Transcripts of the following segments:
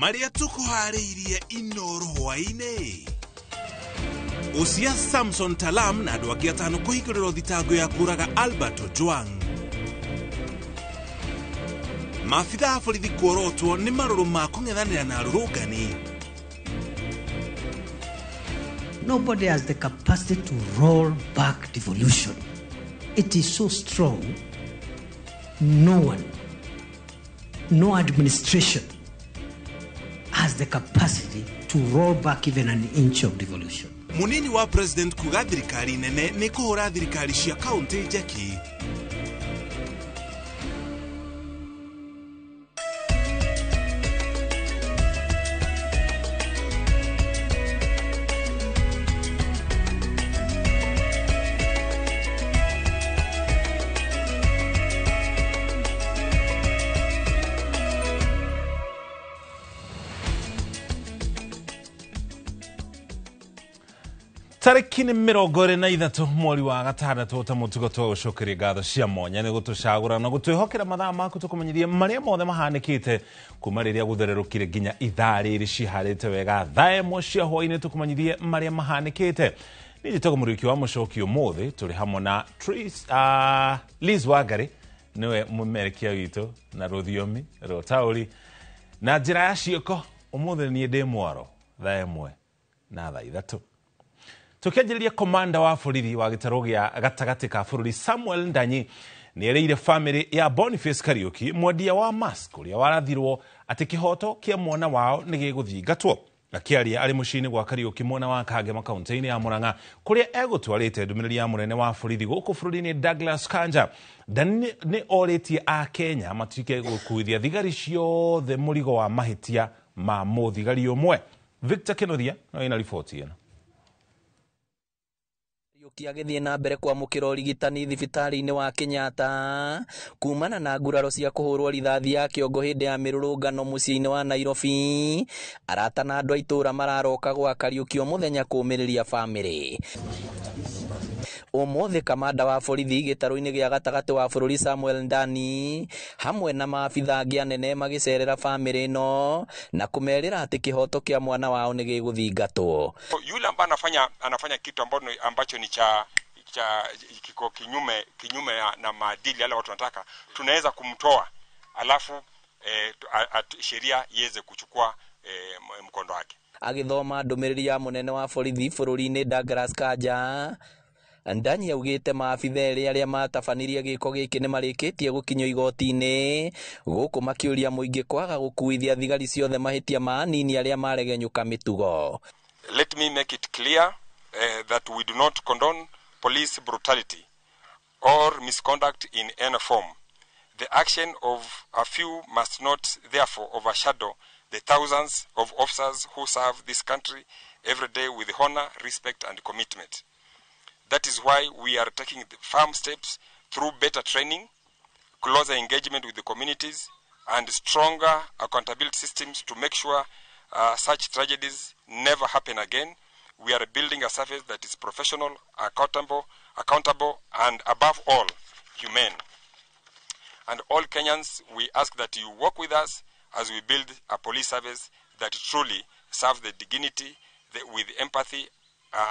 Marĩa tũkũharĩirie Inoro hwaĩ-inĩ. Usia Samson Talam na andũ angĩ atano kũhingũrĩrwo thitango ya kũraga Albert Ojwang. Maabitha a borithi kuorotwo nĩ marũrũ ma kũng'ethanĩra na arũrũngani. Nobody has the capacity to roll back devolution. It is so strong, no one, no administration has the capacity to roll back even an inch of devolution. Munini wa president kuga thirikari nene nĩ kũhũra thirikari cia kaunti njeki. Tarĩki nĩ 23 mweri wa gatandatũ ta mũtugo twagũcokeria ngatho cia mwanya nĩ gũtũcagũra na gũtwĩhokera mathaa maku tũkũmenyithie marĩa mothe mahanĩkĩte kuma rĩrĩa gũthererũkire nginya ithaa rĩrĩ ciharĩte wega thaa 1 cia hwaĩ-inĩ tũkũmenyithie marĩa mahanĩkĩte. Niĩ njĩtagwo Mũrĩki wa Mũcoki. Ũmũthĩ tũrĩ hamwe na Liz Wangari, nĩwe mũmerekia witũ na rũthiomi rwa taũri na njĩra ya ciĩko. Ũmũthĩ niĩ ndĩ mwaro thaa 1 na thaa 3. Tukianjĩrĩria, komanda wa borithi wa gĩtarũ gĩa gatagatĩ ka bũrũri Samuel Ndanyi nĩ erĩire famĩlĩ ya Boniface Kariuki, mwendia wa mask ũrĩa warathirwo, atĩ kĩhoto kĩa mwana wao nĩ gĩgũthingatwo. Akĩaria arĩ mũciĩ-inĩ gwa Kariuki mwena wa Kangema kaunti-inĩ ya Murang'a kũrĩa egũtwarĩte ndũmĩrĩri ya mũnene wa borithi gũkũ bũrũri-inĩ Douglas Kanja, Ndani nĩ orĩtie a Kenya matuĩke gũkuithia thigari ciothe mũrigo wa mahĩtia ma mũthigari ũmwe. Victor Kĩnuthia no ĩna riboti ĩno. Kariuki agĩthiĩ na mbere kwamũkĩra ũrigitani thibitarĩ-inĩ wa Kenyatta kumana na nguraro cia kũhũrwo rithathi ya kĩongo hĩndĩ ya mĩrũrũngano mũciĩ-inĩ wa Nairobi. Arata na andũ a itũũra mararoka gwa Kariuki o mũthenya kũũmĩrĩria bamĩrĩ. Ũmũthĩ kamanda wa borithi gĩtarũ-inĩ gĩa gatagatĩ wa bũrũri Samuel Ndani hamwe na maabitha angĩ anene magĩcerera bamĩrĩ ĩno na kũmerĩra atĩ kĩhoto kĩa mwana wao nĩ gĩgũthingatwo. Yule ambaye anafanya kitu ambacho ni cha kiko kinyume na maadili yale watu wanataka, tunaweza kumtoa alafu sheria iweze kuchukua mkondo wake. Agĩthoma ndũmĩrĩri ya mũnene wa borithi bũrũri-inĩ Douglas Kanja, Ndanyi augĩte maabitha erĩ arĩa matabanirie gĩko gĩkĩ nĩ marĩkĩtie gũkinyio igoti-inĩ gũkũ makĩũria mũingĩ kwaga gũkuithia thigari ciothe mahĩtia ma anini arĩa maregenyũka mĩtugo. Let me make it clear that we do not condone police brutality or misconduct in any form. The action of a few must not therefore overshadow the thousands of officers who serve this country every day with honor, respect and commitment. That is why we are taking the firm steps through better training, closer engagement with the communities, and stronger accountability systems to make sure such tragedies never happen again. We are building a service that is professional, accountable, and above all, humane. And all Kenyans, we ask that you work with us as we build a police service that truly serves the dignity, with empathy,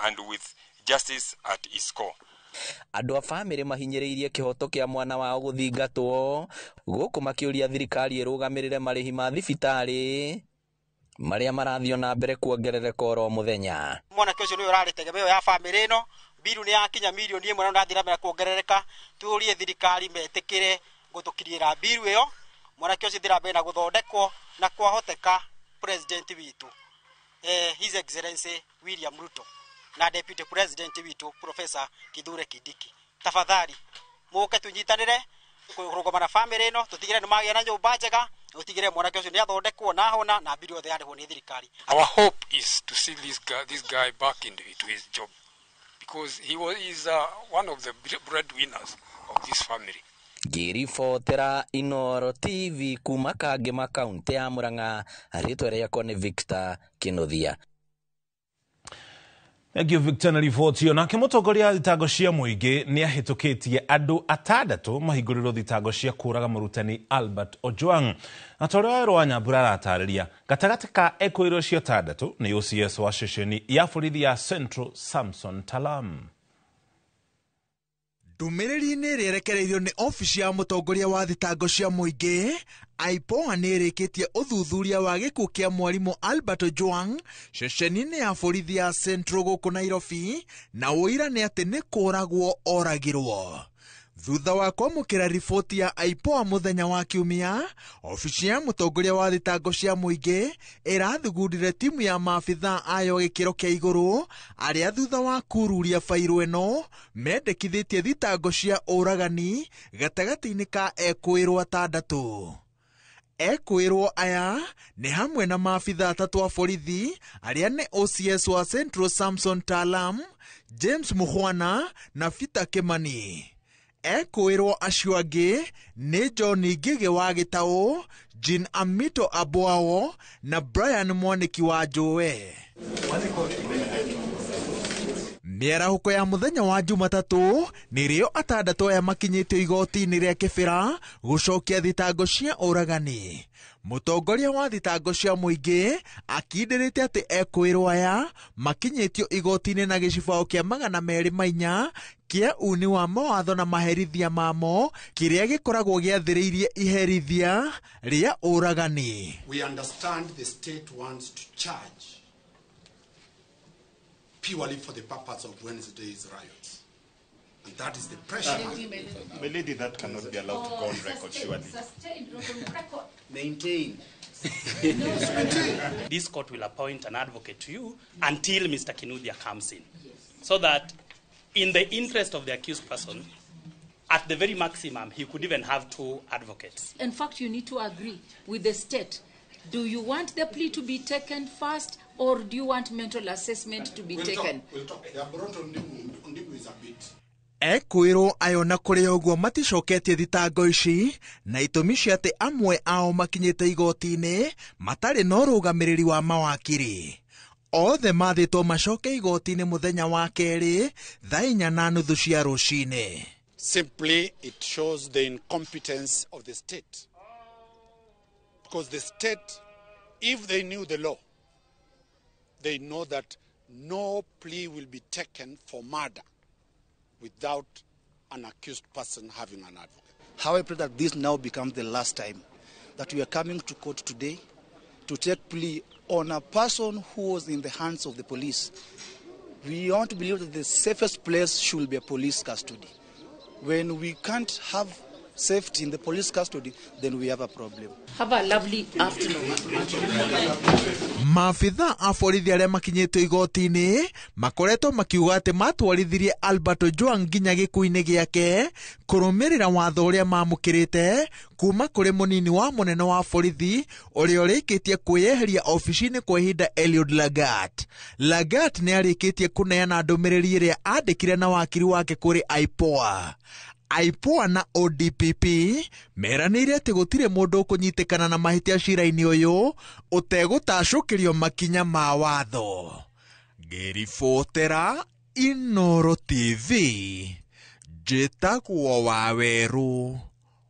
and with justice at its core. Andũ a bamĩrĩ mahinyĩrĩirie kĩhoto kĩa mwana wao gũthingatwo gũkũ makĩũria thirikari ĩrũgamĩrĩre marĩhi ma thibitarĩ marĩa marathiĩ na mbere kuongerereka oro mũthenya. Mwanake ũcio nĩwe ũrarĩ tegemeo ya bamĩrĩ ĩno. Biru nĩ yakinya mirioni 1 na ũrathiĩ na mbere kuongerereka. Tũrie thirikari metĩkĩre gũtũkinyĩra biru ĩyo, mwanake ũcio thiĩ na mbere na gũthondekwo, na kwahoteka president witũ, His Excellency William Ruto, na deputy president witũ Professor Kithure Kindiki, tafadhali mũke tũnyitanĩre kũrũgama na bamĩrĩ ĩno, tũtigĩre nĩ magĩa na nyũmba njega, tũtigĩre mwanake ũcio nĩ athondekwo na ahona na biru yothe yarĩhwo nĩ thirikari. Our hope is to see this guy back into his job, because he is one of the breadwinners of this family. Ngĩribotera Inoro TV kuma Kangema kaunti ya Murang'a, rĩtwa rĩakwa nĩ Victor Kĩnuthia. Thank you Victor na riboti ĩyo. Nake mũtongoria wa thitango cia mũingĩ nĩ ahĩtũkĩtie andũ atandatũ mahingũrĩrwo thitango cia kũraga mũrutani Albert Ojwang. Na ta ũrĩa Werũ wa Nyambura aratarĩria, gatagatĩ ka ekũĩrwo acio atandatũ nĩ OCS wa ceceni ya borithi ya Central Samson Talam. Ndũmĩrĩri-inĩ ĩrĩa ĩrekereirio nĩ obici ya mũtongoria wa thitango cia mũingĩ, IPOA nĩ ĩrĩkĩtie ũthuthuria wa gĩkuũ kĩa mwarimũ Albert Ojwang ceceni-inĩ ya borithi ya Central gũkũ Nairobi, na ũira nĩ atĩ nĩ kũragwo oragirwo. Thutha wa kwamũkĩra riboti ya IPOA mũthenya wa Kiumia, obici ya mũtongoria wa thitango cia mũingĩ ĩrathugundire timu ya maabithaa ayo gĩkĩro kĩa igũrũ arĩa thutha wa kururia bairũ ĩno mendekithĩtie thitango cia ũragani gatagatĩ-inĩ ka ekũĩrwo atandatũ. Ekũĩrwo aya nĩ hamwe na maabithaa atatũ a borithi arĩa nĩ OCS wa Central Samson Talam, James Mukhwana na Peter Kimani. Ekũĩrwo acio angĩ nĩ John Ngigĩ wa Gĩtaũ, Jean Amito Abwao na Brian Mwaniki wa Njũe. Mĩarahũko ya mũthenya wa Jumatatũ nĩrĩo atandatũ aya makinyĩtio igoti-inĩ rĩa Kĩbĩra gũcokia thitango cia ũragani. Mũtongoria wa thitango cia mũingĩ akindĩrĩte atĩ ekũĩrwo aya makinyĩtio igoti-inĩ na gĩcibao kĩa 204 kĩa uni wa mawatho na maherithia mamo kĩrĩa gĩkoragwo gĩathĩrĩirie iherithia rĩa ũragani. We understand the state wants to charge purely for the purpose of Wednesday's riots. And that is the pressure. My lady, that cannot be allowed to go on record, surely. Maintain. This court will appoint an advocate to you until Mr. Kinuthia comes in. Yes. So that in the interest of the accused person, at the very maximum, he could even have two advocates. In fact, you need to agree with the state. Do you want the plea to be taken first, or do you want mental assessment to be taken? We'll talk. The Ambroto Ondibu is a bit. Ekũĩrwo ayo na kũrĩ ũguo maticoketie thitango ici na itũmi cia atĩ amwe ao makinyĩte igoti-inĩ matarĩ na ũrũgamĩrĩri wa mawakiri. Othe mathĩtwo macoke igoti-inĩ mũthenya wa kerĩ thaa 4:30 cia rũcinĩ. Simply it shows the incompetence of the state. Because the state, if they knew the law, they know that no plea will be taken for murder without an accused person having an advocate. How I pray that this now becomes the last time that we are coming to court today to take plea on a person who was in the hands of the police. We want to believe that the safest place should be a police custody. When we can't have safety in the police custody, then we have a problem. Have a lovely afternoon. Maabithaa a borithi arĩa makinyĩtio igoti-inĩ makoretwo makiuga atĩ matwarithirie Albert Ojwang nginya gĩkuũ-inĩ gĩake kũrũmĩrĩra watho ũrĩa mamũkĩrĩte kuma kũrĩ mũnini wa mũnene wa borithi ũrĩa ũrĩkĩtie kwĩyeheria obici-inĩ kwa ihinda Eliud Lagat. Lagat nĩ arĩkĩtie kũneana ndũmĩrĩri ĩrĩa andĩkire na wakiri wake kũrĩ IPOA. IPOA na ODPP meranĩire atĩ gũtirĩ mũndũ ũkũnyitĩkana na mahĩtia cira-inĩ ũyũ ũtegũtacũkĩrio makinya ma watho. Ngĩribotera Inooro TV, njĩtagwo Wawerũ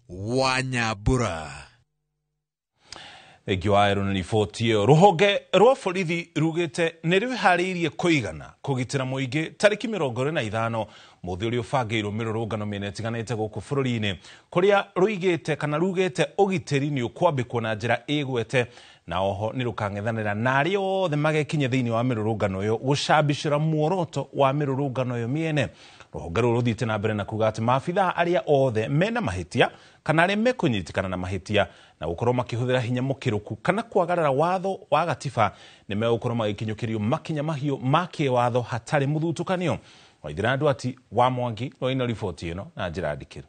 wa Nyambura. Thengiũ wa Aaron riboti ĩyo. Rũhonge rwa borithi rugĩte nĩ rwĩharĩirie kũigana kũgitĩra mũingĩ tarĩki 25 mũthĩ ũrĩa ũbangĩirwo mĩrũrũngano mĩena ĩtiganĩte gũkũ bũrũri-inĩ kũrĩa rũigĩte kana rugĩte ũgitĩri nĩ ũkwambĩkwo na njĩra ĩgwete na oho nĩ rũkang'ethanĩra na arĩa othe magekinya thĩinĩ wa mĩrũrũngano ĩyo gũcambicĩra muoroto wa mĩrũrũngano ĩyo mĩene. Rũhonge rũrũ rũthiĩte na mbere na kuga atĩ maabithaa arĩa othe mena mahĩtia kana arĩa mekũnyitĩkana na mahĩtia na gũkorwo makĩhũthĩra hinya mũkĩrũku kana kwagarara watho wa gatiba nĩ megũkorwo magĩkinyũkĩrio makinya mahiũ ma kĩwatho hatarĩ mũthutũkanio. Waithira Ndwati wa Mwangi no riboti ĩno na njĩra ndikĩru.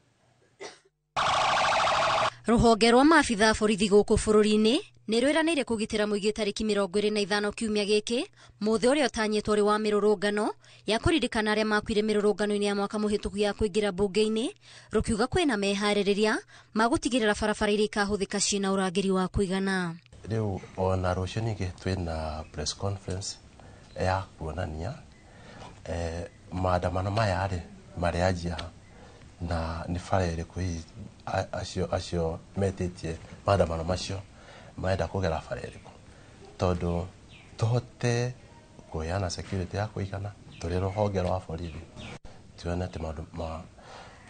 Rũhonge rwa maabithaa borithi gũkũ bũrũri-inĩ nĩ rwĩranĩire kũgitĩra mũingĩ tarĩki 25 kiumia gĩkĩ mũthĩ ũrĩa ũtanyĩtwo ũrĩ wa mĩrũrũngano ya kũririkana arĩa makuire mĩrũrũngano-inĩ ya mwaka mũhĩtũku ya kũingĩra mbunge-inĩ, rũkiuga kwĩna meharĩrĩria ma gũtigĩrĩra barabara iria ikahũthĩka ciĩna ũrangĩri wa kũigana. Rĩu ona rũciũ ningĩ twĩna press conference ya kuonania Maandamano maya rĩ marĩanjia na nĩ bara ĩrĩkũ hihi acio metĩtie maandamano macio marenda kũgera bara ĩrĩkũ, tondũ tũhote kũheana security ya kũigana tũrĩ rũhonge rwa borithi tuone atĩ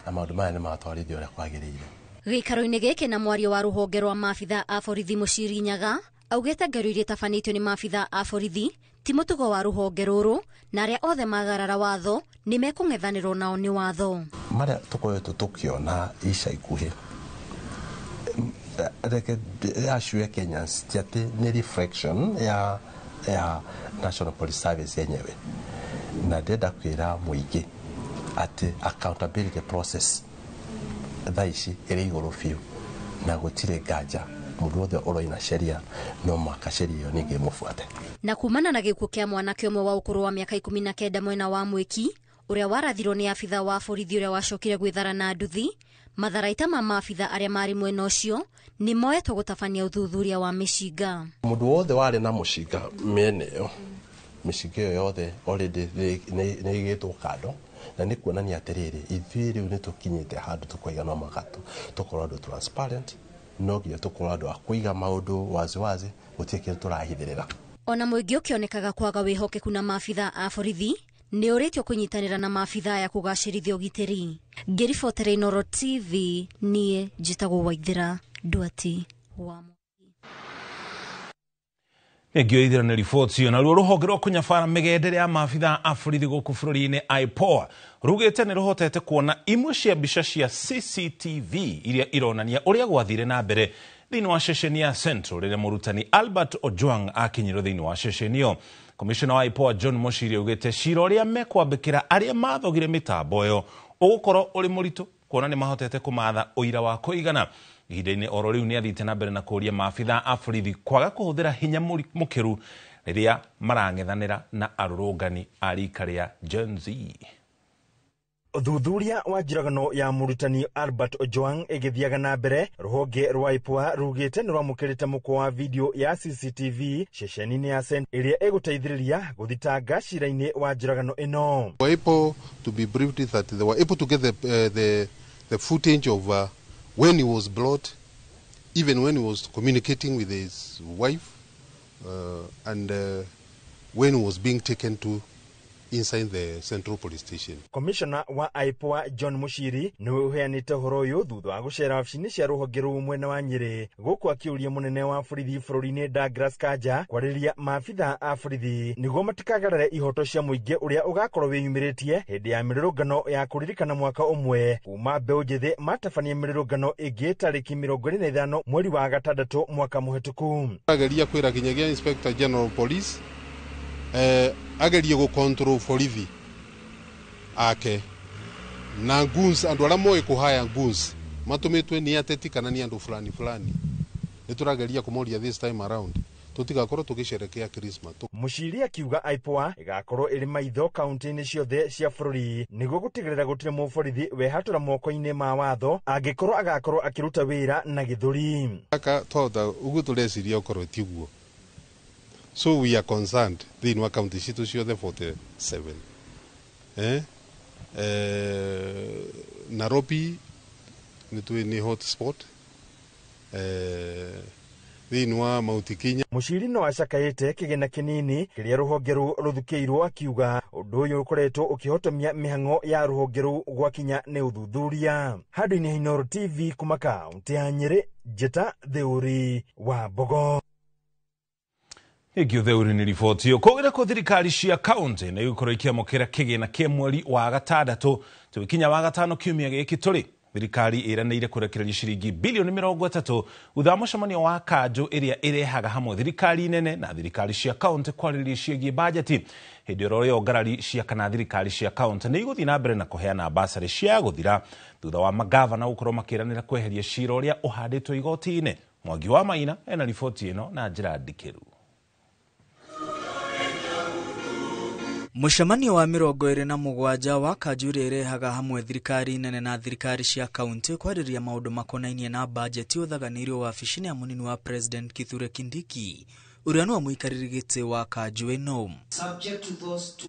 maũndũ maya nĩ matwarithio ũrĩa kwagĩrĩire. Gĩikaro-inĩ gĩkĩ na mwario wa rũhonge rwa maabitha a borithi Mũciri Nyaga augĩte ngero iria itabanĩtio nĩ maabitha a borithi ti mũtugo wa rũhonge rũrũ, na arĩa othe magarara watho nĩ mekũng'ethanĩrwo nao nĩ watho. Marĩa tũkoretwo tũkĩona ica ikuhĩ, reke assure Kenyans ti atĩ nĩ reflection ya National Police Service yenyewe, na ndĩrenda kwĩra mũingĩ atĩ accountability process thaa ici ĩrĩ igũrũ biũ na gũtirĩ nganja mũndũ wothe ũroina sheria no mũhaka sheria ĩyo ningĩ ĩmũbuate. Na kumana na gĩkuũ kĩa mwanake ũmwe wa ũkũrũ wa mĩaka 19 mwena wa Mwĩki ũrĩa warathirwo nĩ abitha wa borithi ũrĩa wacokire gwĩthara na nduthi, matharaita ma maabitha arĩa marĩ mwena ũcio nĩ moetwo gũtabania ũthuthuria wa mĩcinga. Mũndũ wothe warĩ na mũcinga mĩena ĩyo, mĩcinga ĩyo yothe already nĩ ĩigĩtwo kando, na nĩ kuonania atĩrĩrĩ ithuĩ rĩu nĩ tũkinyĩte handũ tũkoiga no mũhaka tũkorwo andũ transparent, no nginya tũkorwo andũ a kũiga maũndũ waziwazi, gũtirĩ kĩndũ tũrahithĩrĩra. Ona mũingĩ ũkĩonekaga kwaga wĩhokeku na maabitha a borithi nĩ ũrĩtio kũnyitanĩra na maabitha aya kũgacĩrithia ũgitĩri. Ngĩribotera Inooro TV, niĩ njĩtagwo Waithĩra Ndwati wa Ngio ithira nĩ riboti ĩyo. Naruo rũhonge rwa kũnyabara mĩgendere ya maabitha a borithi gũkũ bũrũri-inĩ IPOA rugĩte nĩ rũhotete kuona imwe cia mbica cia CCTV iria ironania ũrĩa gwathire na mbere thĩinĩ wa ceceni ya Central rĩrĩa mũrutani Albert Ojwang akinyirwo thĩinĩ wa ceceni ĩyo. Komishona wa IPOA John Muchiri augĩte cira ũrĩa mekwambĩkĩra arĩa mathogire mĩtambo ĩyo ũgũkorwo ũrĩ mũritũ kuona nĩ mahotete kũmatha ũira wa kũigana. Ihinda-inĩ oro rĩu nĩ athiĩte na mbere na kũũria maabitha a borithi kwaga kũhũthĩra hinya mũkĩru rĩrĩa marang'ethanĩra na arũrũngani a rika rĩa Gen Z. Ũthuthuria wa njũragano ya mũrutani Albert Ojwang ĩgĩthiaga na mbere, rũhonge rwa IPOA rugĩte nĩ rwamũkĩrĩte mũkwa wa video ya CCTV ceceni-inĩ ya Central ĩrĩa ĩgũteithĩrĩria gũthitanga cira-inĩ wa njũragano ĩno. Were able to be briefed that they were able to get the footage of when he was brought, even when he was communicating with his wife, and when he was being taken to inside the Central Police Station. Commissioner wa IPOA John Muchiri niwe uheanite uhoro uyu thutha wa gucera wabici-inĩ cia rũhonge rũu mwena wa Nyĩrĩ, gũkũ akĩũria mũnene wa borithi bũrũri-inĩ Douglas Kanja kwarĩria maabitha a borithi nĩguo matikagarare ihoto cia mũingĩ ũrĩa ũgakorwo wĩyumĩrĩtie hĩndĩ ya mĩrũrũngano ya kũririkana mwaka ũmwe kuma mbeũ njĩthĩ matabania mĩrũrũngano ĩngĩ tarĩki 25 mweri wa gatandatũ mwaka mũhĩtũku. Ageria kwĩra kinyagia Inspector General of Police agerie gå control borithi ake na goons, andu aria moĩ kũhaya goons matũmĩtwe nĩ ateti kana nĩ andũ fulani fulani. Nĩ tũrageria kũmoria this time around tũtigakorwo tũgĩcerekea Christmas. Muchiri akiuga IPOA ĩgakorwo ĩrĩ maitho kaunti-inĩ ciothe cia bũrũri nĩguo gũtigĩrĩra gũtirĩ mũborithi wehatũra moko-inĩ ma watho angĩkorwo agakorwo akĩruta wĩra na gĩthũri. Aka twahota ũguo tũreciria ũkorwo tiguo. So we are concerned thĩinĩ wa kaunti citũ ciothe 47. Nairobi nĩ hot spot. Thĩinĩ wa Mount Kenya. Muchiri no acakaĩte kĩgĩna kĩnini kĩrĩa rũhonge rũu rũthukĩirwo akiuga ũndũ ũyũ ũkoretwo ũkĩhotomia mĩhang'o ya rũhonge rũu gwakinya nĩ ũthuthuria. Handũ-inĩ ha Inooro TV kuma kaunti ya Nyĩrĩ, Njĩta Theuri wa Mbogo. Ĩngĩ Theuri nĩ riboti ĩyo. Kũgĩra kũ thirikari cia kaunti nĩ igũkorwo ikĩamũkĩra kĩgĩna kĩa mweri wa gatandatũ tũgĩkinya wa gatano kiumia gĩkĩ tũrĩ. Thirikari ĩranĩire kũrekereria ciringi bilioni 30 thutha wa mũcemanio wa kanjũ ĩrĩa ĩrehaga hamwe thirikari nene na thirikari cia kaunti kwarĩrĩria ciĩgiĩ bajeti. Hĩndĩ ĩro ĩyo ngarari cia kana thirikari cia kaunti nĩ igũthiĩ na mbere na kũheana basarĩ cia gũthira thutha wa magavana gũkorwo makĩranĩra kweheria cira ũrĩa ũhandĩtwo igoti-inĩ. Mwangi wa Maina ena riboti ĩno na njĩra ndikĩru. Mũcemanio wa 27 wa kanjũ ĩrĩa ĩrehaga hamwe thirikari nene na thirikari cia kaunti kwarĩrĩria maũndũ makonainie na bajeti ũthaganĩirio wabici-inĩ ya mũnini wa President Kithure Kindiki. Ũrĩa nĩwe mũikarĩri gĩtĩ wa kanjũ ĩno.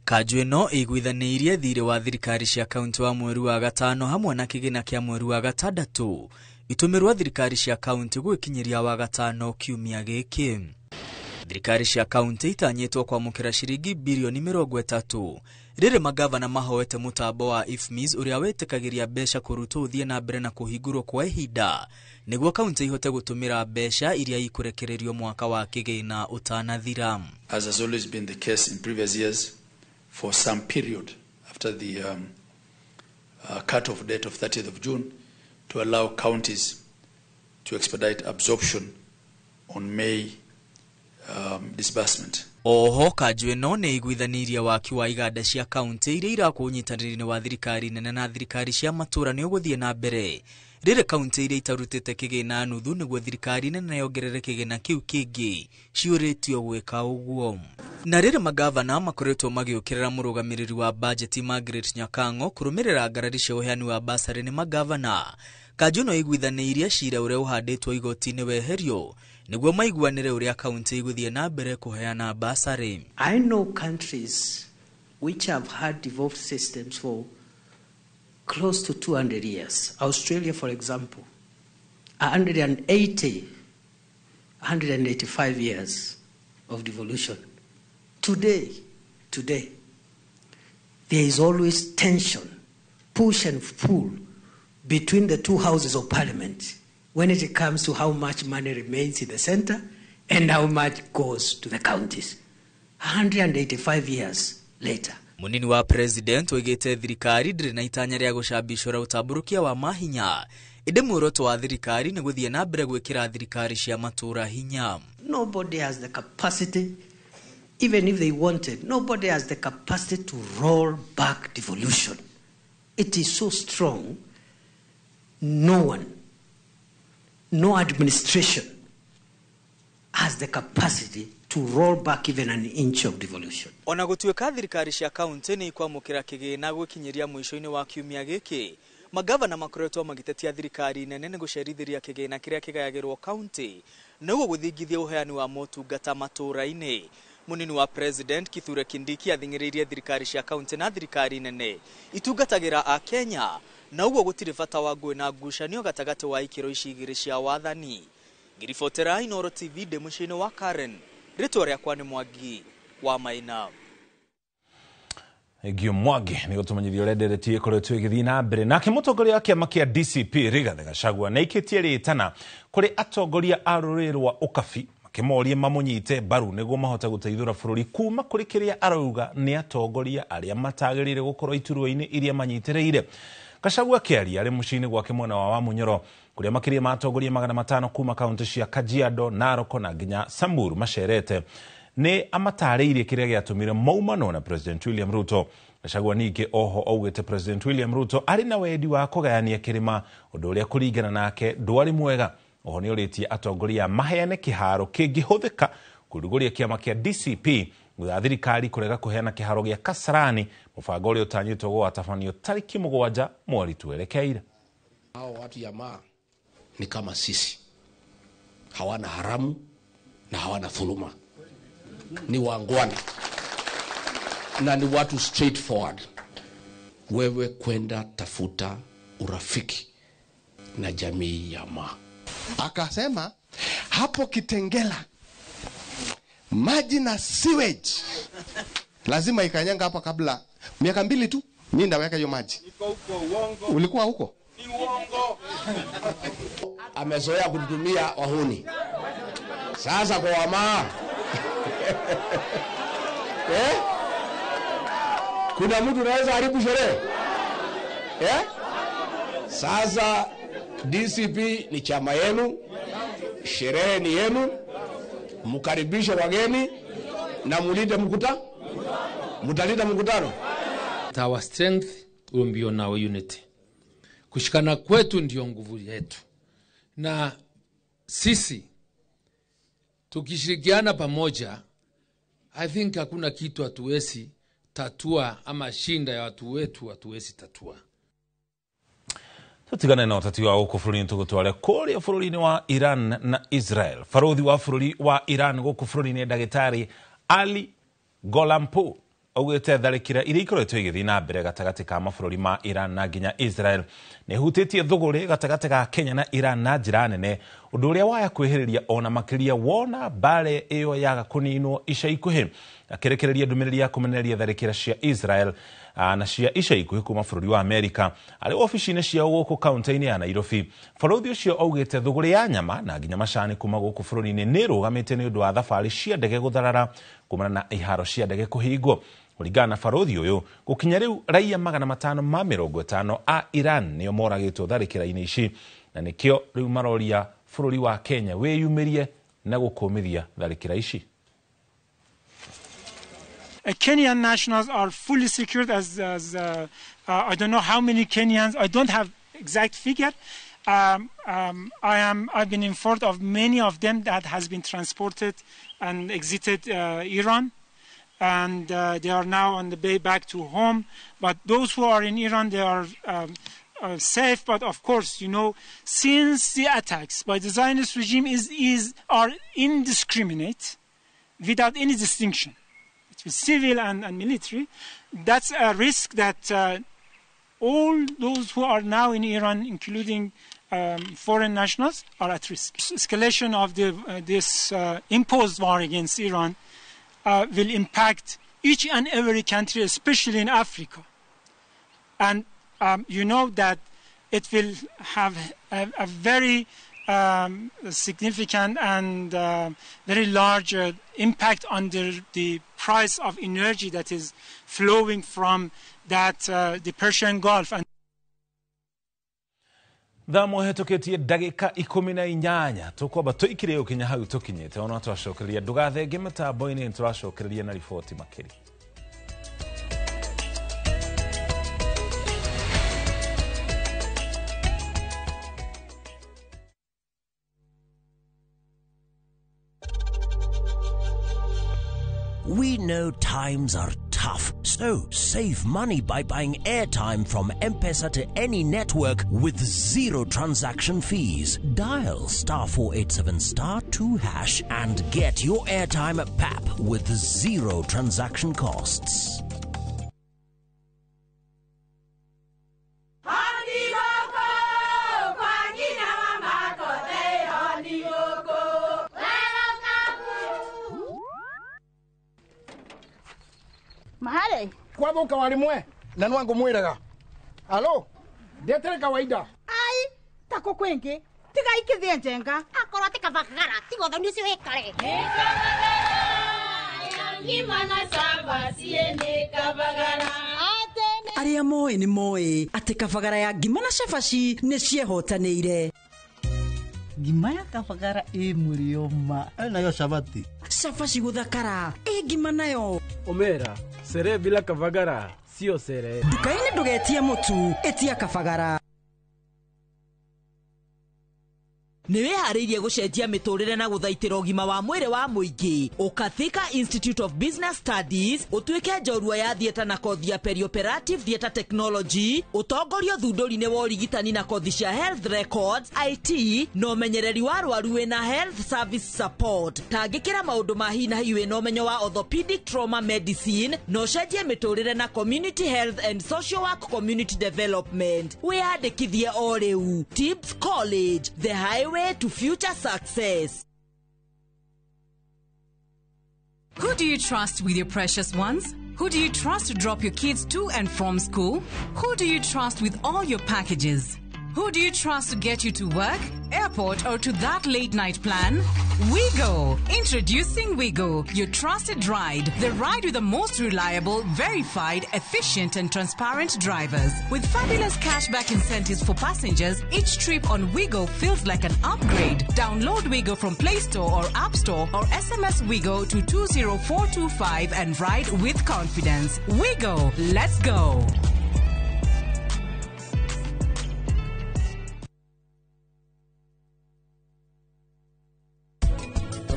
Kanjũ ĩno ĩiguithanĩirie thirĩ wa thirikari cia kaunti wa mweri wa gatano hamwe na kĩgĩna kĩa mweri wa gatandatũ itũmĩrwo thirikari cia kaunti gwĩkinyĩria wa gatano kiumia gĩkĩ. Thirikari cia kaunti itanyĩtwo kwamũkĩra ciringi birioni 30 rĩrĩ magavana mahoete mũtambo wa IFMIS ũrĩa wĩtĩkagĩria mbeca kũrutwo ũthiĩ na mbere na kũhingũrwo kwa ihinda nĩguo kaunti ihote gũtũmĩra mbeca iria ikũrekererio mwaka wa kĩgĩna ũtanathira. As has always been the case in previous years, for some period after the cut-off date of 30th of June, to allow counties to expedite absorption on May disbursement. Oho kanjũ ĩno nĩ iguithanĩirie waki wa iganda cia kaunti iria irakwo ũnyitanĩri-inĩ wa thirikari nene na thirikari cia matũũra nĩ ũgũthiĩ na mbere rĩrĩ kaunti iria itarutĩte kĩgĩna nuthu nĩguo thirikari nene yongerere kĩgĩna kĩu kĩngĩ ciũrĩtio gwĩka ũguo. Na rĩrĩ magavana makoretwo magĩũkĩrĩra mũrũgamĩrĩri wa bajeti Margaret Nyakang'o kũrũmĩrĩra ngarari cia ũheani wa basarĩ nĩ magavana. Kanjũ ĩno ĩiguithanĩirie cira ũrĩa ũhandĩtwo igoti-inĩ weherio nĩguo maiguanĩre ũrĩa kaunti igũthiĩ na mbere kũheana basarĩ. I know countries which have had devolved systems for close to 200 years. Australia, for example, 180, 185 years of devolution. Today, there is always tension, push and pull between the two houses of parliament when it comes to how much money remains in the center and how much goes to the counties. 185 years later. Munini wa president oigĩte thirikari ndĩrĩ na itanya rĩa gũcambicũra ũtambũrũkia wa mahinya ĩndĩ muoroto wa thirikari nĩ gũthiĩ na mbere gwĩkĩra thirikari cia matũũra hinya. Nobody has the capacity, even if they wanted, nobody has the capacity to roll back devolution. It is so strong, no one, no administration has the capacity to roll back even an inch of devolution. Ona gũtuĩka thirikari cia kaunti nĩ ikwamũkĩra kĩgĩna gwĩkinyĩria mũico-inĩ wa kiumia gĩkĩ, magavana makoretwo magĩtetia thirikari nene nĩ gũcerithĩria kĩgĩna kĩrĩa kĩgayagĩrwo kaunti nĩguo gũthingithia ũheani wa motungata matũũra-inĩ. Munini wa president Kithure Kindiki athing'ĩrĩirie thirikari cia kaunti na thirikari nene itungatagĩra a Kenya na ũguo gũtirĩ bata wa ngũĩ na ngucanio gatagatĩ wa ikĩro ici igĩrĩ cia wathani. Ngĩribotera Inooro TV ndĩ mũciĩ-inĩ wa Karen, rĩtwa rĩakwa nĩ Mwangi wa Maina. Ngio Mwangi nĩ gũtũmenyithia ũrĩa ndereti ĩkoretwo ĩgĩthiĩ na mbere. Nake mũtongoria wa kĩama kĩa DCP Rigathĩ Gachagua nĩ aikĩtie rĩtana kũrĩ atongoria a rũrĩrĩ rwa Ũkabi makĩmorie mamũnyite mbaru nĩguo mahote gũteithũra bũrũri kuma kũrĩ kĩrĩa arauga nĩ atongoria arĩa matagĩrĩire gũkorwo iturwa-inĩ iria manyitĩrĩire. Gachagua akĩaria arĩ mũciĩ-inĩ gwake mwena wa Wamunyoro kũrĩa makĩria ma atongoria 500 kuma kaunti cia Kajiado, Narok na nginya Samburu macerete nĩ amatarĩirie kĩrĩa gĩatũmire maumanwo na President William Ruto. Gachagua ningĩ oho augĩte President William Ruto arĩ na wendi wa kũgayania kĩrĩma ũndũ ũrĩa kũringana nake ndwarĩ mwega. Oho nĩ ũrĩtie atongoria maheane kĩharo kĩngĩhũthĩka kũrugũria kĩama kĩa DCP thutha thirikari kũrega kũheana kĩharo gĩa Kasarani, mũbango ũrĩa ũtanyĩtwo gũgatabanio tarĩki 7 mweri twerekeire. Hao watu jamaa ni kama sisi, hawana haramu na hawana dhuluma, ni wangwana na ni watu straightforward. Wewe kwenda tafuta urafiki na jamii ya Maa. Akasema hapo Kitengela maji na sewage lazima ikanyanga hapa kabla miaka 2 tu, mimi ndaweka hiyo maji. Ulikuwa huko? Ni uongo. Amezoea kututumia wahuni. Sasa kwa Wamaa Kuna mtu anaweza haribu sherehe? Sasa DCP ni chama yenu, sherehe ni yenu, mkaribishe wageni na mulinde mkutano. Mtalinda mkutano. Our strength will be on our unity. Kushikana kwetu ndio nguvu yetu. Na sisi tukishirikiana pamoja, I think hakuna kitu hatuwezi tatua ama shinda ya watu wetu hatuwezi tatua. Tutigane na ũteti wa gũkũ bũrũri-inĩ tũgũtware kũrĩa bũrũri-inĩ wa Iran na Israel. Barũthi wa bũrũri wa Iran gũkũ bũrũri-inĩ ndagĩtarĩ Ali Gholampour augĩte tharĩkĩra iria ikoretwo igĩthiĩ na mbere gatagatĩ ka mabũrũri ma Iran na nginya Israel nĩ hutĩtie thũgũrĩ gatagatĩ ga Kenya na Iran na njĩra nene, ũndũ ũrĩa waya kwĩhĩrĩria ona makĩria wona mbare ĩyo yaga kũninwo ica ikuhĩ. Akĩrekereria ndũmĩrĩri ya kũmenereria tharĩkĩra cia Israel na cia ica ikuhĩ kuma bũrũri wa Amerika arĩ obici-inĩ ciao gũkũ kaunti-inĩ ya Nairobi. Barũthi ũcio augĩte thũgũrĩ ya nyama na nginya macani kuma gũkũ bũrũri-inĩ nĩ ĩrũgamĩte nĩ ũndũ wa thabarĩ cia ndege gũtharara kumana na iharo cia ndege kũhingwo. Kũringana na barũthi ũyũ, gũkinya rĩu raia 550 a Iran nĩo moragĩtwo tharĩkĩra-inĩ ici, na nĩkĩo rĩu maroria bũrũri wa Kenya wĩyumĩrie na gũkũmithia tharĩkĩra ici. Kenyan nationals are fully secured as I don't know how many Kenyans, I don't have exact figure. I've been informed of many of them that has been transported and exited Iran, and they are now on the way back to home. But those who are in Iran, they are safe. But of course, you know, since the attacks by the Zionist regime are indiscriminate, without any distinction between civil and military, that's a risk that all those who are now in Iran, including foreign nationals, are at risk. Escalation of this imposed war against Iran will impact each and every country, especially in Africa. And you know that it will have a very significant and very large impact on the price of energy that is flowing from that the Persian Gulf. And thaa mũhetũkĩtie ndagĩka 18 tũkwamba tũikire ũkinya hau tũkinyĩte ona twacokereria ndũgathenge mĩtambo-inĩ nĩtũracokereria na riboti makĩria. We know times are tough, so save money by buying airtime from M-Pesa to any network with zero transaction fees. Dial *487*2# and get your airtime at PAP with zero transaction costs. Mahale kwathuka warimwe na nwangu mwiraga alo ndetere kawaida ai tako kwingi tiga ikithie njenga akorwo ti kabagara tiga uthoni ucio wikare aria moĩ nĩ moĩ atĩ kabagara ya ngima na cabaci nĩ ciehotanĩire. Ngima ya kabagara ĩ mũrĩo ma nayo cabati cabaci gũthakara ĩ ngima nayo omera sere bila kabagara sio sere. Nduka-inĩ ndũgetie mũtu ĩtia kabagara. Nĩ wĩharĩirie gũcenjia mĩtũrĩre na gũthaitĩra ũgima wa mwĩrĩ wa mũingĩ. Ũka Thika Institute of Business Studies ũtuĩke njorua ya theatre na kothi ya perioperative theatre technology, ũtongorio thundũri-inĩ wa ũrigitani na kothi cia health records, IT na ũmenyereri wa arwaru wĩna health service support. Tangĩkĩra maũndũ ma hi na hi wĩna ũmenyo wa orthopedic trauma medicine na ũcenjie mĩtũrĩre na community health and social work community development. Wĩyandĩkithie o rĩu. Tips College, the highway to future success. Who do you trust with your precious ones? Who do you trust to drop your kids to and from school? Who do you trust with all your packages? Who do you trust to get you to work, airport, or to that late night plan? WeGo! Introducing WeGo, your trusted ride. The ride with the most reliable, verified, efficient, and transparent drivers. With fabulous cashback incentives for passengers, each trip on WeGo feels like an upgrade. Download WeGo from Play Store or App Store or SMS WeGo to 20425 and ride with confidence. WeGo! Let's go!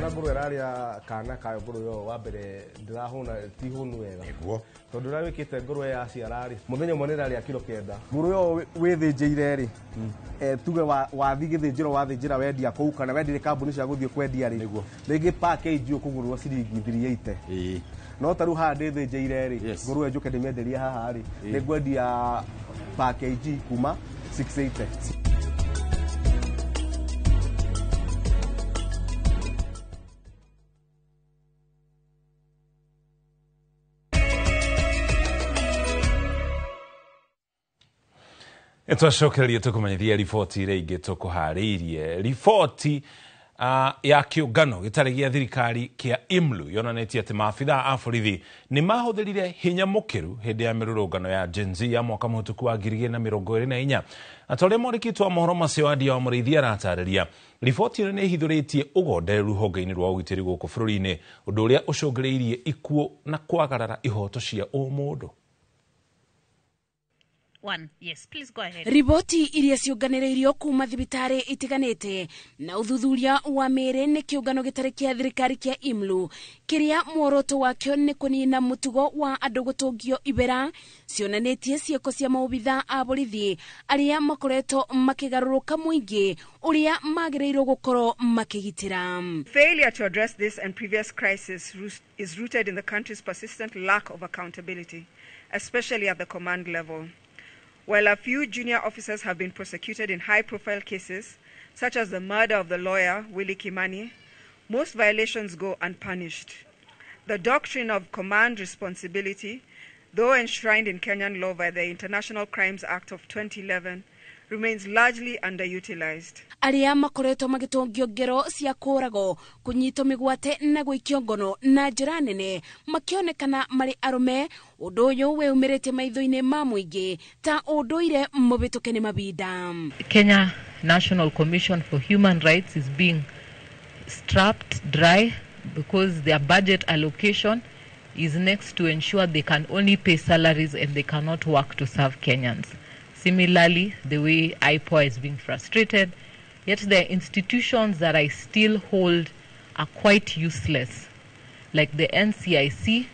Wona ngũrwe ĩrarĩa kana kayo, ngũrwe ĩyo wa mbere ndĩrahũna, ti hũnu wega. Nĩguo. Tondũ ũrĩa wĩkĩte ngũrwe yaciara rĩ, mũthenya ũmwe nĩ ĩrarĩa kiro 9. Ngũrwe ĩyo wĩthĩnjĩire rĩ, tuge wathi gĩthĩnjĩro, wathĩnjĩra, wendia kũu kana wendirie kambuni cia gũthiĩ kwendia rĩ, rĩngĩ package ũkũgũrwo ciringi 380, no ta rĩu haha ndĩthĩnjĩire rĩ, ngũrwe njũke ndĩmĩenderie haha rĩ, nĩ ngwendia package kuma 680. Twacokererie tũkũmenyithia riboti iria ingĩ tũkũharĩirie. Riboti ya kĩũngano gĩtarĩ gĩa thirikari kĩa IMLU yonanĩtie atĩ maabithaa a borithi nĩ mahũthĩrire hinya mũkĩru hĩndĩ ya mĩrũrũngano ya Gen Z ya mwaka mũhĩtũku wa 2024. Na ta ũrĩa mwandĩki wa mohoro macio Andia wa Mũrĩithi aratarĩria, riboti ĩno nĩ ĩhithũrĩtie ũgondereru rũhonge-inĩ rwa ũgitĩri gũkũ bũrũri-inĩ, ũndũ ũrĩa ũcũngĩrĩirie ikuũ na kwagarara ihoto cia ũmũndũ. One. Yes, please go ahead. Riboti iria ciũnganĩrĩirio kuma thibitarĩ itiganĩte na ũthuthuria wa mĩĩrĩ nĩ kĩũngano gĩtarĩ kĩa thirikari kĩa IMLU, kĩrĩa muoroto wakĩo nĩ kũnina mũtugo wa andũ gũtũngio ibera, cionanĩtie ciĩko cia maobithaa a borithi arĩa makoretwo makĩgarũrũka mũingĩ ũrĩa magĩrĩirwo gũkorwo makĩgitĩra. Failure to address this and previous crisis is rooted in the country's persistent lack of accountability, especially at the command level. While a few junior officers have been prosecuted in high-profile cases, such as the murder of the lawyer, Willie Kimani, most violations go unpunished. The doctrine of command responsibility, though enshrined in Kenyan law by the International Crimes Act of 2011, remains largely underutilized. Arĩa makoretwo magĩtũngio ngero cia kũragwo, kũnyitwo mĩgwate na gũikio ngono na njĩra nene makĩonekana marĩ arũme, ũndũ ũyũ wĩyumĩrĩtie maitho-inĩ ma mũingĩ ta ũndũire mũhĩtũke nĩ mabinda. Kenya National Commission for Human Rights is being strapped dry because their budget allocation is next to ensure they can only pay salaries and they cannot work to serve Kenyans. Similarly, the way IPOA is being frustrated, yet the institutions that I still hold are quite useless. Like the NCIC,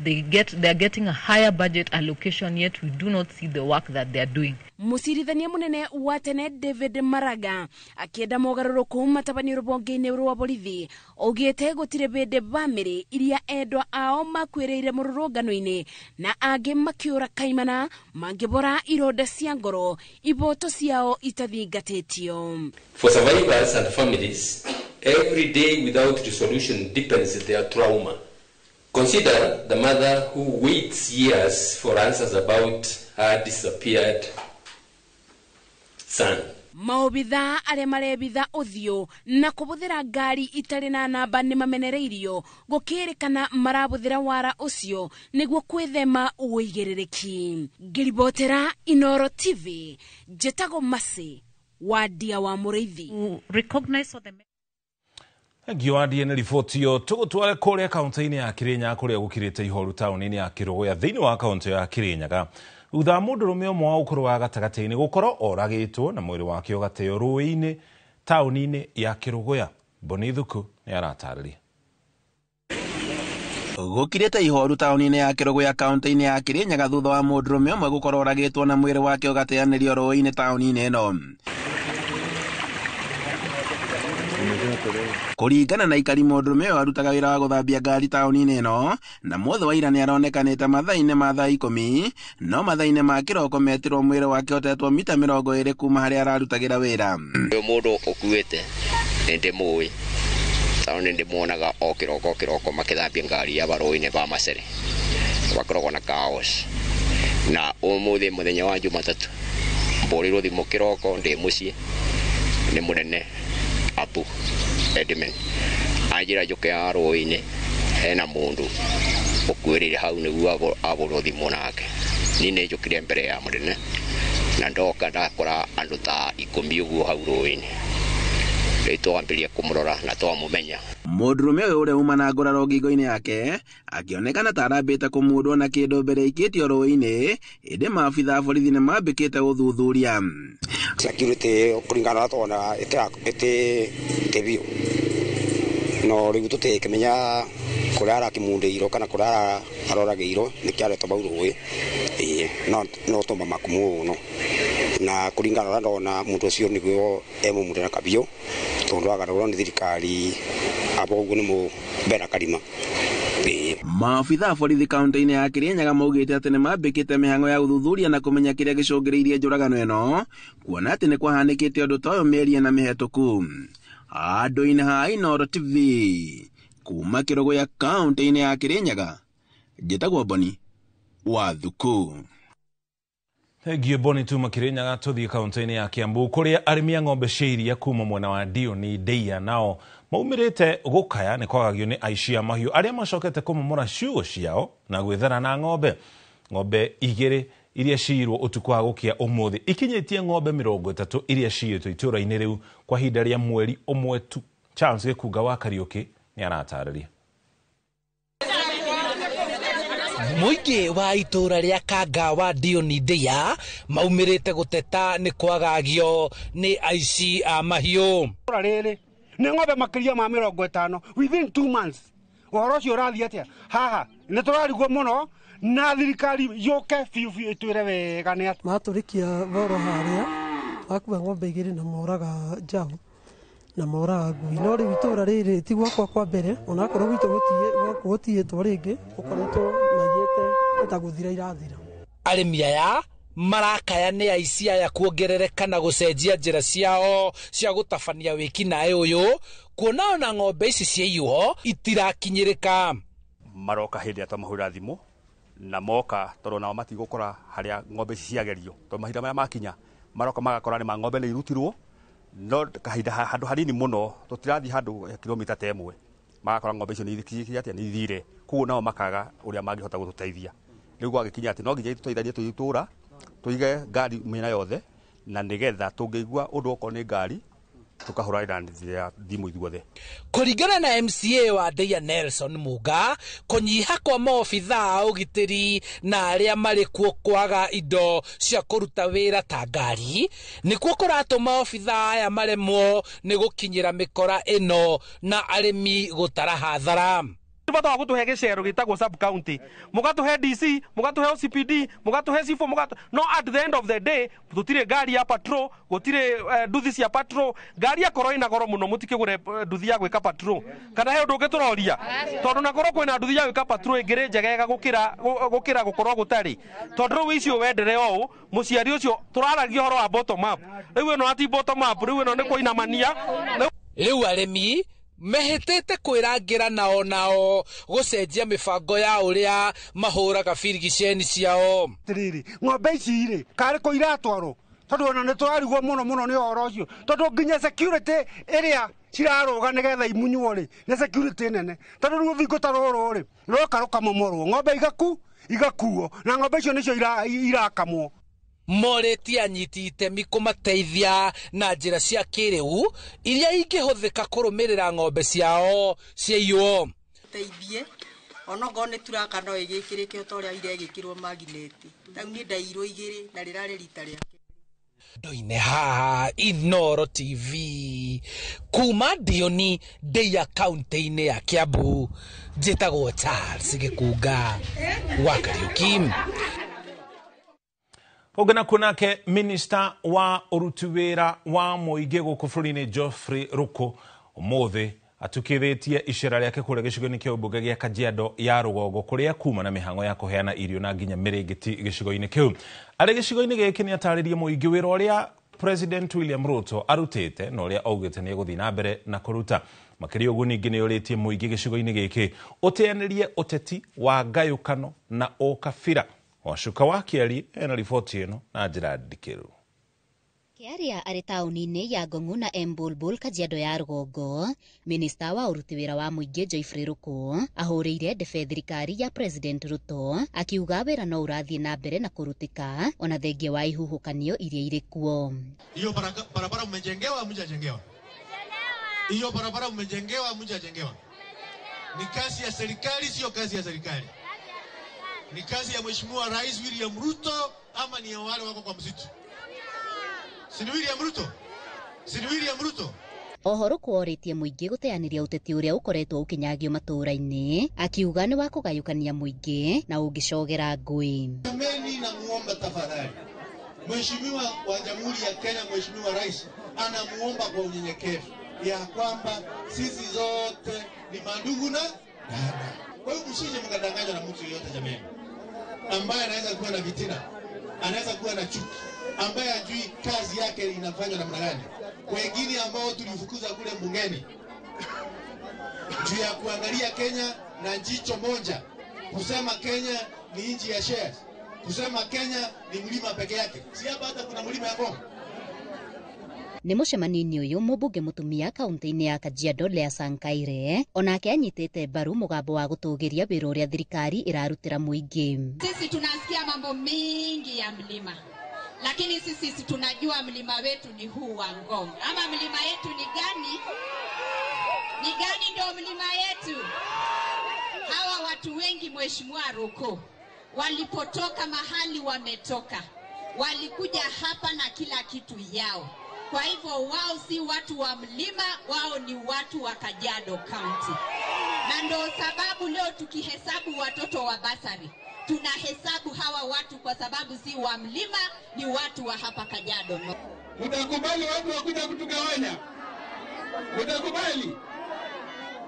they're getting a higher budget allocation, yet we do not see the work that they're doing. Mũcirithania mũnene wa tene David Maraga akĩenda mogarũrũku matabanio rũhonge-inĩ rwa borithi, augĩte gũtirĩ bĩndĩ bamĩrĩ iria endwa ao makuĩrĩire mũrũrũngano-inĩ na angĩ makĩũra kaimana mangĩbora ironda cia ngoro iboto ciao itathingatĩtio. For survivors and families, every day without resolution deepens their trauma. Consider the mother who waits years for answers about her disappeared son. Maobithaa arĩa marebitha ũthiũ na kũbũthĩra ngari itarĩ na namba nĩ mamenereirio gũkĩrĩkana marabũthĩra wara ũcio nĩguo kwĩthema ũigĩrĩrĩki. Ngĩribotera Inoro TV, njĩtagwo Mercy Wandia wa Mũrĩithi. Thengio Wandie nĩ riboti ĩyo. Tũgũtware kũrĩa kaũntĩ-inĩ ya Kĩrĩnyaga kũrĩa gũkirĩte ihoru taũni-inĩ ya Kĩrũgũya thĩinĩ wa kaũntĩ ya Kĩrĩnyaga thutha wa mũndũrũme ũmwe wa ũkũrũ wa gatagatĩ-inĩ gũkorwo oragĩtwo na mwĩrĩ wake ũgateo rũĩ-inĩ taũni-inĩ ya Kĩrũgũya. Boni Thuku nĩ aratarĩria. Gũkirĩte ihoru taũni-inĩ ya Kĩrũgũya kaũntĩ-inĩ ya Kĩrĩnyaga thutha wa mũndũrũme ũmwe gũkorwo oragĩtwo na mwĩrĩ wake ũgateanĩrio rũĩ-inĩ taũni-inĩ ĩno. Kũringana na ikari, mũndũrũme ũyũ arutaga wĩra wa gũthambia ngari taũni-inĩ ĩno na mũthĩ wa ira nĩ aronekanĩte mathaa-inĩ ma thaa 10, no mathaa-inĩ ma kĩroko metirwo mwĩrĩ wake ũtetwo mita 20 kuma harĩa ararutagĩra wĩra. Ũyũ mũndũ ũkuĩte nĩ ndĩmũĩ tondũ nĩ ndĩmuonaga o kĩroko kĩroko makĩthambia ngari ya barũĩ-inĩ ba Macere, bakoragwo na kaos. Na ũmũthĩ mũthenya wa Jumatatũ mbũrĩirwo thimũ kĩroko ndĩ mũciĩ nĩ mũnene Abu Edmund anjĩra njũke ya rũĩ-inĩ hena mũndũ ũkuĩrĩire hau nĩguo abũrwo thimũ nake. Niĩ nĩ njũkire mbere ya mũnene na ndoka ndakora andũ ta 10 ũguo hau rũĩ-inĩ. Rĩu twambĩrĩria kũmũrora na twamũmenya. Mũndũrũme ũyũ ũrĩa uma na nguraro ngingo-inĩ yake akĩonekana ta arambĩte kũmundwo na kĩndũ mbere ikĩtio rũĩ-inĩ, ĩndĩ maabitha a borithi nĩ mambĩkĩte gũthuthuria. Security kũringana na twana ĩtĩ biũ No rĩu tũtikĩmenya kũrĩa arakĩmundĩirwo kana kũrĩa aroragĩirwo nĩkĩo aretwo bau rũĩ. Ĩĩ no tũmamaku mũno na kũringana na ũrĩa ndona mũndũ ũcio nĩguo emũmunde na kabiũ tondũ agarũrwo nĩ thirikari abo ũguo nĩ mũmbera karima. Maabitha a borithi kaunti-inĩ ya Kirinyaga maugĩte atĩ nĩ mambĩkĩte mĩhang'o ya gũthuthuria na kũmenya kĩrĩa gĩcũngĩrĩirie njũragano ĩno, kuona atĩ nĩ kwahanĩkĩte ũndũ ta ũyũ mĩeri ĩna mĩhetũku. Handũ-inĩ ha Inooro TV kuma Kĩrũgũya kaunti-inĩ ya Kirinyaga, njĩtagwo Boni wa Thuku. Thengiũ Boni. Tuma Kirinyaga tũthiĩ kaunti-inĩ ya Kiambu kũrĩa arĩmi a ng'ombe cia iria kuma mwena wa Ndioni Ndeia nao maumĩrĩte gũkaya nĩ kwagagio nĩ aici a mahiũ arĩa macokete kũmomora ciugũ ciao na gwĩthara na ng'ombe. Ng'ombe igĩrĩ iria ciirwo ũtukũ wa gũkĩa ũmũthĩ ikinyĩtie ng'ombe 30 iria ciiyĩtwo itũũra-inĩ rĩu kwa ihinda rĩa mweri ũmwe tu. Charles Gĩkunga wa Kariũki nĩ aratarĩria. Mũingĩ wa itũũra rĩa Kanga wa Ndioni Ndeia maumĩrĩte gũteta nĩ kwagagio nĩ aici a mahiũ. Itũũra rĩrĩ nĩ ng'ombe makĩria ma 50 within 2 months. Ũhoro ũcio ũrathiĩ atĩa haha? Nĩ tũrarigwo mũno na thirikari yũke biũ biũ ĩtwĩre wega nĩ atĩa. Matũrĩkia thoro harĩa makua ng'ombe igĩrĩ na moraga njaũ na moraga ngui. No rĩu itũũra rĩrĩ ti gwakwa kwa mbere, onakorwo gwitũ gũtiĩtwo rĩngĩ, gũkoretwo maiyĩte ta gũthira irathira. Arĩmi aya marakaya nĩ aici aya kuongerereka na gũcenjia njĩra ciao cia gũtabania wĩkinaĩ ũyũ, kuona ona ng'ombe ici ciaiywo itirakinyĩrĩka. Maroka hĩndĩ ĩrĩa twamahũrĩra thimũ na moka tondũ nao matigũkora harĩa ng'ombe ici ciagerio, tondũ mahinda marĩa makinya maroka magakora nĩ ma ng'ombe nĩ irutirwo, no kahinda handũ hanini mũno tũtirathiĩ handũ kilomita ta ĩmwe magakora ng'ombe icio nĩ ithire, koguo nao makaga ũrĩa mangĩhota gũtũteithia. Rĩu gwagĩkinya atĩ no nginya tũteithanie twĩ itũũra tũige ngari mĩena yothe na nĩgetha tũngĩigua ũndũ okorwo nĩ ngari tũkahũranĩra thimũ ithuothe. Kũringana na MCA wa Ndeia Nelson Muga, kũnyiha kwa maobitha a ũgitĩri na arĩa marĩ kuo kwaga indo cia kũruta wĩra ta ngari nĩkuo kũratũma obitha aya maremwo nĩ gũkinyĩra mĩkora ĩno na arĩmi gũtara hathara. Bata wa gũtũhe gĩcero gĩtagwo sub county, mũgatũhe DC, mũgatũhe OCPD, mũgatũhe C4, no at the end of the day gũtirĩ ngari ya patrol, gũtirĩ nduthi cia patrol. Ngari akorwo ĩna goro mũno mũtikĩgũre nduthi ya gwĩka patrol, kana he ũndũ ũngĩ tũroria, tondũ nakorwo kwĩna nduthi ya gwĩka patrol ĩngĩrĩ njegega gũkĩra gũkorwo gũtarĩ, tondũ rĩu icio wendere ũũ mũciari ũcio tũraragia ũhoro wa bottom up, rĩu ĩno ati bottom up, rĩu ĩno nĩ kũinamania. Rĩu arĩmi mehĩtĩte kwĩrangĩra nao nao gũcenjia mĩbango ya ũrĩa mahũraga birigiceni ciao. Atĩrĩrĩ, ng'ombe ici rĩ karĩ kũ iratwarwo? Tondũ ona nĩ tũrarigwo mũno mũno nĩ ũhoro ũcio, tondũ nginya security ĩrĩa cirarũga nĩgetha imunywo rĩ nĩ security nene, tondũ rĩu rũthingo ta rũrũ rĩ rũroka rũkamomorwo, ng'ombe igakuo na ng'ombe icio nĩcio irakamwo. Morĩtie anyiti itemi kũmateithia na njĩra cia kĩrĩu iria ingĩhũthĩka kũrũmĩrĩra ng'ombe ciao ciaiywo. Teithie onokorwo nĩ turaka no ĩgĩkĩrĩke o ta ũrĩa iregĩkĩrwo magineti. Rĩu niĩ ndaiyirwo igĩrĩ na rĩrarĩ rita rĩa ndoine haha Inooro TV kuma Ndioni Ndeia kaunti-inĩ ya Kiambu, njĩtagwo Charles Gĩkunga wa Kariũki. Ũngĩ nakuo nake minista wa ũruti wĩra wa mũingĩ gũkũ bũrũri-inĩ Geoffrey Ruku ũmũthĩ atukithĩtie icera rĩake kũrĩa gĩcigo-inĩ kĩa ũmbunge gĩa Kajiado ya rũgongo kũrĩa kuma na mĩhang'o ya kũheana irio na nginya mĩrĩngĩti gĩcigo-inĩ kĩu. Arĩ gĩcigo-inĩ gĩkĩ nĩ atarĩrie mũingĩ wĩra ũrĩa President William Ruto arutĩte na ũrĩa augĩte nĩ egũthiĩ na mbere na kũruta. Makĩria ũguo ningĩ nĩ ũrĩtie mũingĩ gĩcigo-inĩ gĩkĩ ũteanĩrie ũteti wa ngayũkano na ũkabira. Wacuka wa Kĩari ena riboti ĩno na njĩra ndikĩru. Kĩaria arĩ taũni-inĩ ya Ngong'u na Embulbul Kajiado ya rũgongo, minista wa ũruti wĩra wa mũingĩ Geoffrey Ruku ahũrĩire ndebe thirikari ya President Ruto akiuga wĩra no ũrathiĩ na mbere na kũrutĩka ona thengia wa ihuhũkanio iria irĩ kuo. Hiyo barabara mmejengewa hamjajengewa? Hiyo barabara mmejengewa hamjajengewa? Ni kazi ya serikali, sio kazi ya serikali? Ni kazi ya Mheshimiwa Rais William Ruto ama ni ya wale wako kwa msitu? Si ni William Ruto? Si ni William Ruto? Oho Ruku orĩtie mũingĩ gũteanĩria ũteti ũrĩa ũkoretwo ũkĩnyagio matũũra-inĩ, akiuga nĩ wa kũgayũkania mũingĩ na ũngĩcogera ngũĩ. Jameni, namuomba tafadhali Mheshimiwa wa Jamhuri ya Kenya, Mheshimiwa Rais anamuomba kwa unyenyekevu ya kwamba sisi zote ni mandugu na dada. Kwa hiyo msije mkadanganywa na mtu yeyote jameni, ambaye anaweza kuwa na vitina, anaweza kuwa na chuki, ambaye hajui kazi yake inafanywa namna gani. Wengine ambao tulifukuza kule bungeni juu ya kuangalia Kenya na jicho moja, kusema Kenya ni nchi ya shares, kusema Kenya ni mlima peke yake. Si hapa hata kuna mlima ya Ngong. Nĩ mũcemanio-inĩ ũyũ mũmbunge mũtumia kaunti-inĩ ya Kajiado Lea Sankaire onake anyitĩte mbaru mũgambo wa gũtũgĩria wĩra ũrĩa thirikari ĩrarutĩra mũingĩ. Sisi tunasikia mambo mingi ya mlima, lakini sisi tunajua mlima wetu ni huu wa Ngong. Ama mlima yetu ni gani? Ni gani ndio mlima yetu? Hawa watu wengi, Mheshimiwa Ruku, walipotoka mahali wametoka, walikuja hapa na kila kitu yao. Kwa hivyo wao si watu wa mlima, wao ni watu wa Kajiado County. Na ndio sababu leo tukihesabu watoto wa basari, tunahesabu hawa watu kwa sababu si wa mlima, ni watu wa hapa Kajiado. Mtakubali watu wakuja kutugawanya? Mtakubali?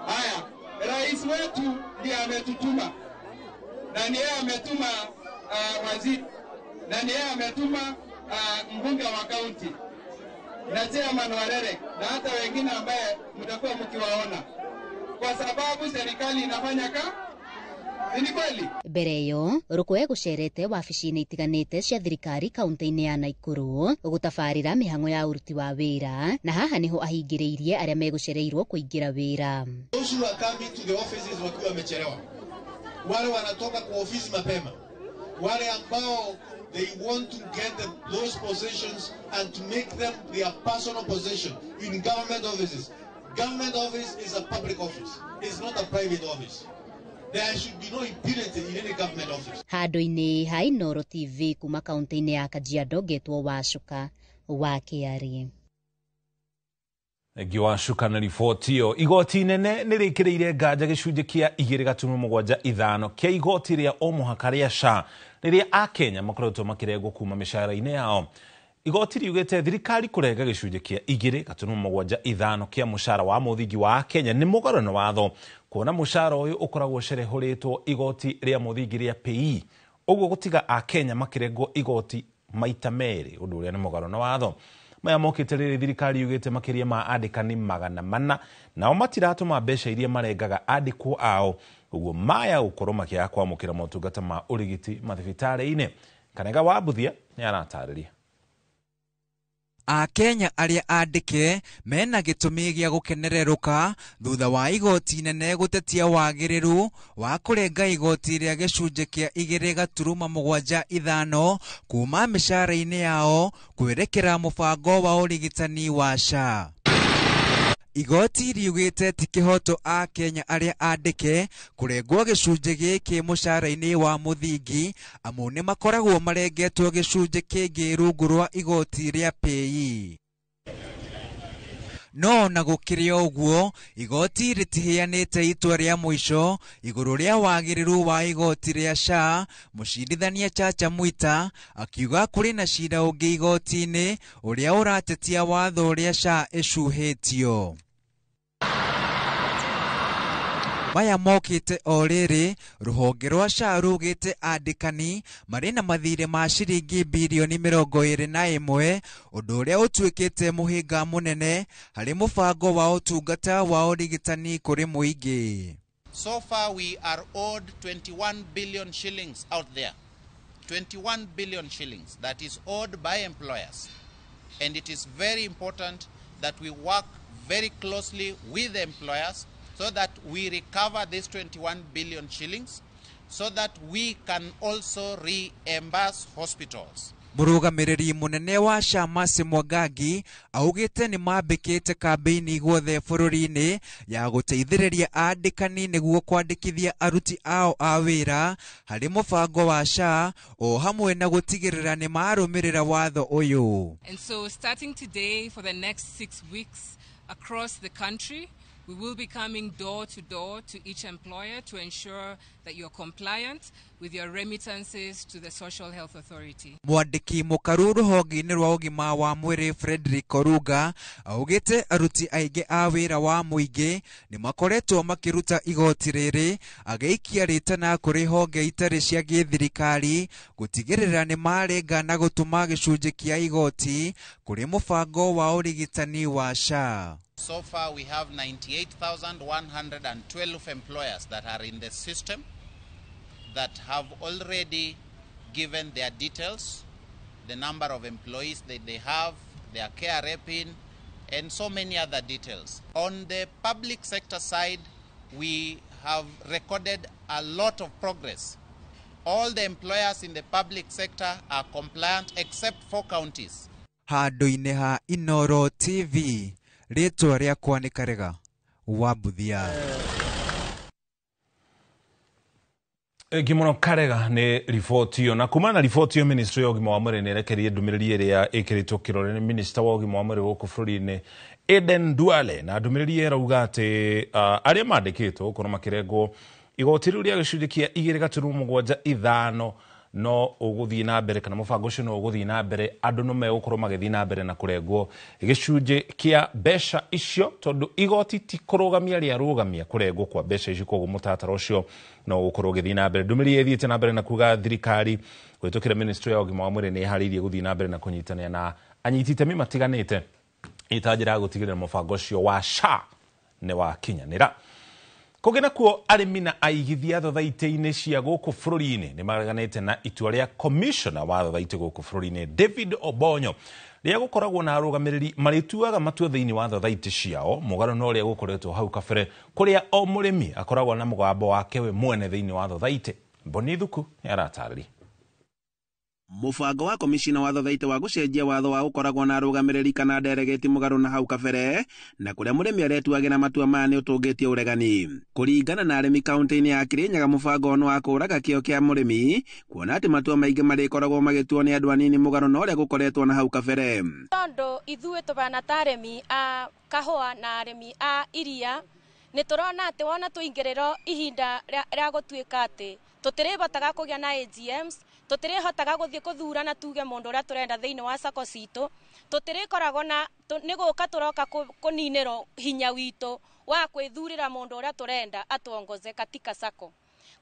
Haya, rais wetu ndiye ametutuma. Na ni yeye ametuma waziri, na ni yeye ametuma mbunge wa kaunti, na chairman wa REREC, na hata wengine ambaye mtakuwa mkiwaona, kwa sababu serikali inafanya ka ni kweli. Mbere ĩyo Ruku egũcerete wabici-inĩ itiganĩte cia thirikari kaunti-inĩ ya Naikuru gũtabarĩra mĩhang'o ya ũruti wa wĩra, na haha nĩho ahingĩrĩirie arĩa megũcereirwo kũingĩra wĩra. Those who are coming to the offices wakiwa wamechelewa, wale wanatoka kwa ofisi mapema, wale ambao they want to get those positions and to make them their personal position in government offices. Government office is a public office. It's not a private office. There should be no impunity in any government office. Handũ-inĩ ha Inooro TV kuma kaunti-inĩ ya Kajiado ngetwo Wacuka wa Kĩarĩ. Thengiũ Wacuka na riboti ĩyo. Igoti inene nĩ rĩkĩrĩire nganja gĩcunjĩ kĩa 2.75 kĩa igoti rĩa o mũhaka rĩa SHA rĩrĩa akenya makoretwo makĩrengwo kuma mĩcara-inĩ yao. Igoti riugĩte thirikari kũrenga gĩcunjĩ kĩa 2.75 kĩa mũcara wa mũthingi wa Kenya nĩ mũgarũ na watho, kuona mũcara ũyũ ũkoragwo ũcerehũrĩtwo igoti rĩa mũthingi rĩa PAYE, ũguo gũtiga akenya makĩrengwo igoti maita merĩ, ũndũ ũrĩa nĩ mũgarũ na watho. Maya mokĩte rĩrĩ thirikari yugĩte makĩria ma andĩkani 400 nao matiratũma mbeca iria marengaga andĩkwo ao, ũguo maya gũkorwo makĩaga kwamũkĩra motungata ma ũrigiti mathibitarĩ-inĩ. Kanega wa Mbuthia nĩ aratarĩria. Akenya arĩa andĩke mena gĩtũmi gĩa gũkenererũka thutha wa igoti inene gũtetia wagĩrĩru wa kũrenga igoti rĩa gĩcunjĩ kĩa 2.75 kuma mĩcara-inĩ yao kwerekera mũbango wa ũrigitani wa SHA. Igoti riugĩte ti kĩhoto Akenya arĩa andĩke kũrengwo gĩcunjĩ gĩkĩ mũcara-inĩ wa mũthingi, amu nĩ makoragwo marengetwo gĩcunjĩ kĩngĩ rungu rwa igoti rĩa PAYE. No na gũkĩrĩ ũguo, igoti rĩtiheanĩte itua rĩa mũico igũrũ rĩa wagĩrĩru wa igoti rĩa SHA. Mũcirithania Chacha Mwita akiuga kũrĩ na cira ũngĩ igoti-inĩ ũrĩa ũratetia watho ũrĩa SHA ĩcuhĩtio. Maya mokĩte o rĩrĩ rũhonge rwa SHA rugĩte andĩkani marĩ na mathirĩ ma ciringi birioni 21, ũndũ ũrĩa ũtuĩkĩte mũhĩnga mũnene harĩ mũbango wa ũtungata wa ũrigitani kũrĩ mũingĩ. So far we are owed 21 billion shillings out there. 21 billion shillings that is owed by employers. And it is very important that we work very closely with the employers so that we recover this 21 billion shillings so that we can also reimburse hospitals. Mũrũgamĩrĩri mũnene wa SHA Mercy Mwangangi augĩte nĩ mambĩkĩte kambĩini guothe bũrũri-inĩ ya gũteithĩrĩria andĩkani nĩguo kwandĩkithia aruti ao a wĩra harĩ mũbango wa SHA o hamwe na gũtigĩrĩra nĩ marũmĩrĩra watho ũyũ. And so starting today for the next 6 weeks, Across the country, we will be coming door to door to each employer to ensure that you're compliant with your remittances to the Social Health Authority. Mwandĩki mũkaru rũhonge-inĩ rwa ũgima wa mwĩrĩ Frederick Oruga augĩte aruti aingĩ a wĩra wa mũingĩ nĩ makoretwo makĩruta igoti rĩrĩ, agĩikia rĩtana kũrĩ honge itarĩ cia gĩthirikari gũtigĩrĩra nĩ marenga na gũtũma gĩcunjĩ kĩa igoti kũrĩ mũbango wa ũrigitani wa SHA. So far, we have 98,112 employers that are in the system that have already given their details, the number of employees that they have, their KRA PIN, and so many other details. On the public sector side, we have recorded a lot of progress. All the employers in the public sector are compliant except 4 counties. Handũ-inĩ ha Inoro TV, rĩtwa rĩakwa nĩ Karega wa Mbuthia. Ngimono Karega nĩ riboti ĩyo, na kumana na riboti ĩyo ministry ya ũgima wa mwĩrĩ nĩ ĩrekereirie ndũmĩrĩri ĩrĩa ĩkĩrĩtwo kĩrore nĩ minister wa ũgima wa mwĩrĩ gũkũ bũrũri-inĩ Aden Duale, na ndũmĩrĩri ĩrauga atĩ arĩa mandĩkĩtwo gũkorwo makĩrengwo igoti rĩu rĩa gĩcunjĩ kĩa 2.75 no ũgũthiĩ na mbere, kana mũbango ũcio no ũgũthiĩ na mbere, andũ no megũkorwo magĩthiĩ na mbere na kũrengwo gĩcunjĩ kĩa mbeca icio, tondũ igoti ti kũrũgamia rĩarũgamia kũrengwo kwa mbeca icio, koguo mũtaratara ũcio no ũgũkorwo ũgĩthiĩ na mbere. Ndũmĩrĩri ĩthiĩte na mbere na kuga thirikari kũhĩtũkĩra ministry ya ũgima wa mwĩrĩ nĩ ĩharĩirie gũthiĩ na mbere na kũnyitanĩra na anyiti itemi matiganĩte ĩ ta njĩra ya gũtigĩrĩra mũbango ũcio wa SHA nĩ wakinyanĩra. Kũngĩ nakuo arĩmi na aigithia thothaitĩ-inĩ cia gũkũ bũrũri-inĩ nĩ mareganĩte na itua rĩa commissioner wa thothaitĩ gũkũ bũrũri-inĩ David Obonyo rĩa gũkoragwo na arũgamĩrĩri marĩtuaga matua thĩinĩ wa thothaitĩ ciao, mũgarũ na ũrĩa gũkoretwo hau kabere kũrĩa o mũrĩmi akoragwo na mũgambo wake we mwene thĩinĩ wa thothaitĩ. Mboni Thuku nĩ aratarĩria. Mũbango wa komishina wa thothaitĩ wa gũcenjia watho wa gũkoragwo na arũgamĩrĩri kana delegate mũgarũ na hau kabere, na kũrĩa mũrĩmi aretuagĩra matua maya nĩ ũtũngĩtie ũregani. Kũringana na arĩmi kaunti-inĩ ya Kirinyaga, mũbango nĩ wa kũũraga kĩo kĩa mũrĩmi, kuona atĩ matua maingĩ marĩkoragwo magĩtuo nĩ andũ anini mũgarũ na ũrĩa gũkoretwo na hau kabere. Tondũ ithuĩ tũbana ta arĩmi a kahũa na arĩmi a iria, nĩ tũrona atĩ wona tũingĩrĩrwo ihinda rĩa gũtuĩka atĩ tũtirĩhotaga kũgĩa na AGMs, tũtirĩhotaga gũthiĩ kũthurana tuge mũndũ ũrĩa tũrenda thĩinĩ wa sacco citũ, tũtirĩkoragwo na nĩ gũka tũroka kũninĩrwo hinya witũ wa kwĩthurĩra mũndũ ũrĩa tũrenda atuongoze katika sacco.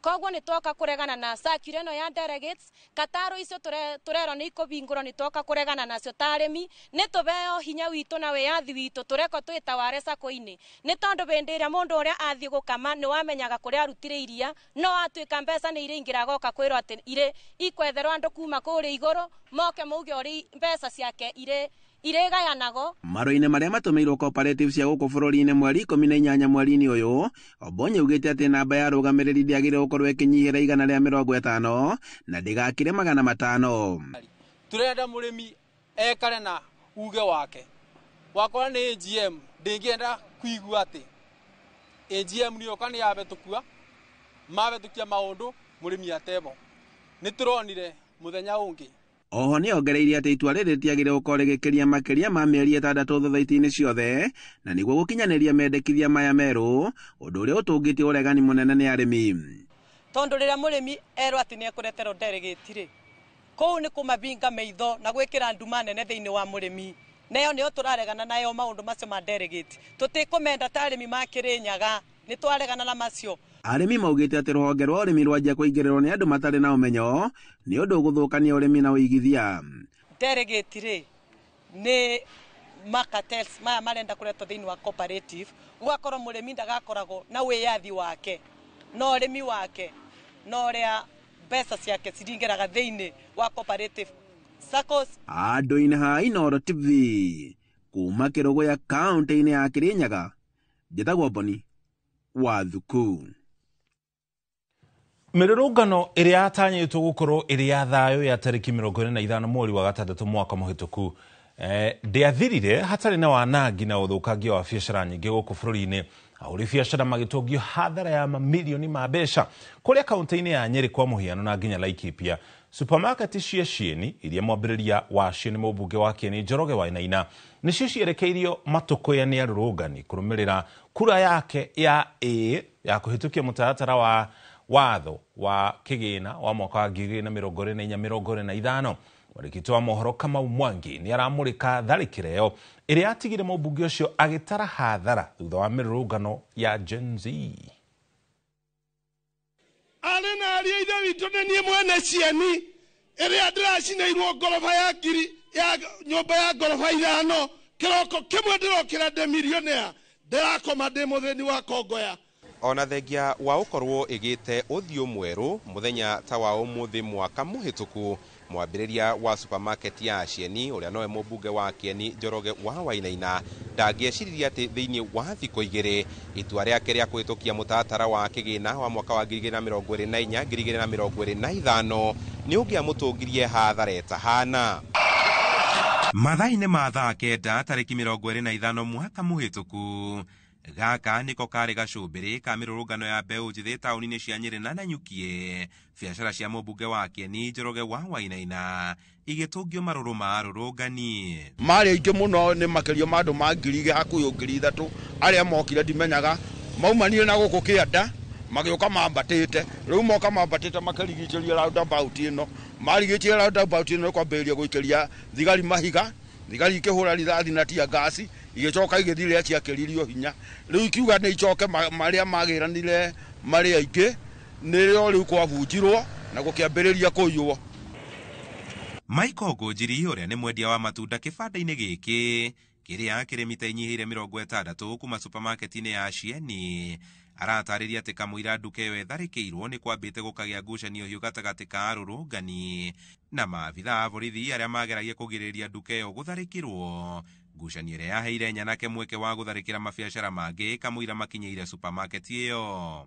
Koguo nĩ twoka kũregana na circular ĩno ya delegates, kataro icio tũrerwo nĩ ikũbingũrwo, nĩ twoka kũregana nacio ta arĩmi, nĩ tũbeo hinya witũ na wĩyathi witũ tũreko twĩtaware sacco-inĩ, nĩ tondũ hĩndĩ ĩrĩa mũndũ ũrĩa athiĩ gũkama nĩ wamenyaga kũrĩa arutire iria, no atuĩka mbeca nĩ irĩingĩra agoka kwĩrwo atĩ irĩ ikwetherwo andũ kuma kũrĩa igũrũ moke mauge ũrĩa mbeca ciake irĩ irĩgayanago. Marũa-inĩ marĩa matũmĩirwo cooperative cia gũkũ bũrũri-inĩ mweri 18 mweri-inĩ ũyũ, Obonyo augĩte atĩ namba ya arũgamĩrĩri ndĩagĩrĩirwo gũkorwo ĩkĩnyihĩra 150 na ndĩgakĩre 500. Tũrenda mũrĩmi ekare na uge wake. Wakora nĩ AGM, ndĩngĩenda kuigua atĩ AGM nĩyoka nĩ yabetũkua, mabetũkia maũndũ mũrĩmi atemo. Nĩ tũronire mũthenya ũngĩ. Oho nĩ ongereire atĩ itua rĩrĩ rĩtiagĩrĩirwo gũkorwo rĩgĩkĩria makĩria ma mĩeri 6 thothaitĩ-inĩ ciothe, na nĩguo gũkinyanĩria mendekithia maya merũ, ũndũ ũrĩa ũtũngĩtie ũregani mũnene nĩ arĩmi. Tondũ rĩrĩa mũrĩmi erwo atĩ nĩ ekũreterwo delegate rĩ, kũu nĩ kũmabinga maitho na gwĩkĩra nduma nene thĩinĩ wa mũrĩmi. Nayo nĩyo tũraregana nayo maũndũ macio ma delegate. Tũtikũmenda ta arĩmi ma Kĩrĩnyaga, nĩ twaregana na macio. Arĩmi maugĩte atĩ rũhonge rwa ũrĩmi rwanjia kũingĩrĩrwo nĩ andũ matarĩ na ũmenyo nĩ ũndũ ũgũthũkania ũrĩmi na ũigithia. Delegate rĩ nĩ macartels maya marenda kũretwo thĩinĩ wa cooperative, gũgakorwo mũrĩmi ndagakoragwo na wĩyathi wake na ũrĩmi wake na ũrĩa mbeca ciake ciringĩraga thĩinĩ wa cooperative SACCOs. Andũ-inĩ ha Inooro TV kuma Kĩrũgũya kaũntĩ-inĩ ya Kĩrĩnyaga, njĩtagwo Mboni wa Thuku. Mĩrũrũngano ĩrĩa yatanyĩtwo gũkorwo ĩrĩ ya thayũ ya tarĩki 45 mweri wa gatandatũ mwaka mũhĩtũku ndĩathirire hatarĩ na wanangi na ũthũkangia wa biacara nyingĩ gũkũ bũrũri-inĩ, ahũri biacara magĩtũngio hathara ya mamirioni ma mbeca kũrĩa kaũntĩ-inĩ ya Nyeri kwa mũhiano na nginya Laikipia. Supermarket cia Cieni iria mwambĩrĩria wacio nĩ mũmbunge wa Kieni Njoroge Wainaina nĩcio cierekeirio matũkũya nĩ arũrũngani kũrũmĩrĩra kura yake ya ĩĩ ya kũhĩtũkia mũtaratara wa watho wa kĩgĩna wa mwaka wa 2024-2025. Mwandĩki wa mohoro Kamau Mwangi nĩ aramũrĩka tharĩkĩra ĩyo ĩrĩa yatigire mũmbunge ũcio agĩtara hathara thutha wa mĩrũrũngano ya Gen Z. Arĩ na ariũ a ithe witũ nĩ niĩ mwene Cieni ĩrĩa ndĩracinĩirwo ngoroba ya ngiri ya nyũmba ya ngoroba 5 kĩroko kĩmwe ndĩrokĩra ndĩ millionaire ndĩrakoma ndĩ mũthĩni wa Kongoya. Ona thengia wa ũkorwo ĩgĩte ũthiũ mwerũ mũthenya ta wa ũmũthĩ mwaka mũhĩtũku, mwambĩrĩria wa supermarket ya Cieni ũrĩa nowe mũmbunge wa Kieni Njoroge wa Wainaina ndangĩeciririe atĩ thĩinĩ wa thikũ 2 itua rĩake rĩa kũhĩtũkia mũtaratara wa kĩgĩna wa mwaka wa 2024 2025 nĩ ũngĩamũtũngirie hathara ĩtahana. Mathaa-inĩ ma thaa 9 tarĩki 25 mwaka mũhĩtũku, gaka nĩko karĩ gacũmbĩrĩ ka mĩrũrũngano ya mbeũ njĩthĩ taũni-inĩ cia Nyĩrĩ na Nanyukie. Biacara cia mũmbunge wa Kieni Njoroge wa Wainaina igĩtũngio marũrũ ma arũrũngani. Marĩ aingĩ mũno, nĩ makĩria ma andũ ma 2,000 hakuhĩ 3,000 arĩa mokire ndimenyaga maumanire na gũkũ kĩanda magĩũka mambatĩte. Rĩu moka mambatĩte makĩrigicĩria roundabout ĩno, marigicĩria roundabout ĩno kwambĩrĩria gũikĩria thigari mahiga, thigari ikĩhũra rithathi na tear gas, igĩcoka igĩthiĩ rĩrĩa ciakĩririo hinya. Rĩu ikiuga nĩ icoke marĩa magĩranire marĩ aingĩ nĩrĩo rĩu kwabunjirwo na gũkĩambĩrĩria kũiywo. Michael Ngũnjiri ũrĩa nĩ mwendia wa matunda kĩbanda-inĩ gĩkĩ kĩrĩa kĩrĩ mita inyihĩire 60 kuma supermarket-inĩ ya Cieni aratarĩria atĩ kamũira nduka ĩyo ĩtharĩkĩirwo nĩ kwambĩte gũkagĩa ngucanio hiũ gatagatĩ ka arũrũngani na maabitha a borithi arĩa mageragia kũgirĩrĩria nduka ĩyo gũtharĩkĩrwo. Ngucanio ĩrĩa yaheire nyanake mweke wa gũtharĩkĩra mabiacara mangĩ kamũira makinyĩire supermarket ĩyo.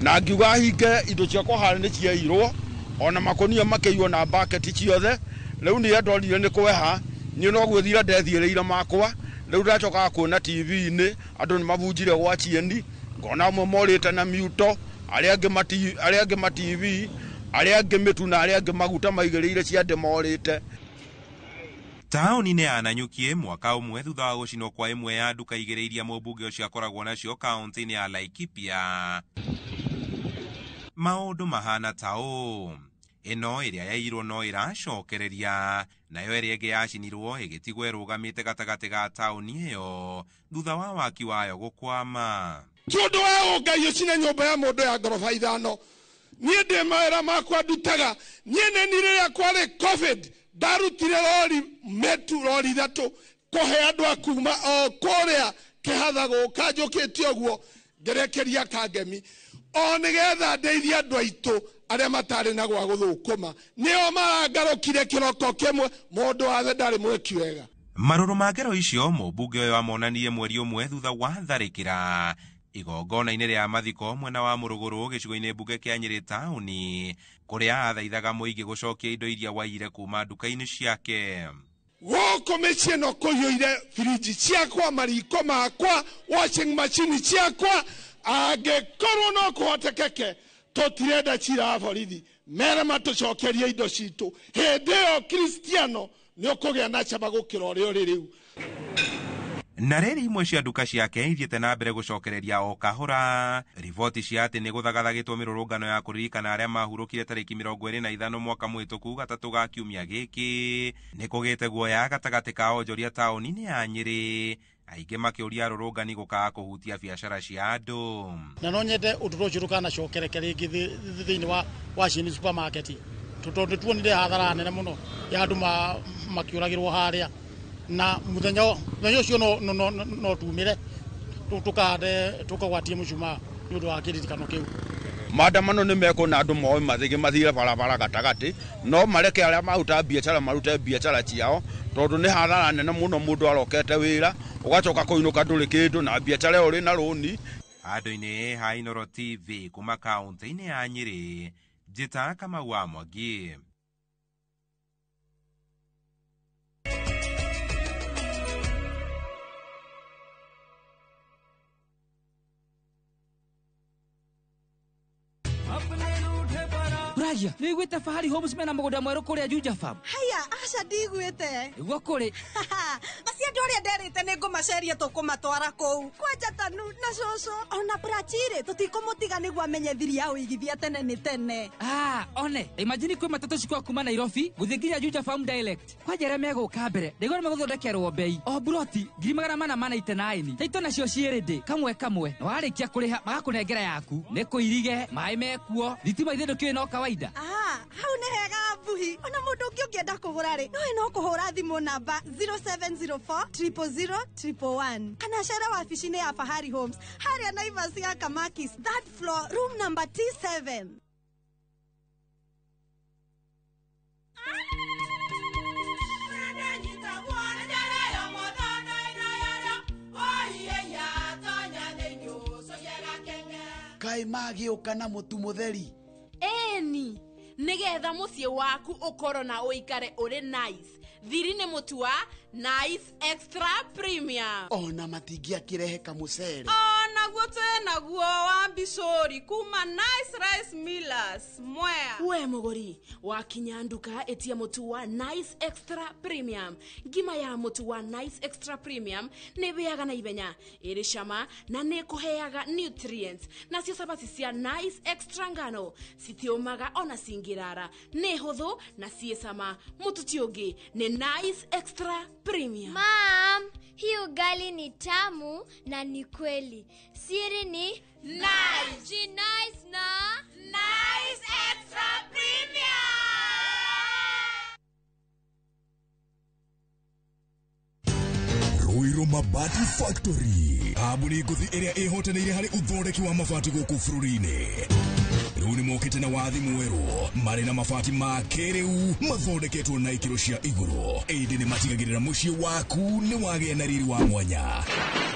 Na ngiuga hinge indo ciakwa harĩa nĩ ciairwo ona makũnia makĩiywo na baketi ciothe. Rĩu nĩ ndorire nĩ kweha niĩ no gwĩthira ndethiĩrĩire makwa. Rĩu ndacokaga kuona TV-inĩ andũ nĩ mabunjire gwa Cieni, ngona amwe morĩte na miuto, arĩa angĩ ma TV, arĩa angĩ mĩtu na arĩa angĩ maguta maigĩrĩire ciande morĩte. Taũni-inĩ ya Nanyukie mwaka ũmwe thutha wa gũcinwo kwa ĩmwe ya nduka 2 iria mũmbunge ũcio akoragwo nacio kaũntĩ-inĩ ya Laikipia, maũndũ mahana ta ũũ. Ĩno ĩrĩa yaiyirwo no ĩracokereria, nayo ĩrĩa ĩngĩ yacinirwo ĩgĩtigwo ĩrũgamĩte gatagatĩ ga taũni ĩyo thutha wa waki wayo gũkwama. Ti ũndũ wa ũngai ũcine nyũmba ya mũndũ ya ngoroba 5. Niĩ ndĩ mawĩra makwa ndutaga. Niĩ nĩ niĩ rĩrĩa kwarĩ COVID ndarutire rori metu rori 3 kũhe andũ a kuma o kũrĩa kĩhatha gũka njũkĩte ũguo ngerekeria Kangemi o nĩgetha ndeithie andũ aitũ arĩa matarĩ na gwa gũthũkũma. Nĩo marangarũkire kĩroko kĩmwe, mũndũ wathe ndarĩ mwĩki wega. Marũrũ ma ngero icio mũmbunge ũyũ amonanirie mweri ũmwe thutha wa tharĩkĩra igongona-inĩ rĩa mathiko mwena wa Mũrũgũrũ gĩcigo-inĩ mbunge kĩa Nyĩrĩ taũni kũrĩa athaithaga mũingĩ gũcokia indo iria waiyire kuma nduka-inĩ ciake. Gũkũ mĩciĩ ĩno kũiyũire firiji ciakwa, mariko makwa, washing machine ciakwa. Angĩkorwo no kũhotekeke tũtirenda cira wa borithi, mere matũcokerie indo citũ. Hĩndĩ ĩyo Kristiano nĩ ũkũgĩa na cama gũkĩra ũrĩa ũrĩ rĩu. Na rĩrĩ imwe cia nduka ciake ithiĩte na mbere gũcokereria o kahora. Riboti cia atĩ nĩ gũthagathagĩtwo mĩrũrũngano ya kũririkana arĩa mahurũkire tarĩki 25 mwaka mũhĩtũku gatatũ ga kiumia gĩkĩ nĩ kũgĩte guoya gatagatĩ ka onjoria taũni-inĩ ya Nyĩrĩ, aingĩ makĩũria arũrũngani gũkaga kũhutia biacara cia andũ. Na no nyende ũndũ ũcio ndũkanacokereke rĩngĩ thĩinĩ wa Cieni supermarket, tondũ nĩ tuonire hathara nene mũno ya andũ makĩũragĩrwo harĩa. Na mũthenya ũcio no tumire tũkande tũkagwatie mũcumaa nĩ ũndũ wa kĩririkano kĩu. Maandamano nĩ mekwo na andũ moe mathĩgĩ mathire barabara gatagatĩ, no mareke arĩa maruta biacara marute biacara ciao, tondũ nĩ hathara nene mũno mũndũ arokete wĩra ũgacoka kũinũka ndũrĩ kĩndũ na biacara ĩyo ũrĩ na rũni. Handũ-inĩ ha Inooro TV kuma kaũntĩ-inĩ ya Nyĩrĩ, njĩta Kamau wa Mwangi. Haya, nĩiguĩte Fahari Homes mena mũgũnda mwerũ kũrĩa Juja Farm? Haya, aca ndiguĩte. Nĩguo kũrĩ. Macio andũ arĩa nderĩte nĩ ngũmaceria tũkũmatwara kũu. Kwanja Tanu na cũcũ ona Brachirĩ tũtikũmũtiga nĩguo amenye thiri ya ũigithia tene nĩ tene. Ah, one, imagine kwĩ matatũ cikwa kuma Nairobi gũthiĩ nginya Juja Farm direct. Kwanja arĩa megũka mbere, ndaigua nĩ megũthondekerwo bei. O buroti 499. Taito nacio ciĩ ready kamwe kamwe. Na warĩkia kũrĩha magakũnengera yaku. Nĩ kũirige, maĩ mekuo, thitima ithe ndũkĩũĩ no kawaida. Ah, hau nĩ hega Mbuhi. Ona mũndũ ũngĩ ũngĩenda kũgũra rĩ, nowe no kũhũra thimũ namba 0704 000 111 kana cere wabici-inĩ ya Fahari Homes harĩa Naivas ya Kamakis, third floor, room number T7. Kaĩ magĩũka na mũtu mũtheri? Ĩni, nĩgetha mũciĩ waku ũkorwo na ũikare ũrĩ nice. Thiri nĩ mũtu wa Nice Extra Premium. Ona matingĩakĩrehe kamũcere. Onaguo twĩnaguo wa mbicũri kuma Nice Rice Millers Mwea. We mũgũri wakinya nduka ĩtia mũtu wa Nice Extra Premium. Ngima ya mũtu wa Nice Extra Premium nĩ ĩhĩaga na ihenya, ĩrĩ cama na nĩ ĩkũheaga nutrients. Nacio cabaci cia Nice Extra ngano citiũmaga ona cingĩrara, nĩ hũthũ na ciĩ cama. Mũtu ti ũngĩ nĩ Nice Extra Premium. Mom, hii ugali ni tamu na ni kweli. Siri ni Nice. Ji nice na Nice Extra Premium. Ruiru Mabati Factory, kambuni ngũthi ĩrĩa ĩhotanĩire harĩ ũthondeki wa mabati gũkũ bũrũri-inĩ. Rĩu nĩ mokĩte na wathi mwerũ marĩ na mabati ma kĩrĩu mathondeketwo na ikĩro cia igũrũ, ĩndĩ nĩ matigagĩrĩra mũciĩ waku nĩ wagĩa na riri wa mwanya.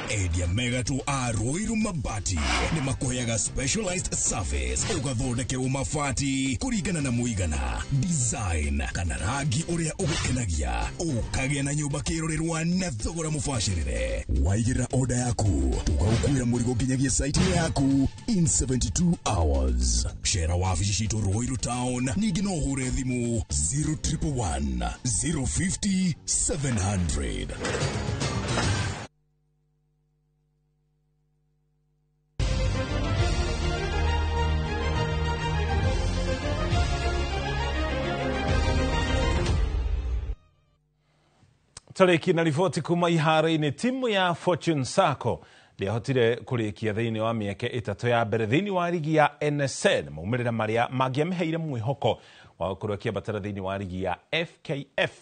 Endia megatũ a Ruiru Mabati nĩ makũheaga specialized service, ũgathondekerwo mabati kũringana na mũigana, design kana rangi ũrĩa ũgũkenagia, ũkagĩa na nyũmba kĩrorerwa na thogora mũbacĩrĩre. Waigĩrĩra order yaku tũgagũkuĩra mũrigo nginyagia site yaku in 72 hours. Cera wabici citũ Ruiru Town, ningĩ no ũhũre thimũ 0111 050 700. Tarĩki na riboti kuma iharo-inĩ, timu ya Fortune Sacco ndĩahotire kũrĩkia thĩinĩ wa mĩeke ĩtatũ ya mbere thĩinĩ wa rigi ya NSL, maumĩrĩra marĩa mangĩamĩheire mwĩhoko wa gũkorwo ĩkĩambatĩra thĩinĩ wa rigi ya FKF.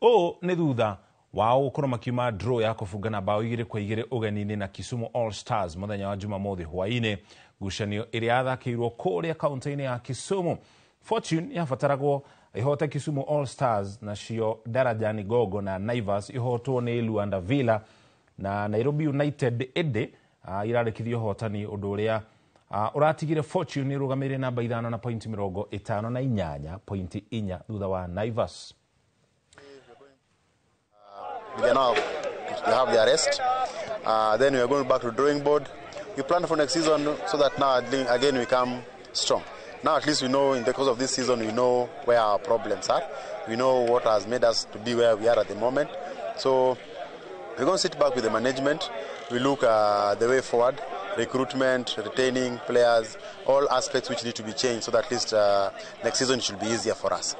Ũũ nĩ thutha wao gũkorwo makiuma draw ya kũbungana bao 2-2 ũgeni-inĩ na Kisumu All Stars mũthenya wa Jumamothi hwaĩ-inĩ, ngucanio ĩrĩa yathakĩirwo kũrĩa kaunti-inĩ ya Kisumu. Fortune yabataragwo ihote Kisumu All Stars, nacio Darajani Gogo na Naivas ihotwo nĩ Luanda Villa na Nairobi United ĩndĩ irarĩkirie ũhotani, ũndũ ũrĩa ũratigire Fortune ĩrũgamĩrĩire namba 5 na pointi 58, pointi 4 thutha wa Naivas. They now have their rest. Then we are going back to drawing board. We plan for next season so that now again we come strong. Now at least we know in the course of this season, we know where our problems are. We know what has made us to be where we are at the moment. So we're going to sit back with the management. We look the way forward, recruitment, retaining players, all aspects which need to be changed so that at least next season should be easier for us.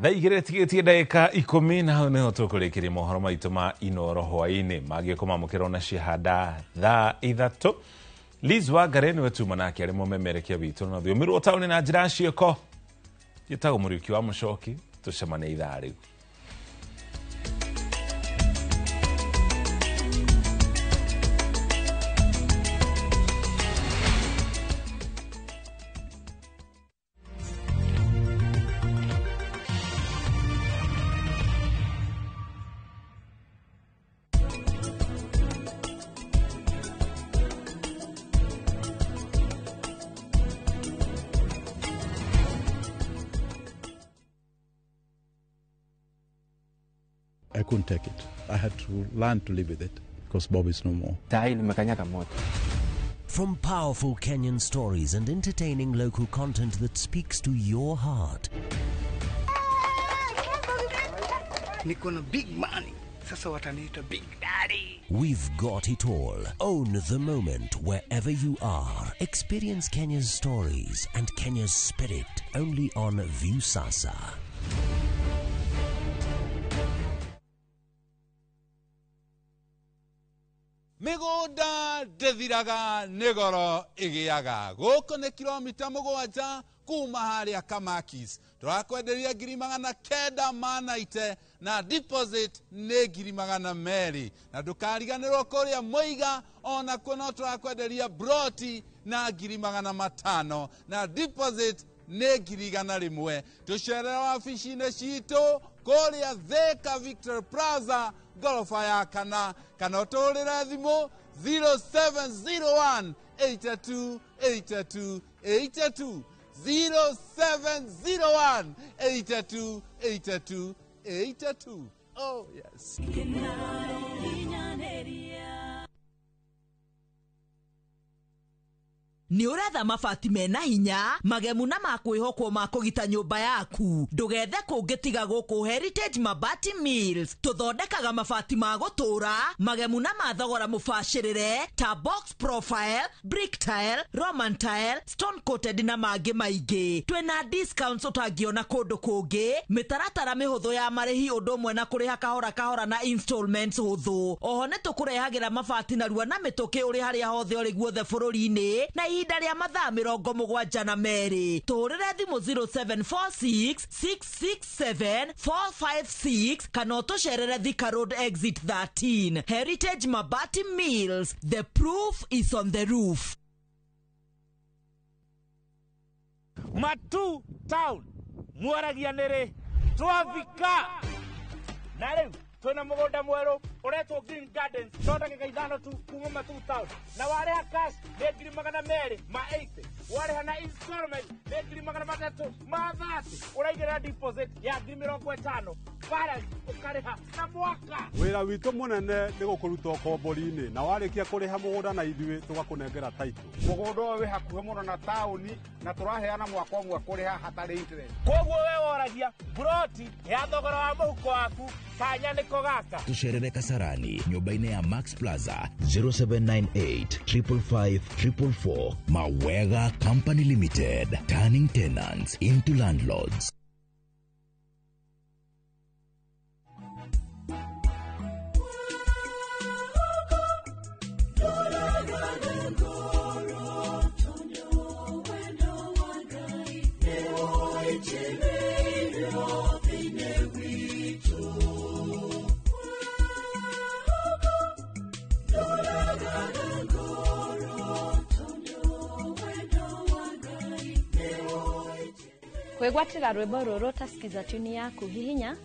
Thaa igĩrĩ tigĩtie ndagĩka 10 na hau nĩho tũkũrĩkĩria mohoro maitũ ma Inoro hwaĩ-inĩ mangĩ kũmamũkĩra ona cihanda thaa 3. Liz Wangare nĩwe tuma nake arĩ mũmemerekia witũ na thiomi rwa taũni na njĩra ciĩko. Njĩtagwo Mũriũki wa Mũcoki, tũcemanie ithaa rĩu. I couldn't take it. I had to learn to live with it because Bob is no more. Saa hii nimekanyaga moto. From powerful Kenyan stories and entertaining local content that speaks to your heart. Niko na big money. Sasa wataniita Big Daddy. We've got it all. Own the moment wherever you are. Experience Kenya's stories and Kenya's spirit only on Viusasa. Mĩgũnda ndĩthiraga nĩ goro ĩgĩaga. Gũkũ nĩ kilomita 7 kuma harĩa Kamakis. Tũrakwenderia 990 na deposit nĩ 200,000. Na ndũkariganĩrwo kũrĩa Mũiga onakuo no tũrakwenderia broti na 500,000 na deposit nĩ 100,000. Tũcerere wabici-inĩ citũ kũrĩa Thika Victory Plaza ngoroba ya kana, kana ũtũhũrĩre thimũ 0701 82 82 82 0701 82 82 82. Oh yes. Nĩ ũretha mabati mena hinya magemu na makwĩhokwo ma kũgita nyũmba yaku. Ndũgethe kũngĩ tiga gũkũ Heritage Mabati Mills. Tũthondekaga mabati ma gũtũũra magemu na ma thogora mũbacĩrĩre ta box profile, brick tile, Roman tile, stone coated na mangĩ maingĩ. Twĩna discounts ũtangĩona kũndũ kũngĩ, mĩtaratara mĩhũthũ ya marĩhi ũndũ ũmwe na kũrĩha kahora kahora na installments hũthũ. Oho nĩ tũkũrehagĩra mabati narua na mĩtũkĩ ũrĩ harĩa hothe ũrĩ guothe bũrũri-inĩ na ihinda rĩa mathaa 72. Tũhũrĩre thimũ 0746 667 456 kana ũtũcerere Thika Road exit 13. Heritage Mabati Mills, the proof is on the roof. Matu town mwaragia nĩrĩ twafika na rĩu twĩna mũgũnda mwerũ ũretwo Green Gardens no ndagĩka 5 tu kuma Matu town na warĩha cash nĩ 280,000, warĩha na installment nĩ 330,000, ũraigĩrĩra deposit ya 50,000, balance ũkarĩha na mwaka. Wĩra witũ mũnene nĩ gũkũruta ũkombori-inĩ na warĩkia kũrĩha mũgũnda na ithuĩ tũgakũnengera title. Mũgũnda ũyũ wĩ hakuhĩ mũno na taũni na tũraheana mwaka ũmwe kũrĩha hatarĩ interest. Koguo we woragia broti ya thogora wa mũhuko waku kanya nĩko gaka. Tũcerere Kasarani nyũmba-inĩ ya Max Plaza 0798 555 444. Mawega Company Limited, turning tenants into landlords. Kwĩgwatĩra rwĩmbo rũrũ ũtasikiza tuni yaku hihinya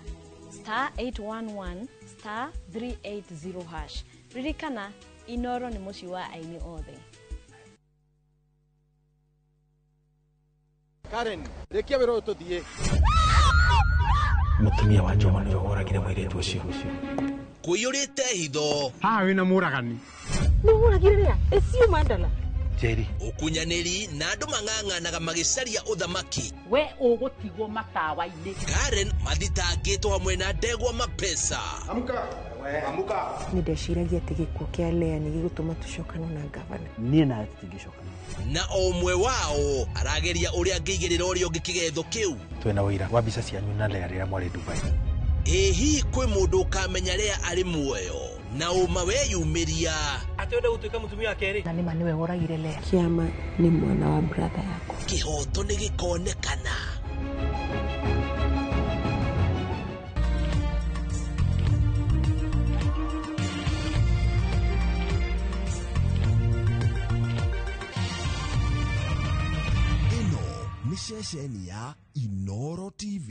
star 811 star 380 hash. Ririkana Inoro nĩ mũciĩ wa aini othe. Karen, rĩkia wĩra ũyũ tũthiĩ. Mũtumia wa Njoma nĩwe woragire mũirĩtu ũcio. Kũiyũrĩte hitho. Haha wĩna mũragani. Nĩ mũragire rĩa? Ĩciũ mandala. Njeri. Ũkunyanĩri na andũ mang'ang'anaga magĩcaria ũthamaki. We ũgũtigwo matawa-inĩ. Karen mathitangĩtwo hamwe na ndegwa mapesa. Amka. Amka. Nĩ ndeciragia atĩ gĩkuũ kĩa Lea nĩ gĩgũtũma tũcokane na gavana. Niĩ nawe tũtingĩcokana. Na o ũmwe wao arageria ũrĩa angĩigĩrĩra ũrĩa ũngĩ kĩgetho kĩu. Twĩna ũira wa mbica cianyu na Lea rĩrĩa mwarĩ Dubai. Ĩ hihi kwĩ mũndũ ũkamenya Lea arĩ muoyo na ũma weyumĩria atĩ ũrenda gũtuĩka mũtumia wa kerĩ? Na nĩma nĩwe woragire Lea. Kĩama nĩ mwana wa brother yakwa. Kĩhoto nĩ gĩkonekana. Ĩno nĩ ceceni ya Inoro TV.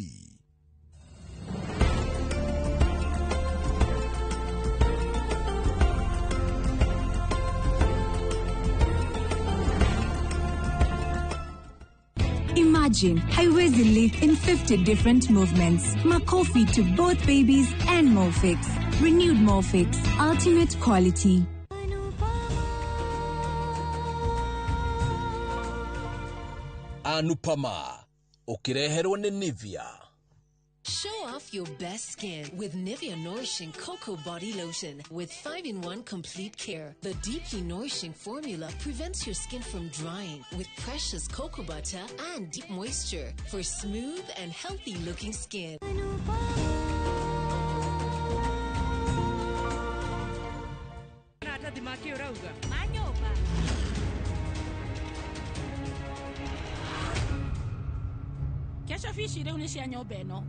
Imagine Haiwezi lick in 50 different movements. Makofi to both babies and Molfix. Renewed Molfix. Ultimate quality. Anupama ũkĩreherwo nĩ Nivea. Show off your best skin with Nivea Nourishing Cocoa Body Lotion with 5-in-1 complete care. The deeply nourishing formula prevents your skin from drying with precious cocoa butter and deep moisture for smooth and healthy looking skin. Maratathi make ũrauga? Ma nyũmba. Kesho fishi rĩu nĩ cia nyũmba ĩno.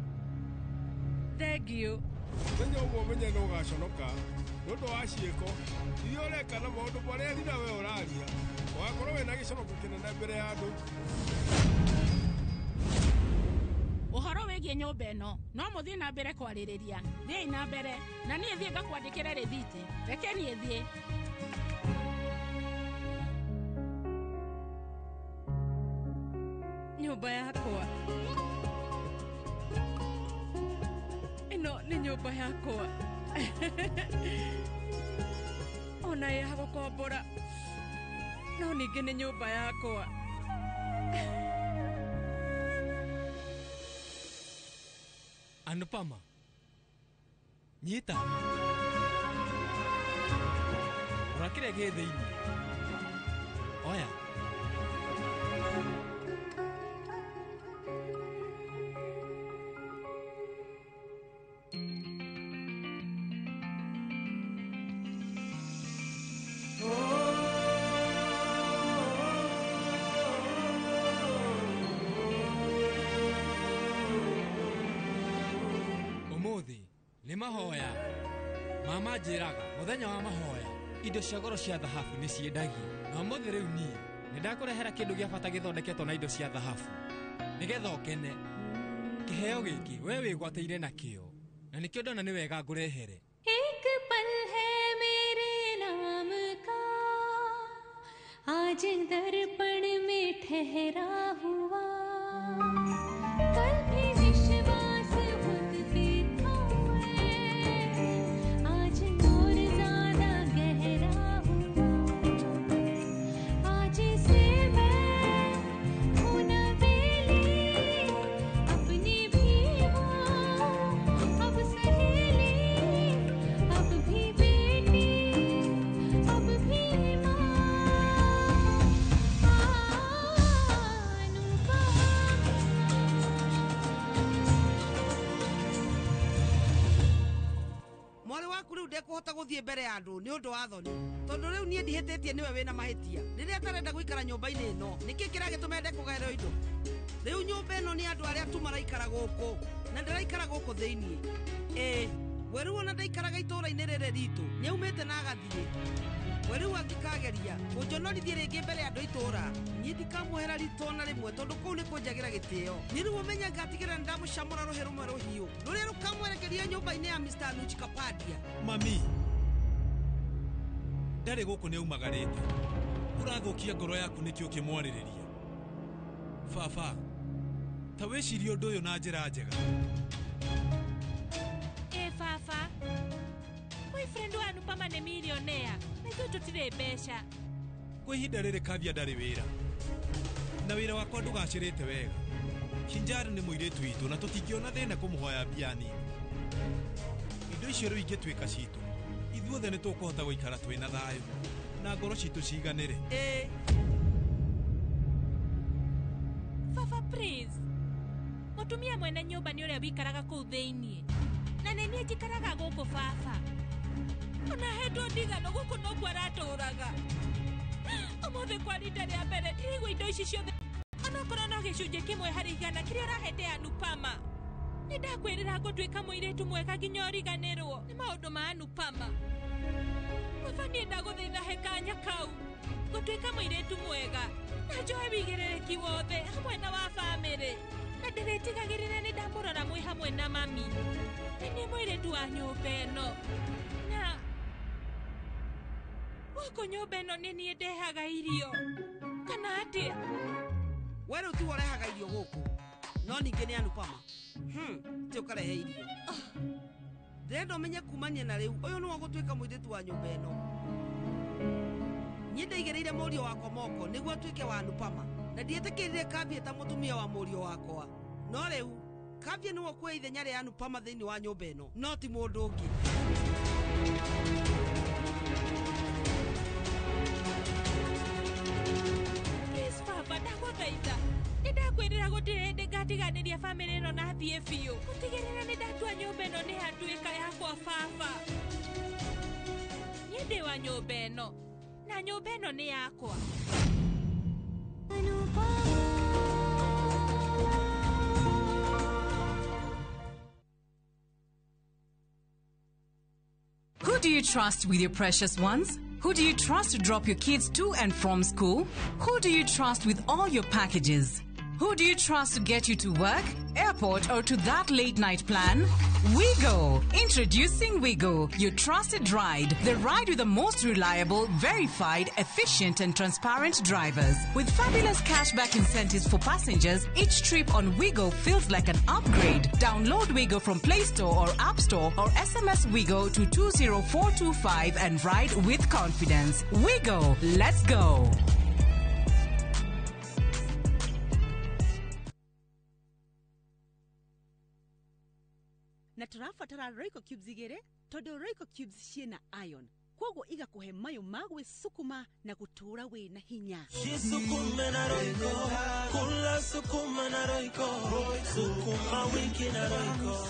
Thengiũ. Mũthenya ũmwe ũmenye nĩ ũgaconoka nĩ ũndũ wa ciĩko iria ũreka na maũndũ marĩa thitha we ũraria, ũgakorwo wĩna gĩconoko kĩnene mbere ya andũ. Ũhoro wĩgiĩ nyũmba ĩno no mũthiĩ na mbere kwarĩrĩria. Thiĩi na mbere na niĩ thiĩ ngakwandĩkĩre rĩthiti. Reke niĩ thiĩ. Nyũmba yakwa. Ĩno nĩ nyũmba yakwa. Ona ya gũkombora. No ningĩ nĩ nyũmba yakwa. Anupama, nyita. Rora kĩrĩa gĩ thĩinĩ. Oya. Ũmũthĩ nĩ mahoya. Mama njĩraga mũthenya wa mahoya indo cia goro cia thahabu nĩ ciendagio. Na ũmũthĩ rĩu niĩ nĩ ndakũrehera kĩndũ gĩa bata gĩthondeketwo na indo cia thahabu nĩgetha ũkene. Kĩheo gĩkĩ we wĩgwatĩire nakĩo na nĩkĩo ndona nĩ wega ngũrehere. एक पल है मेरे नाम का आज दर्पण में ठहरा हुआ, कल भी विश्वास खुद पे था आज और ज्यादा गहरा हुआ, आज से मैं हूँ नवेली अपनी भी हूँ अब सहेली, अब भी बेटी अब भी माँ। Mwarĩ waku rĩu ndekũhota gũthiĩ mbere ya andũ nĩ ũndũ wa thoni, tondũ rĩu niĩ ndihĩtĩtie nĩwe wĩna mahĩtia. Rĩrĩa atarenda gũikara nyũmba-inĩ ĩno, nĩkĩ kĩragĩtũma ende kũgaĩrwo indo? Rĩu nyũmba ĩno nĩ andũ arĩa tu maraikara gũkũ, na ndĩraikara gũkũ thĩiniĩ. Ĩĩ, we rĩu ona ndaikaraga itũũra-inĩ rĩrĩ ritũ, nĩaumĩte na agathiĩ. We rĩu angĩkageria kũnjonorithie rĩngĩ mbere ya andũ a itũũra, niĩ ndikamuohera rito ona rĩmwe tondũ kũu nĩ kũnjagĩra gĩtĩo. Niĩ rĩu ũmenye ngatigĩrĩra nĩndamũcamũra rũhĩ rũmwe rũhiũ rũrĩa rũkamwerekeria nyũmba-inĩ ya Mr. Anuj Kapadia. Mami, ndarĩ gũkũ nĩ aumagarĩte. Ũrathũkia ngoro yaku nĩkĩ ũkĩmwarĩrĩria? Baba, ta wĩcirie ũndũ ũyũ na njĩra njega. Ĩ baba, boyfriend wa Anupama nĩ millionaire na ithuĩ tũtirĩ mbeca. Kwa ihinda rĩrĩ Kavya ndarĩ wĩra na wĩra wakwa ndũgacĩrĩte wega. Kinjari nĩ mũirĩtu witũ na tũtingĩona thĩna kũmũhoya mbia nini. Indo icio rĩu ingĩtuĩka citũ, ithuothe nĩ tũkũhota gũikara twĩna thayũ na ngoro citũ ciganĩre. Ĩ Baba please, mũtumia mwene nyũmba nĩ ũrĩa wĩikaraga kũu thĩiniĩ na nĩ niĩ njikaraga gũkũ baba. Ona hetwo ndigano gũkũ nokuo aratũraga. Ũmũthĩ kwa rita rĩa mbere ndĩraigua indo ici ciothe onokorwo no gĩcunjĩ kĩmwe harĩ igana kĩrĩa ũrahete Anupama. Nĩ ndakwĩrĩra ngũtuĩka mũirĩtu mwega nginya ũriganĩrwo nĩ maũndũ ma Anupama. Baba niĩ ndagũthaitha he kanya kau ngũtuĩka mũirĩtu mwega na njoe wĩigĩrĩrĩki wothe hamwe na wa bamĩrĩ na ndĩrĩtigagĩrĩra nĩ ndamũrora mwĩ hamwe na mami. Nĩ niĩ mũirĩtu wa nyũmba ĩno na gũkũ nyũmba ĩno nĩ niĩ ndehaga irio kana atĩa? We rĩu tiwe ũrehaga irio gũkũ, no ningĩ nĩ Anupama. Ti ũkarehe irio. Ndĩrenda ũmenye kumania na rĩu ũyũ nĩwe ũgũtuĩka mũirĩtu wa nyũmba ĩno. Niĩ ndaigĩrĩire mũriũ wakwa moko nĩguo atuĩke wa Anupama. Na ndietĩkĩrire Kavye ta mũtumia wa mũriũ wakwa. No rĩu Kavye nĩwe ũkuoya ithenya rĩa Anupama thĩinĩ wa nyũmba ĩno, no ti mũndũ ũngĩ. Please baba, ndagũthaitha. Nĩndakwĩrĩra gũtirĩ hĩndĩ ngatiganĩria bamĩrĩ ĩno na thiĩ biũ. Gũtigĩrĩra nĩndatua nyũmba ĩno nĩ yatuĩka yakwa baba. Niĩ ndĩ wa nyũmba ĩno, na nyũmba ĩno nĩ yakwa. Who do you trust with your precious ones? Who do you trust to drop your kids to and from school? Who do you trust with all your packages? Who do you trust to get you to work, airport, or to that late night plan? WeGo! Introducing WeGo, your trusted ride. The ride with the most reliable, verified, efficient, and transparent drivers. With fabulous cashback incentives for passengers, each trip on WeGo feels like an upgrade. Download WeGo from Play Store or App Store or SMS WeGo to 20425 and ride with confidence. WeGo! Let's go! Na tũrabatara Royco cubes igĩrĩ tondũ Royco cubes ciĩna iron koguo igakũhe mayũ ma gwĩcukuma na gũtũũra wĩna hinya. Jisukume na Royco, kula sukuma na Royco, sukuma wiki na Royco.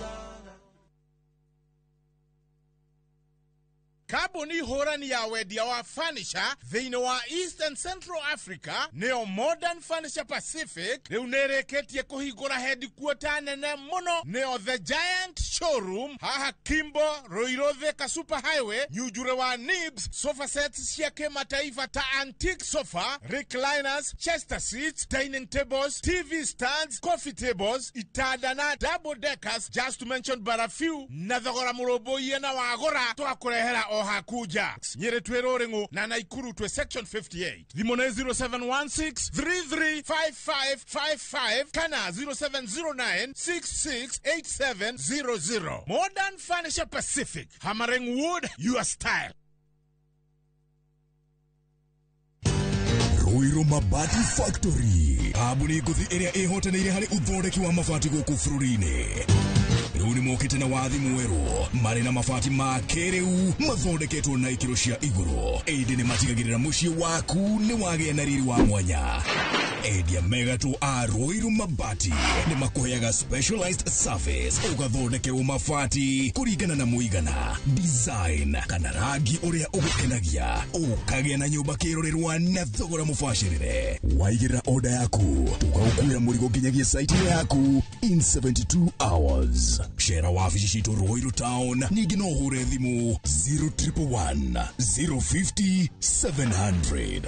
Kambuni hũrani ya wendia wa furniture thĩinĩ wa East and Central Africa nĩyo Modern Furniture Pacific rĩu nĩrĩkĩtie kũhingũra headquarter nene mũno nĩyo The Giant Showroom haha Kimbo Ruiru Thika Super Highway nyunjure wa Nibs. Sofa sets cia kĩmataifa ta antique sofa, recliners, chester seats, dining tables, TV stands, coffee tables, itanda na double deckers, just to mention but a few, na thogora mũrũmbũiye na wagũra twakũrehera o hakuja. Nyĩrĩ twĩ Rũrĩng'ũ na Naikuru twĩ section 58. Thimũ nĩ 0716 335555 kana 0709 668700. Modern Furniture Pacific, hammering wood your style. Ruiru Mabati Factory, kambuni ngũthi ĩrĩa ĩhotanĩire harĩ ũthondeki wa mabati gũkũ bũrũri-inĩ. Rĩu nĩ mokĩte na wathi mwerũ marĩ na mabati ma kĩrĩu mathondeketwo na ikĩro cia igũrũ. Ĩndĩ nĩ matigagĩrĩra mũciĩ waku nĩ wagĩa na riri wa mwanya. Endia megatũ a Ruiru Mabati nĩ makũheaga specialized service ũgathondekerwo mabati kũringana na mũigana, design kana rangi ũrĩa ũgũkenagia, ũkagĩa na nyũmba kĩrorerwa na thogora mũbacĩrĩre. Waigĩrĩra order yaku tũgagũkuĩra mũrigo nginyagia site yaku in 72 hours. Cera wabici citũ Ruiru Town, ningĩ no ũhũre thimũ 0111 050 700.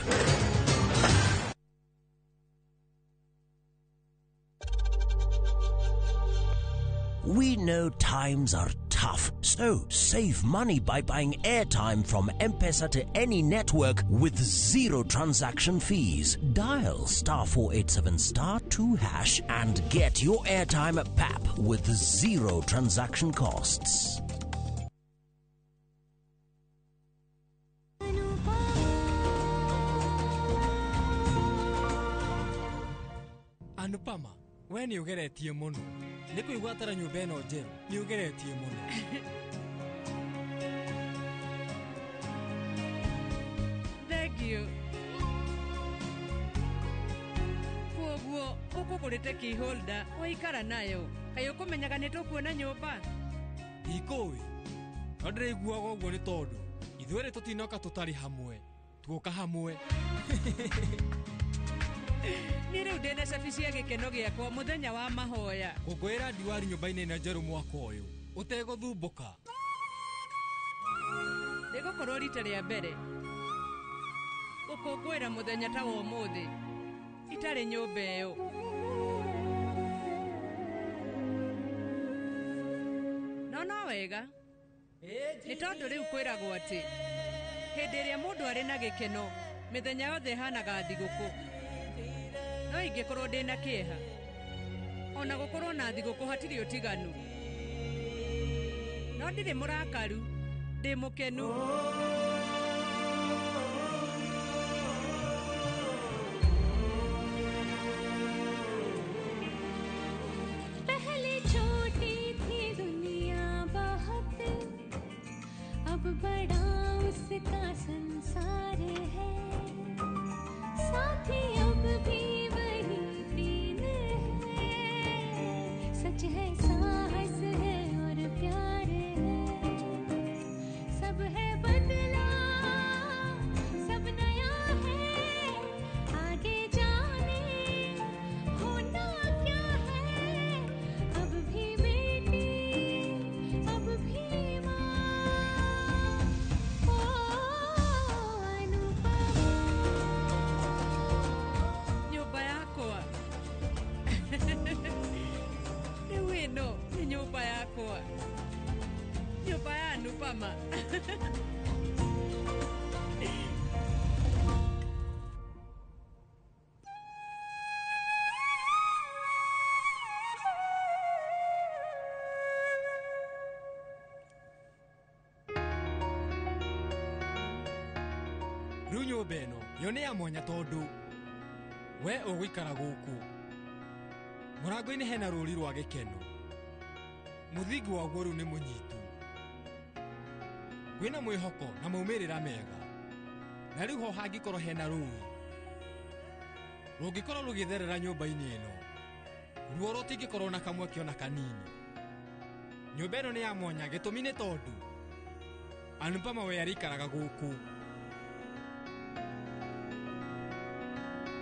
We know times are tough, so save money by buying airtime from M-Pesa to any network with zero transaction fees. Dial *487*2# and get your airtime at PAP with zero transaction costs. Anupama, we nĩ ũgeretie mũno. Nĩ kũigwatara nyũmba ĩno njerũ, nĩ ũgeretie mũno. Thank you. Kwoguo ũkũgũrĩte key holder waikara nayo, kaĩ ũkũmenyaga nĩ tũkuona nyũmba? Ndikũĩ, no ndĩraiguaga ũguo nĩ tondũ ithuerĩ tũtinoka tũtarĩ hamwe, tuoka hamwe. Niĩ rĩu ndĩna cabi cia gĩkeno gĩakwa mũthenya wa mahoya. Kũngũĩra Diwali nyũmba-inĩ ĩno njerũ mwaka ũyũ ũtegũthumbũka. Rĩgũkorwo rita rĩa mbere gũkũngũĩra mũthenya ta wa ũmũthĩ itarĩ nyũmba ĩyo. No no wega nĩ tondũ rĩu kwĩragwo atĩ hĩndĩ ĩrĩa mũndũ arĩ na gĩkeno mĩthenya yothe ĩhanaga thigũkũ. No ingĩkorwo ndĩna kĩeha ona gũkorwo na thigũkũ hatirĩ ũtiganu. No ndirĩ mũrakaru, ndĩ mũkenu. cama. Rĩu nyũmba ĩno yo nĩ ya mwanya tondũ we ũgũikara gũkũ. Mũrango-inĩ hena rũri rwa gĩkeno. Mũthingi waguo rĩu nĩ mũnyitu. Kwĩna mwĩhoko na maumĩrĩra mega. Na rĩu ho hangĩkorwo hena rũĩ rũngĩkorwo rũgĩtherera nyũmba-inĩ ĩno, ruo rũtingĩkorwo na kamweke ona kanini. Nyũmba ĩno nĩ ya mwanya gĩtũmi nĩ tondũ Anupama we arĩikaraga gũkũ.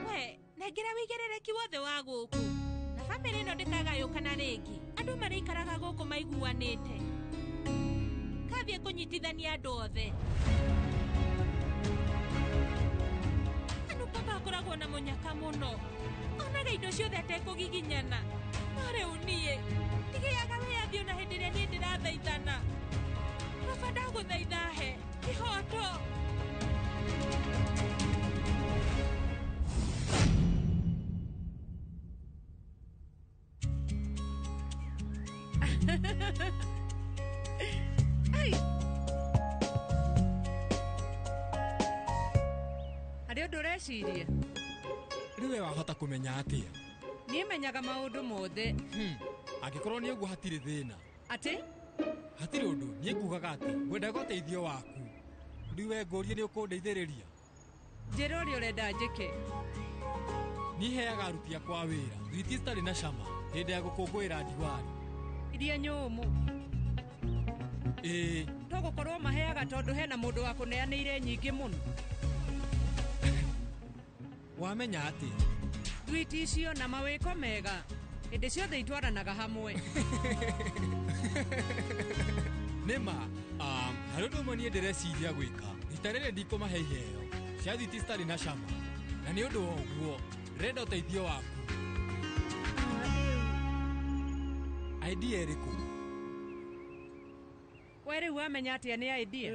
We nengera wĩigĩrĩrĩki wothe wa gũkũ na bamĩrĩ ĩno ndĩkagayũkana rĩngĩ. Andũ marĩikaraga gũkũ maiguanĩte. Kathiĩ kũnyitithania andũ othe. Anupama akoragwo na mũnyaka mũno. Onaga indo ciothe atekũgiginyana. No rĩu niĩ ndigĩaga wĩyathi ona hĩndĩ ĩrĩa niĩ ndĩrathaithana. Baba ndagũthaitha he kĩhoto. Ai. Harĩ ũndũ ũreciria? Rĩu we wahota kũmenya atĩa? Niĩ menyaga maũndũ mothe. Angĩkorwo nĩ ũguo hatirĩ thĩna. Atĩ? Hatirĩ ũndũ, niĩ ngugaga atĩ ngwendaga ũteithio waku. Rĩu we ngũrie nĩ ũkũndeithĩrĩria? Njĩra ũrĩa ũrenda njĩke. Niĩ heaga aruti akwa wĩra thwiti citarĩ na cama hĩndĩ ya gũkũngũĩra Diwali. Iria nyũmũ. Ĩĩ. Tũgũkorwo maheaga tondũ hena mũndũ wa kũneanĩire nyingĩ mũno. Wamenya atĩa? Thwiti icio na mawĩko mega hĩndĩ ciothe itwaranaga hamwe. Nĩma, harĩ ũndũ ũmwe niĩ ndĩreciria gwĩka. Rita rĩrĩ ndikũmahe iheo cia thwiti citarĩ na cama. Na nĩ ũndũ wa ũguo ndĩrenda ũteithio waku. Idea ĩrĩkũ? We rĩu wamenya atĩa nĩ idea?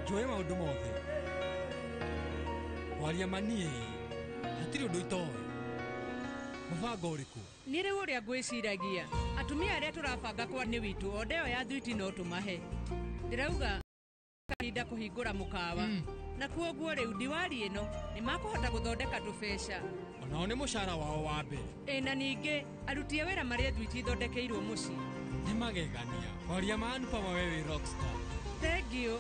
Njũĩ maũndũ mothe. Kwaria ma niĩ hatirĩ ũndũ itoĩ. Mũbango ũrĩkũ? Niĩ rĩu ũrĩa ngwĩciragia, atumia arĩa tũrabanga kwa nĩ witũ onda ĩyo ya thwiti no tũmahe. Ndĩrauga kahinda kũhingũra mũkawa. Na kuoguo rĩu Diwali ĩno nĩ makũhota gũthondeka tũbeca. Onao nĩ mũcara wao wa mbere. Ĩ na ningĩ aruti a wĩra marĩe thwiti ithondekeirwo mũciĩ. Nĩ magegania. Kwaria ma Anupama we wĩ rockstar. Thengiũ.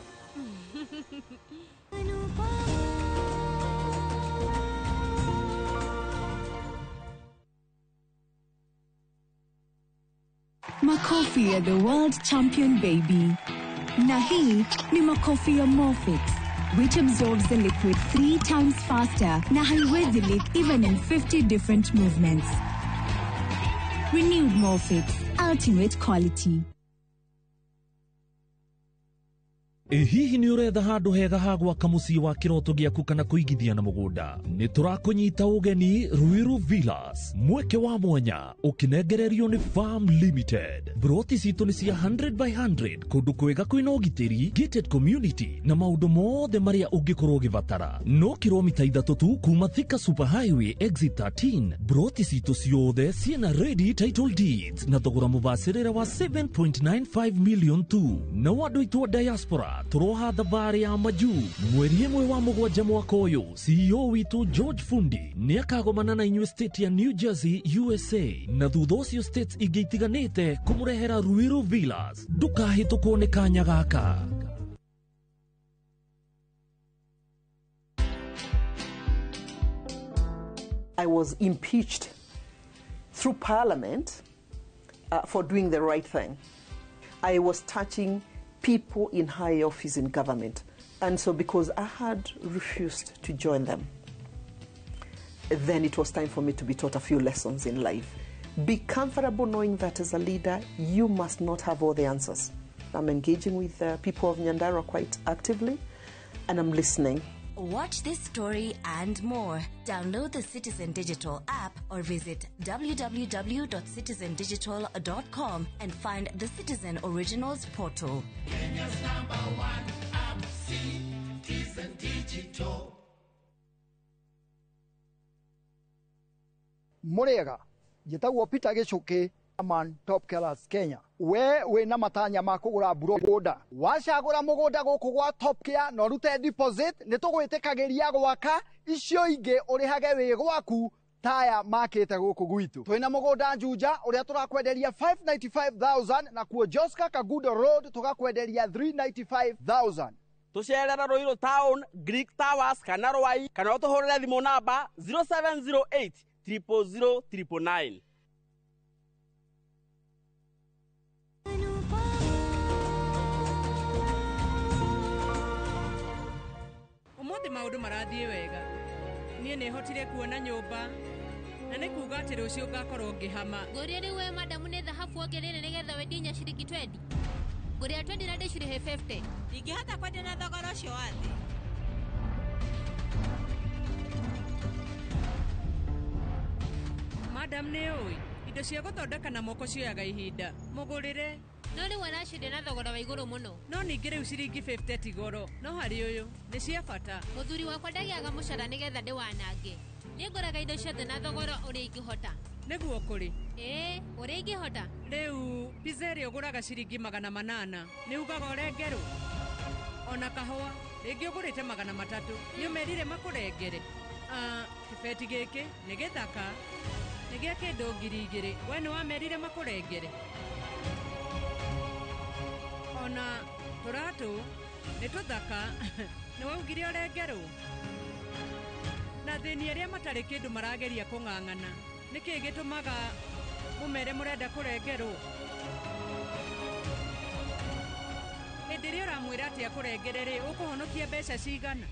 Makofi ya the world champion baby. Na hii ni makofi ya Morfix, which absorbs the liquid 3 times faster na haiwezi leak even in 50 different movements. Renewed Morfix, ultimate quality. Hihi nĩ ũretha handũ hega ha gwaka mũciĩ wa kĩroto gĩaku kana kũigithia na mũgũnda? Nĩ tũrakũnyita ũgeni Ruiru Villas, mweke wa mwanya ũkĩnengererio nĩ Farm Limited. Broti citũ nĩ cia 100 by 100 kũndũ kwega kwĩna ũgitĩri, gated community na maũndũ mothe marĩa ũngĩkorwo ũgĩbatara. No kilomita 3 tu kuma Thika Super Highway exit 13. Broti citũ ciothe ciĩna ready title deeds na thogora mũbacĩrĩre wa 7.95 million tu. Na andũ aitũ a diaspora tũroha thabarĩ ya majuu mweri 1 wa 7 mwaka ũyũ. CEO witũ George Fundi nĩ akagomana na inyuĩ state ya New Jersey USA na thutha ũcio states ingĩ itiganĩte kũmũrehera Ruiru Villas. Ndũkahĩtũkwo nĩ kanya gaka. I was impeached through parliament for doing the right thing. I was touching people in high office in government. And so because I had refused to join them, then it was time for me to be taught a few lessons in life. Be comfortable knowing that as a leader, you must not have all the answers. I'm engaging with the people of Nyandarua quite actively, and I'm listening. Watch this story and more. Download the Citizen Digital app or visit www.citizendigital.com and find the Citizen Originals portal. Kenya's number one app, Citizen Digital. Murega njĩtagwo Peter Gĩcũkĩ man Top Killers Kenya. We wĩna matanya ma kũgũra mũgũnda, wacagũra mũgũnda gũkũ gwa Top Care na ũrute deposit, nĩ tũgwĩtĩkagĩria gwaka icio ingĩ ũrĩhage wĩ gwaku taya makĩte gũkũ gwitũ. Twĩna mũgũnda Juja ũrĩa tũrakwenderia 595,000 na kuo Joska Kagudo Road tũgakwenderia 395,000. Tucerere Ruiru Town, Greek Towers kana Rwai kana ũtũhũrĩre thimũ namba 0708 000 999. Ũmũthĩ maũndũ marathiĩ wega. Niĩ nĩ hotire kuona nyũmba na nĩ kuuga atĩ rũciũ ngakorwo ngĩhama. Ngũria rĩu we madamu nĩ thahabu wongereire nĩgetha wendie inya ciringi 20. Ngũria 20 na ndĩcirĩhe 50. Ndingĩhota kwendia na thogora ũcio wa thĩ. Madam nĩ ũĩ indo cia gũthondeka na moko cioyaga ihinda. Mũgũrĩre. No rĩu araciendia na thogora wa igũrũ mũno. No ningĩ rĩu ciringi 50 ti goro, no harĩ ũyũ nĩ cia bata. Mũthuri wakwa ndagĩaga mũcara nĩgetha ndĩwanange. Niĩ ngũraga indo ciothe na thogora ũrĩa ingĩhota. Nĩguo kũrĩ. Ĩĩ, ũrĩa ingĩhota. Rĩu pizza ĩrĩa ũgũraga ciringi 800 nĩ ugaga ũrengerwo. Ona kahũa rĩngĩ ũgũrĩte 300 nĩ ũmerire makũrengere. Kĩbeti gĩkĩ nĩ gĩthaka, nĩ gĩa kĩndũ 2,000, we nĩ wamerire makũrengere. Ona tũratũ nĩ tũthaka, nĩ waugire ũrengerwo. Na thĩni arĩa matarĩ kĩndũ marageria kũng'ang'ana, nĩkĩ gĩtũmaga mũmere mũrenda kũrengerwo? Hĩndĩ ĩrĩa ũramwĩra atĩ akũrengere rĩ, ũkũhonokia mbeca cigana?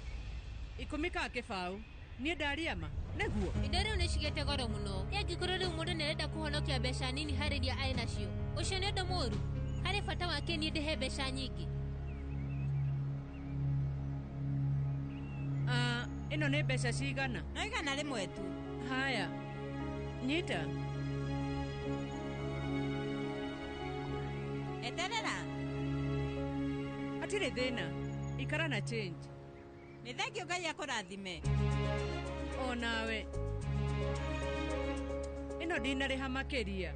10 ka kĩbaũ. Niĩ ndaria ma nĩguo. Indo rĩu nĩ cigĩte goro mũno. Ĩ angĩkorwo rĩu mũndũ nĩarenda kũhonokia mbeca nini harĩ iria arĩ nacio, ũcio nĩ ũndũ mũũru? Harĩ bata wake niĩ ndĩhe mbeca nyingĩ? Ĩno nĩ mbeca cigana? No 100 tu. Haya, nyita. Eterera. Hatirĩ thĩna, ikara na change. Nĩ thengio Ngai akũrathime. O nawe. Ĩno ndinarĩha makĩria.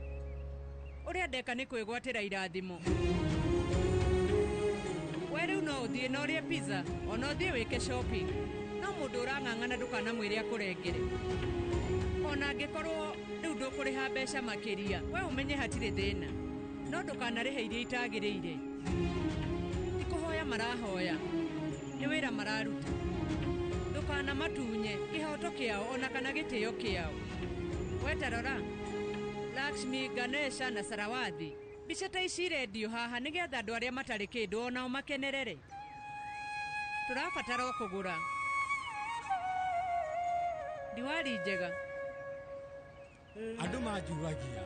Ũrĩa ndeka nĩ kwĩgwatĩra irathimo. We rĩu no ũthiĩ na ũrĩe pizza, ona ũthiĩ wĩke shopping. No mũndũ ũrang'ang'ana ndũkanamwĩre akũrengere. Ona angĩkorwo rĩu ndũkũrĩha mbeca makĩria, we ũmenye hatirĩ thĩna. No ndũkanarĩhe iria itagĩrĩire. Ti kũhoya marahoya, nĩ wĩra mararuta. Ndũkanamatunye kĩhoto kĩao ona kana gĩtĩo kĩao. We ta rora, Lakshmi, Ganesha na Sarawathi. Mbica ta ici irendio haha nĩgetha andũ arĩa matarĩ kĩndũ onao makenerere. Tũrabatara o kũgũra. Diwali njega. Andũ manjuragia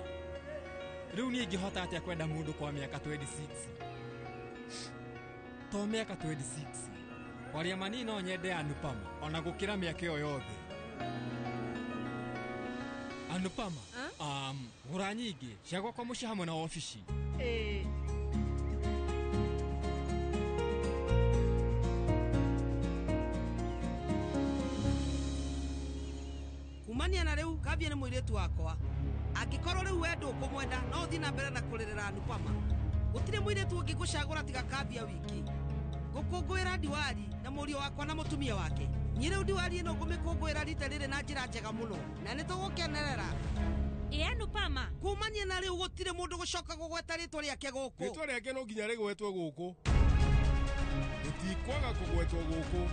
rĩu niĩ ingĩhota atĩa kwenda mũndũ kwa mĩaka 26? To mĩaka 26. Kwaria ma niĩ no nyende Anupama ona gũkĩra mĩaka ĩyo yothe. Anupama, gũra nyingĩ cia gwakwa mũciĩ hamwe na obici. Ĩĩ. Kumania na rĩu Kambia nĩ mũirĩtu wakwa. Angĩkorwo rĩu we ndũkũmwenda no ũthiĩ na mbere na kũrĩrĩra Anupama. Gũtirĩ mũirĩtu ũngĩ ngũcagũra tiga Kambia wiki. Ngũkũngũĩra Diwali na mũriũ wakwa na mũtumia wake. Niĩ rĩu Diwali ĩno ngũmĩkũngũĩra rita rĩrĩ na njĩra njega mũno na nĩ tũgũkenerera. Ĩ Anupama. Kumania na rĩu gũtirĩ mũndũ gũcoka kũgweta rĩtwa rĩake gũkũ. Rĩtwa rĩake no nginya rĩgwetwo gũkũ. Rĩtikwaga kũgwetwo gũkũ.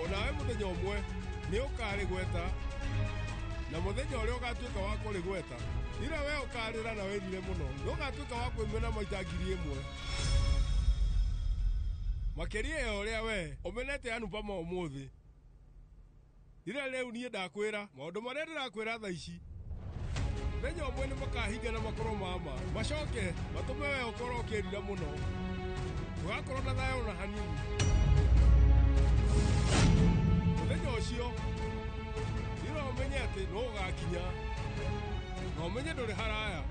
Onawe mũthenya ũmwe nĩ ũkarĩgweta, na mũthenya ũrĩa ũgatuĩka wa kũrĩgweta, rĩrĩa we ũkarĩra na wĩrire mũno, nĩ ũgatuĩka wa kwĩmena maita 1,000. Makĩria ya ũrĩa we ũmenete Anupama ũmũthĩ. Rĩrĩa rĩu niĩ ndakwĩra maũndũ marĩa ndĩrakwĩra thaa ici, mũthenya ũmwe nĩ makahinga na makorwo mama, macoke matũme we ũkorwo ũkĩrira mũno. Ndũgakorwo na thayũ ona hanini. Ũgakinya na ũmenye ndũrĩ haraya.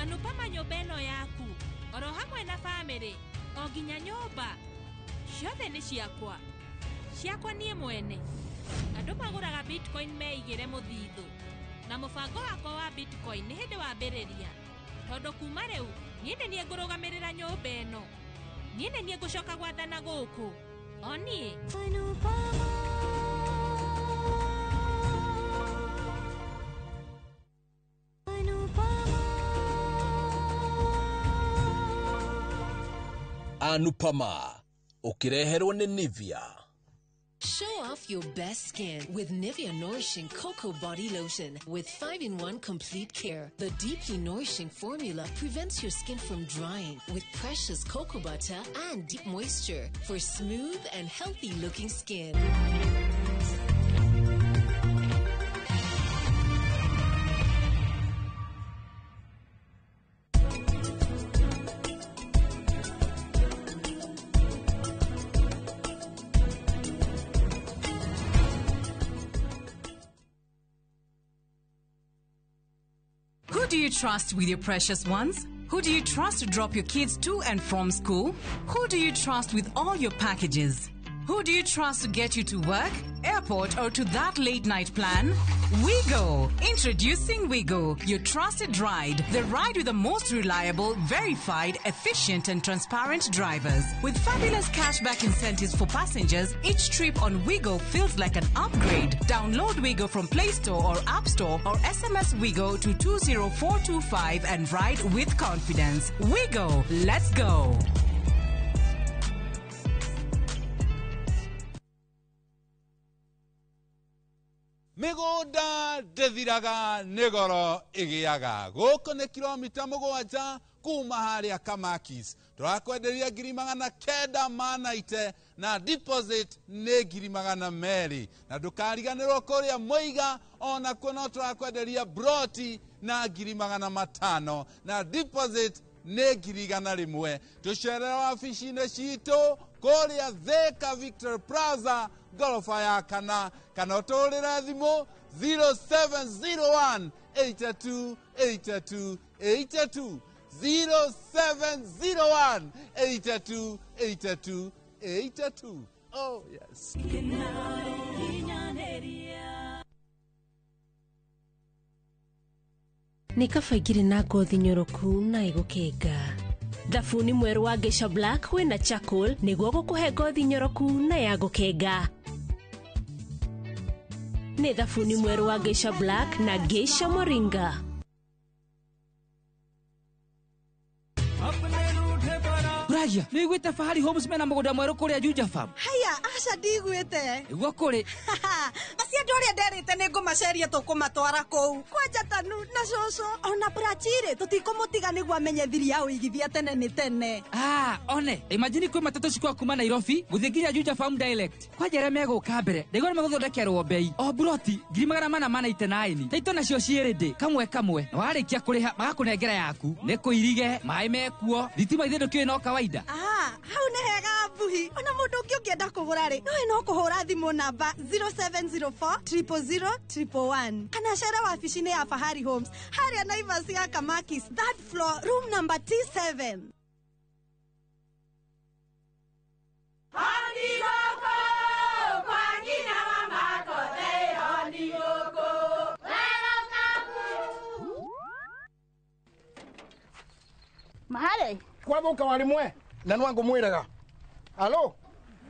Anupama nyũmba ĩno yaku oro hamwe na bamĩrĩ o nginya nyũmba ciothe nĩ ciakwa ciakwa niĩ mwene. Andũ magũraga bitcoin meigĩre mũthithũ na mũbango wakwa wa bitcoin nĩ hĩndĩ wambĩrĩria tondũ kuma rĩu niĩ nĩ niĩ ngũrũgamĩrĩra nyũmba ĩno, niĩ nĩ niĩ ngũcoka gwathana gũkũ o niĩ. Anupama ũkĩreherwo nĩ Nivea. Show off your best skin with Nivea Nourishing Cocoa Body Lotion with 5-in-1 complete care. The deeply nourishing formula prevents your skin from drying with precious cocoa butter and deep moisture for smooth and healthy looking skin. Who do you trust with your precious ones? Who do you trust to drop your kids to and from school? Who do you trust with all your packages? Who do you trust to get you to work, airport, or to that late night plan? Wigo! Introducing Wigo, your trusted ride. The ride with the most reliable, verified, efficient, and transparent drivers. With fabulous cashback incentives for passengers, each trip on Wigo feels like an upgrade. Download Wigo from Play Store or App Store or SMS Wigo to 20425 and ride with confidence. Wigo, let's go! Mĩgũnda ndĩthiraga nĩ goro ĩgĩaga. Gũkũ nĩ kilomita 7 kuma harĩa Kamakis. Tũrakwenderia 990 na deposit nĩ 200,000. Na ndũkariganĩrwo kũrĩa Mũiga onakuo no tũrakwenderia broti na 500,000 na deposit nĩ 100,000. Tũcerere wabici-inĩ citũ kũrĩa Thika Victor Plaza ngoroba ya kana, kana ũtũhũrĩre thimũ 0701 82 82 82 0701 82 82 82. Oh yes. Nĩ kaba ingĩrĩ na ngothi nyoroku na ĩgũkenga. Thabuni mwerũ wa Geisha Black wĩna charcoal nĩguo gũkũhe ngothi nyoroku na ya gũkenga. Nĩ thabuni mwerũ wa Geisha Black na Geisha Moringa. Ragia, nĩ wiguĩte Fahari Homes mena mũgũnda mwerũ kũrĩa Juja Farm? Haya, aca ndiguĩte. Nĩguo kũrĩ. Acio andũ arĩa nderĩte nĩ ngũmaceria tũkũmatwara kũu. Kwanja Tanu na cũcũ ona Prachire tũtikũmũtiga nĩguo amenye thiri ya ũigithia tene nĩ tene. Ah, one, imagine kwĩ matatũ cikwa kuma Nairobi gũthiĩ nginya Juja Farm direct. Kwanja arĩa megũka mbere, ndaigua nĩ megũthondekerwo bei. O broti 499. Taito nacio ciĩrĩ kamwe kamwe. Na warĩkia kũrĩha magakũnengera yaku. Nĩ kũirige, maĩ mekuo, thitima ithe ndũkĩũĩ no kawaida. Ah, hau nĩ hega mbuhi. Ona mũndũ ũngĩ ũngĩenda kũgũra rĩ, nowe no kũhũra thimũ namba 0704 000 111 kana cere wabici-inĩ ya Fahari Homes harĩa Naivas ya Kamakis, third floor, room number T7. Mahare kwathuka wari mwe na nwangu mwiraga alo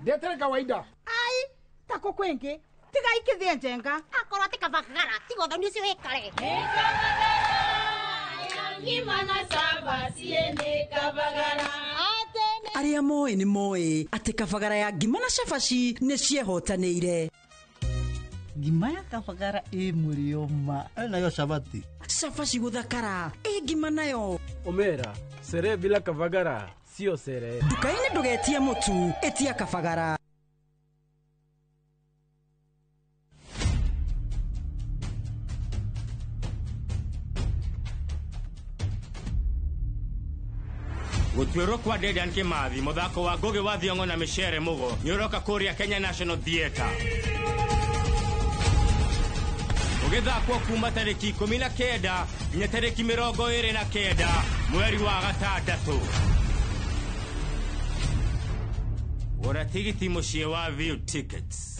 ndetere kawaida ai tako kwingi tiga ikithie njenga akorwo ti kabagara tiga ũthoni ũcio wĩkare Arĩa moĩ nĩ moĩ atĩ kabagara ya ngima na cabaci nĩ ciehotanĩire. Ngima ya kabagara ĩ mũrĩo ma nayo cabati cabaci gũthakara ĩ ngima nayo Omera sere bila kabagara sio sere. Nduka-inĩ ndũgetie mũtu ĩtia kabagara. Gũtuĩrwo kwa Dedan Kimathi, mũthako wa Ngũgĩ wa Thiong'o na Micere Mũgo nĩũroka kũrĩa Kenya National Theatre. Ũgĩthakwo kuma tarĩki 19 nginya tarĩki 29 mweri wa gatandatũ. Gũra tigiti mũciĩ wa View Tickets.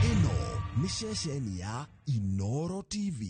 Ĩno nĩ ceceni ya Inoro TV.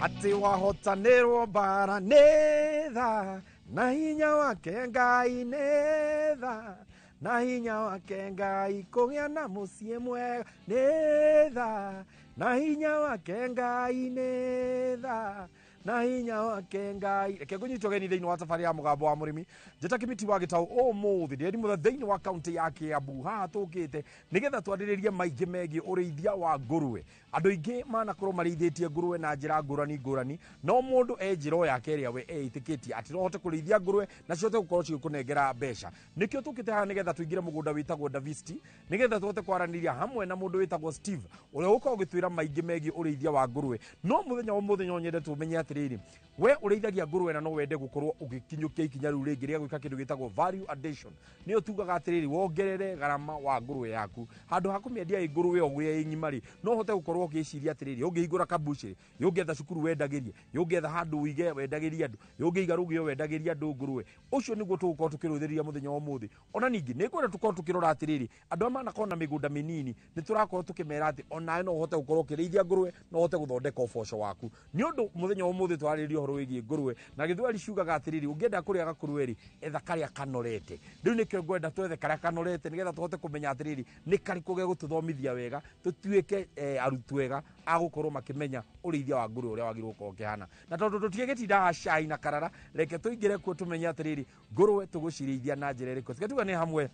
Atĩ wahotanĩrwo mbara nĩ tha na hinya wake Ngai nĩ tha na hinya wake Ngai kũgĩa na mũciĩ mwega nĩ tha na hinya wake Ngai nĩ tha na hinya wake Ngai. Reke ngũnyite ũgeni thĩinĩ wa thabarĩ ya mũgambo wa mũrĩmi njĩta Kĩmiti wa Gĩtaũ ũmũthĩ ndĩrĩ mũthe thĩinĩ wa kaunti ya Kiambu. Haha tũkĩte nĩgetha twarĩrĩrie maingĩ megiĩ ũrĩithia wa ngũrwe. Andũ aingĩ manakorwo marĩithĩtie ngũrwe na njĩra ngũrani ngũrani, no mũndũ e njĩra o yake ĩrĩa we eĩtĩkĩtie atĩ no ahote kũrĩithia ngũrwe na cihote gũkorwo cigĩkũnengera mbeca. Nĩkĩo tũkĩte haha nĩgetha tũingĩre mũgũnda wĩtagwo Davisti nĩgetha tũhote kwaranĩria hamwe na mũndũ wĩtagwo Steve ũrĩa ũkoragwo ũgĩtwĩra maingĩ megiĩ ũrĩithia wa ngũrwe. No mũthenya wa ũmũthĩ no nyende tũmenye atĩrĩrĩ, we ũrĩithagia ngũrwe na no wende gũkorwo ũgĩkinyũkia ikinya rĩu rĩngĩ rĩa gwĩka kĩndũ gĩtagwo value addition, nĩyo tugaga atĩrĩrĩ, wongerere gharama wa ngũrwe yaku. Handũ ha kũmĩendia ĩ ngũrwe o ũrĩa ĩ ng'ima rĩ, no ũhote gũkorwo ũgĩciria atĩrĩrĩ, ũngĩhingũra kambucĩrĩ, ũngĩetha cukuru wendagĩrie, ũngĩetha handũ ũige wendagĩrie andũ, ũngĩiga rũgĩo wendagĩrie andũ ngũrwe. Ũcio nĩguo tũgũkorwo tũkĩrũthĩrĩria mũthenya wa ũmũthĩ. Ona ningĩ nĩ ngwenda tũkorwo tũkĩrora atĩrĩrĩ, andũ arĩa manakorwo na mĩgũnda mĩnini nĩ tũrakorwo tũkĩmera atĩ onawe no ũhote gũkorwo ũkĩrĩithia ngũrwe, no ũhote gũthondeka ũboco waku. Nĩ ũndũ mũthenya wa ũmũthĩ twarĩrĩria ũhoro wĩgiĩ ngũrwe, na gĩthweri ciugaga atĩrĩrĩ, ũngĩenda kũrĩa gakũrwe rĩ, etha karĩa kanorete. Rĩu nĩkĩo ngwenda twethe karĩa kanorete nĩgetha tũhote kũmenya atĩrĩrĩ, nĩ karĩkũ gegũtũthomithia wega, tũtuĩke arutwo ega a gũkorwo makĩmenya ũrĩithia wa ngũrwe ũrĩa wagĩrĩirwo gũkorwo ũkĩhana. Na tondũ tũtigĩtinda haha cai na karara, reke tũingĩre kuo tũmenye atĩrĩrĩ, ngũrwe tũgũcirĩithia na njĩra ĩrĩkũ. Tiga tuga nĩ hamwe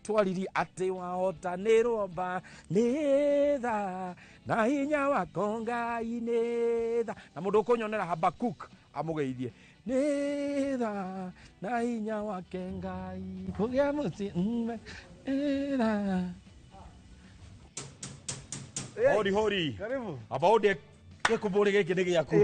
twariri atĩ wahotanĩrwo mba nĩ tha na hinya wako Ngai nĩ tha. Na mũndũ ũkũnyonera Habakuk amũgeithie nĩ tha na hinya wake Ngai kũgĩa mũciĩ nĩ tha. Hori hori. Karibu. Aba ũndĩe gĩkũmbũrĩ gĩkĩ nĩ gĩaku.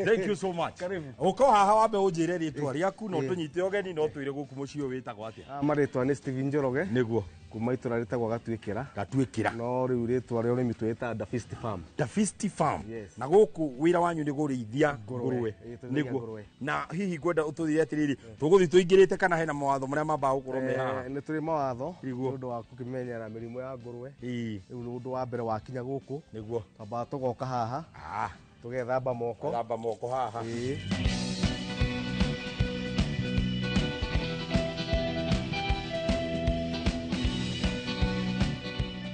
Thank you so much. Karibu. Ũka haha wambe ũnjĩre rĩtwa rĩaku na ũtũnyite ũgeni na ũtwĩre gũkũ mũciĩ ũyũ wĩtagwo atĩa. Marĩtwa nĩ Steven Njoroge. Nĩguo. Kuma itũra rĩtagwo Gatuĩkĩra. Gatuĩkĩra. No rĩu rĩtwa rĩa ũrĩmi twĩtaga Davisti Farm. Davisti Farm. Yes. Na gũkũ wĩra wanyu nĩ kũrĩithia ngũrwe. Nĩguo. Na hihi ngwenda ũtũthire atĩrĩrĩ, tũgũthiĩ tũingĩrĩte kana hena mawatho marĩa mambaga gũkorwo me haha? Nĩ tũrĩ mawatho nĩ ũndũ wa gũkĩmenyera mĩrimũ ya ngũrwe. Rĩu nĩ ũndũ wa mbere wakinya gũkũ. Nĩguo. Twambaga tũgoka haha. Tũgethamba moko. Thamba moko haha.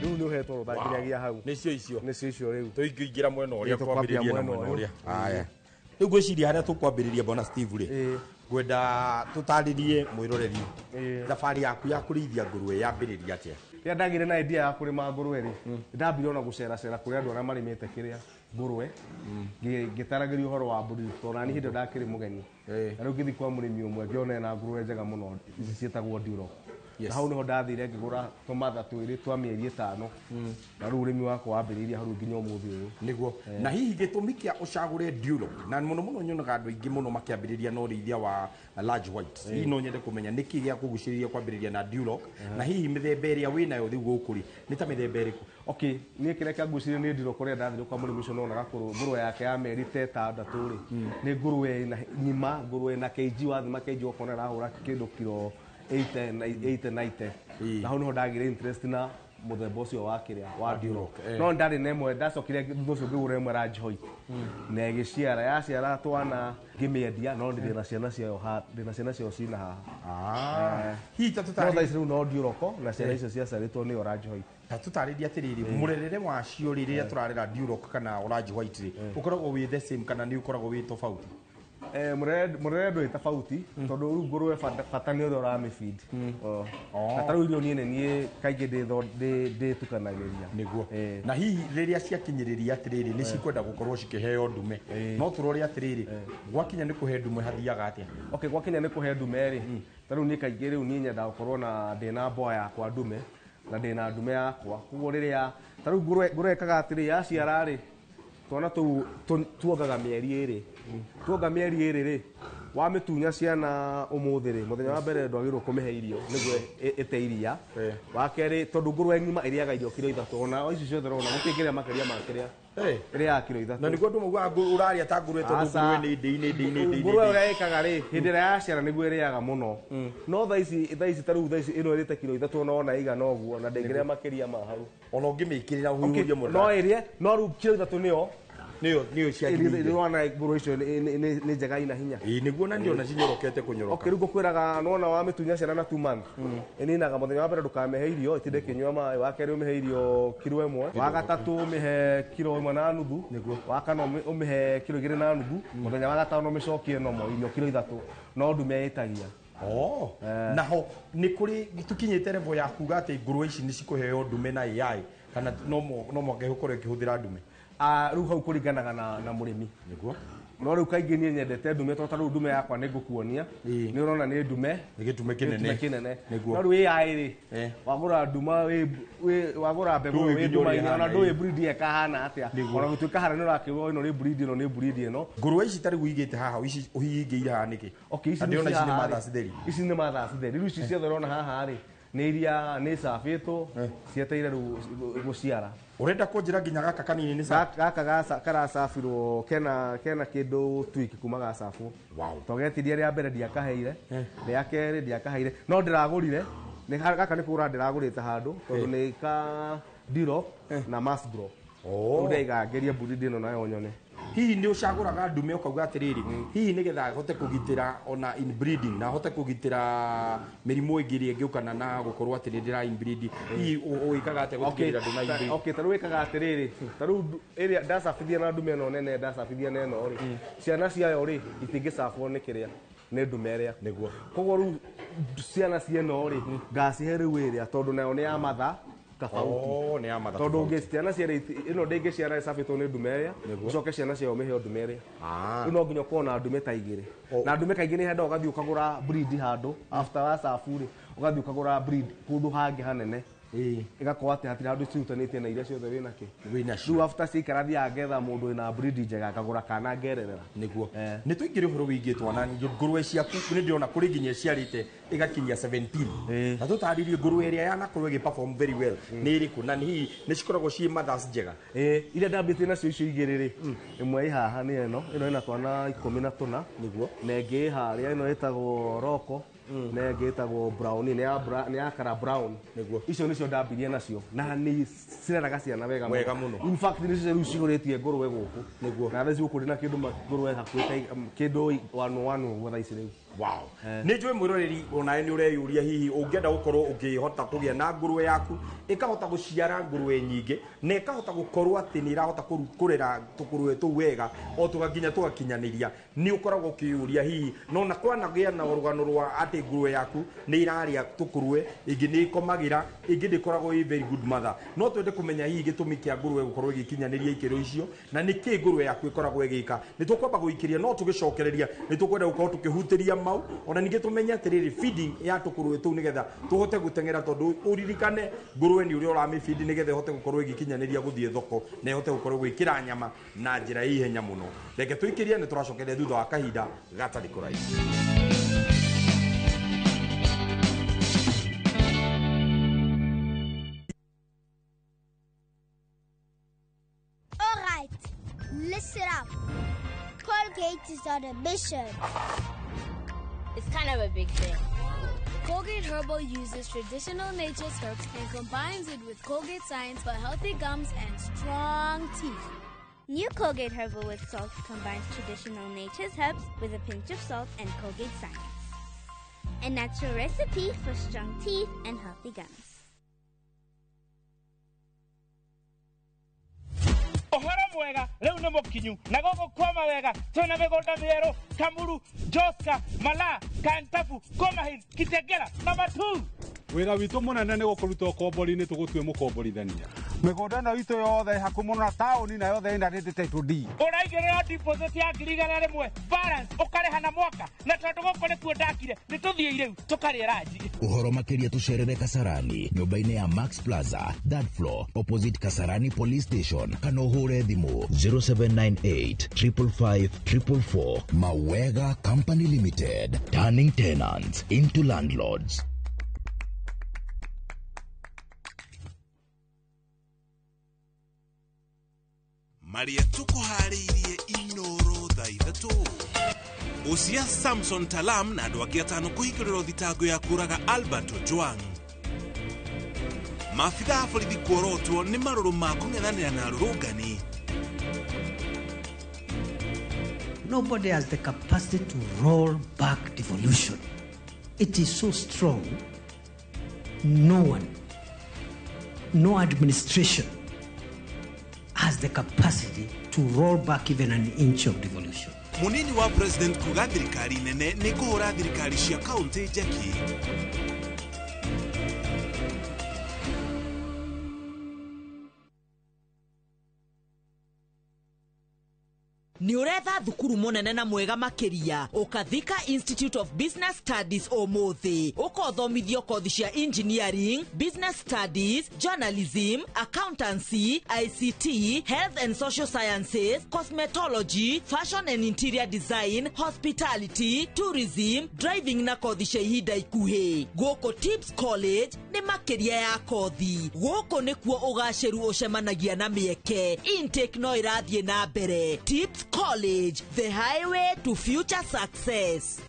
Rĩu nĩ ũhetwo rũtha nginyagia hau. Nĩcio icio. Nĩcio icio rĩu. Tũingĩingĩra mwena ũrĩa Ĩĩ, tũkwambia twambĩrĩrie na mwena mwena ũyũ. ũrĩa. Haya. Rĩu ngwĩciria harĩa tũkwambĩrĩria bwana Steve rĩ, ngwenda tũtarĩrie mwĩroreri thabarĩ yaku ya kũrĩithia ngũrwe yambĩrĩria atĩa? Rĩrĩa ndagĩire na idea ya kũrĩma ngũrwe rĩ, ndambire ona gũceracera kũrĩ andũ arĩa marĩmĩte kĩrĩa ngũrwe, ngĩtaragĩrio ũhoro wa mbũri tondũ nani hĩndĩ ĩyo ndakĩrĩ mũgeni. Na rĩu ngĩthiĩ kwa mũrĩmi ũmwe ngĩona ena ngũrwe njega mũno ici ciĩtagwo Duroc. Yes. Na hau nĩho ndathire ngĩgũra tũmatha twĩrĩ twa mĩeri 5. Na rĩu ũrĩmi wakwa wambĩrĩirie hau nginya ũmũthĩ ũyũ. Nĩguo. Na hihi gĩtũmi kĩa ũcagũre Duroc, na mũno mũno nyonaga andũ aingĩ mũno makĩambĩrĩria na ũrĩithia wa large white. Hihi no nyende kũmenya nĩkĩ gĩa kũgucĩrĩria kwambĩrĩria na Duroc, na hihi mĩthemba ĩrĩa wĩnayo rĩu gũkũ rĩ, nĩ ta mĩthemba ĩrĩkũ? Okay, niĩ kĩrĩa kĩangucĩrĩirie nĩ Duroc kũrĩa ndathire kwa mũrĩmi ũcio nonaga ngũrwe yake ya mĩeri ta 6 rĩ, nĩ ngũrwe ĩna ng'ima, ngũrwe ĩna kg, wathima kg ũkona ĩrahũra kĩndũ kiro 80 90. Na hau nĩho ndagĩire interest na mũthemba ũcio wa kĩrĩa wa Duroc. No ndarĩ na ĩmwe, ndacokire thutha ũcio ngĩgũra ĩmwe Large White. Na ĩgĩciara, yaciara twana ngĩmĩendia, no ndĩna ciana ciayo ha, ndĩna ciana ciayo cina haha. Hihi ta No tũtarĩ thaa ici rĩu no Duroc na ciana icio ciaciarĩtwo nĩ Large White. Ta tũtarĩrie atĩrĩrĩ, mũrerere wacio rĩ, rĩrĩa tũrarera Duroc kana Large White rĩ, ũkoragwo wĩ the same kana nĩ ũkoragwo wĩ tofauti? Mũrĩre ndũrĩ tofauti tondũ rĩu ngũrũwe bata nĩ ũrĩa ũramĩfeed. Na ta rĩu irio niĩ nĩ niĩ kaingĩ ndĩtukanagĩria. Nĩguo. Na hihi rĩrĩa ciakinyĩrĩria atĩrĩrĩ nĩ cikwenda gũkorwo cikĩheo ndume, no tũrore atĩrĩrĩ, gwakinya nĩ kũhe ndume hathiaga atĩa? Okay, gwakinya nĩ kũhe ndume rĩ, ta rĩu niĩ kaingĩ rĩu niĩ nyendaga gũkorwo na ndĩna mboa yakwa ndume na ndĩna ndume yakwa. Koguo rĩrĩa ta rĩu ngũrũwe ĩkaga atĩrĩ, yaciara rĩ, twana tũu tuongaga mĩeri ĩrĩ. Tuonga mĩeri ĩrĩ rĩ, wamĩtunya ciana ũmũthĩ rĩ, mũthenya wa mbere ndwagĩrĩirwo kũmĩhe irio nĩguo ĩte iria. Wa kerĩ, tondũ ngũrũwe ng'ima ĩrĩaga irio kiro 3, ona ici ciothe ũrona gũtirĩ kĩrĩa makĩria ma kĩrĩa. Ĩrĩaga kiro 3. Na nĩguo andũ maugaga ũrarĩa ta ngũrũwe tondũ ngũrũwe nĩ ndĩi nĩ ndĩi nĩ ndĩi. Ngũrũwe ũrĩa ĩkaga rĩ, hĩndĩ ĩrĩa yaciara nĩguo ĩrĩaga mũno. No thaa ici ta rĩu thaa ici ĩno ĩrĩte kiro 3 ona wona ĩigana ũguo na ndĩngĩrĩa makĩria ma hau. Ona ũngĩmĩkĩrĩra ũhuhũrie mũno. No ĩrĩe, no rĩu kiro 3 nĩyo nĩyo ciagĩrĩire. Nĩwona ngũrũwe icio nĩ njega ina hinya. Ĩĩ nĩguo, na ndĩrona cinyorokete kũnyoroka. Okay, rĩu ngũkwĩraga nĩwona wamĩtunya ciana na 2 months. Ĩninaga mũthenya wa mbere ndũkamĩhe irio, ĩtinde ĩkĩnyua maĩ. Wa kerĩ ũmĩhe irio kiro 1, wa gatatũ ũmĩhe kiro 1.5, wa kana ũmĩhe kiro 2.5, mũthenya wa gatano ũmĩcokie nomo irio kiro 3, no ndume ĩtagia. Naho nĩ kũrĩ tũkinyĩte level ya kuga atĩ ngũrũwe ici nĩ cikũheo ndume na AI kana no mũhaka ĩgũkorwo ĩkĩhũthĩra ndume? Rĩu hau kũringanaga na mũrĩmi. Nĩguo. No rĩu kaingĩ niĩ nyendete ndume tondũ ta rĩu ndume yakwa nĩ ngũkuonia. Nĩ ũrona nĩ ndume. Nĩ gĩtume kĩnene. Kĩnene. Nĩguo. No rĩu AI rĩ, wagũra nduma wagũra mbegũ wĩ nduma-inĩ, ona ndũĩ breed ĩkahana atĩa. Ona gũtuĩka harĩa nĩ ũrakĩrwo ĩno nĩ breed ĩno nĩ breed ĩno. Ngũrũwe ici ta rĩu ũigĩte haha, ici ũhingĩire haha nĩkĩ? Okay, ici Na ndĩrona ici nĩ mothers theri. Ici nĩ mothers theri. Rĩu ici ciothe ũrona haha rĩ, nĩ iria nĩ cabĩtwo cieteire rĩu gũciara. Ũrenda kũnjĩra nginya gaka kanini nĩ ca? Gaka karacabirwo kena kĩndũ twiki kuma gacabwo. Wow. Togetirie rĩa mbere ndiakaheire, rĩa kerĩ ndiakaheire, no ndĩragũrire. Gaka nĩ kũgũra ndĩragũrĩte handũ tondũ nĩ ka Diro na Masbro. Rĩu ndaiga ngerie breed ĩno nayo nyone. Hihi nĩ ũcagũraga ndume ũkauga atĩrĩrĩ, hihi nĩgetha hote kũgitĩra ona inbreeding na hote kũgitĩra mĩrimũ ĩngĩ ĩrĩa ĩngĩũkana na gũkorwo atĩ nĩ ndĩra inbreed, hihi ũĩkaga atĩa gũtigĩrĩra ndũna inbreed? Okay, ta rĩu ĩkaga atĩrĩrĩ, ta rĩu ĩrĩa ndacabithia na ndume ĩno nene, ndacabithia na ĩno rĩ, ciana ciayo rĩ itingĩcabwo nĩ kĩrĩa nĩ ndume ĩrĩa. Nĩguo. Koguo rĩu ciana cieno rĩ ngacihe rĩu ĩrĩa tondũ nayo nĩ ya matha tofauti. Nĩ ya matha tondũ ũngĩ ciana ciarĩ ĩno ndĩngĩciara ĩcabĩtwo nĩ ndume ĩrĩa, ũcoke ciana ciayo ũmĩhe ndume ĩrĩa. Rĩu no nginya ũkorwo na ndume ta 2. Na ndume kaingĩ nĩ hendaga ũgathiĩ ũkagũra breed handũ after wacabu rĩ, ũgathiĩ ũkagũra breed kũndũ hangĩ hanene. Ĩgakorwo atĩ hatirĩ handũ cirutanĩtie na iria ciothe wĩnakĩ. Wĩnacio. Rĩu after ciaikara thiaga ngetha mũndũ wĩna breed njega akagũra kana ngererera. Nĩguo. Nĩ tũingĩre ũhoro wĩgiĩ twana, ngũrũwe ciaku nĩ ndĩrona kũrĩ nginya ĩciarĩte ĩgakinyia 17. Na tũtarĩrie ngũrũwe ĩrĩa yanakorwo ĩgĩ perform very well nĩ ĩrĩkũ, na hihi nĩ cikoragwo ciĩ mothers njega? Iria ndambĩtie nacio icio 2 rĩ, ĩmwe ĩ haha nĩ ĩno, ĩno ĩna twana 14. Nĩguo. Na ĩngĩ ĩ harĩa ĩno ĩtagwo Roko. Na ĩngĩ ĩtagwo Brown, nĩ ya kara brown. Nĩguo. Icio nĩcio ndambirie nacio na nĩ cireraga ciana wega Wega mũno. In fact nĩcio rĩu cihũrĩtie ngũrũwe gũkũ. Nĩguo. Na thaa ici gũkũ ndĩna kĩndũ ngũrũwe hakuhĩ kĩndũ 1-1 ũguo thaa ici rĩu. Wow. Nĩ njũĩ mwĩroreri onawe nĩ ũreyũria hihi ũngĩenda gũkorwo ũngĩhota kũgĩa na ngũrũwe yaku ĩkahota gũciara ngũrũwe nyingĩ na ĩkahota gũkorwo atĩ nĩ ĩrahota kũrera tũkũrũwe tũu wega o tũgakinya tũgakinyanĩria, nĩ ũkoragwo ũkĩyũria hihi no na kwanagĩa na rũgano rwa atĩ ngũrũwe yaku nĩ ĩrarĩa tũkũrũwe, ĩngĩ nĩ ĩkomagĩra, ĩngĩ ndĩkoragwo ĩ very good mother. No twende kũmenya hihi gĩtũmi kĩa ngũrũwe gũkorwo ĩgĩkinyanĩria ikĩro icio na nĩkĩ ngũrũwe yaku ĩkoragwo ĩgĩka. Nĩ tũkwamba gũikĩria no tũgĩcokereria nĩ tũkwenda gũkorwo tũkĩhutĩria mau, ona ningĩ tũmenye atĩrĩrĩ feeding ya tũkũrũwe tũu nĩgetha tũhote gũteng'era, tondũ ũririkane ngũrũwe nĩ ũrĩa ũramĩfeed nĩgetha ĩhote gũkorwo ĩgĩkinyanĩria gũthiĩ thoko na ĩhote gũkorwo gwĩkĩra nyama na njĩra ya ihenya mũno. Reke tũikĩrie, nĩ tũracokereria thutha wa kahinda gatarĩ kũraihu. All right, listen up. Colgate is on a mission. It's kind of a big thing. Colgate Herbal uses traditional nature's herbs and combines it with Colgate science for healthy gums and strong teeth. New Colgate Herbal with Salt combines traditional nature's herbs with a pinch of salt and Colgate science. A natural recipe for strong teeth and healthy gums. Ohoro mwega rĩu nĩ mũkinyu na gũkũ kwa mawega twĩna mĩgũnda mĩerũ Kamuru, Joska, Malaa, Kantafu, Komahin, Kitengela na Matuu. Wĩra witũ mũnene nĩ gũkũruta ũkombori-inĩ tũgũtue mũkomborithania. Mĩgũnda ĩno itũ yothe ĩ hakuhĩ mũno na taũni na yothe ĩna rĩndĩ title deed. Ũraigĩrĩra deposit ya 100,000 balance ũkarĩha na mwaka na tondũ gũkũ nĩkuo ndakire nĩ tũthiĩ rĩu tũkarĩe ranji. Ũhoro makĩria tũcerere Kasarani nyũmba-inĩ ya Max Plaza third floor opposite Kasarani Police Station kana ũhũre thimũ 0798 555 444. Mawega Company Limited, turning tenants into landlords. Maria tukuharĩirie Inoro thaa 3 Usia Samson Talam na andũ angĩ 5 kũhingũrĩrwo thitango ya kũraga Albert Ojwang. Maabitha a borithi kuorotwo nĩ marũrũ ma kũng'ethanĩra na arũrũngani. Nobody has the capacity to roll back devolution. It is so strong, no one, no administration has the capacity to roll back even an inch of devolution. Munini wa president kuga thirikari nene nĩ kũhũra thirikari cia kaunti njeki. Nĩ ũretha thukuru mũnene na mwega makĩria ũkathika Institute of Business Studies ũmũthĩ ũkothomithio kothi cia engineering, business studies, journalism, accountancy, ICT, health and social sciences, cosmetology, fashion and interior design, hospitality, tourism, driving na kothi cia ihinda ikuhĩ. Gũkũ Tips College nĩ makĩria ya kothi. Gũkũ nĩkuo ũgacĩru ũcemanagia na mĩeke. Intake no ĩrathiĩ na mbere. Tips College, the highway to future success.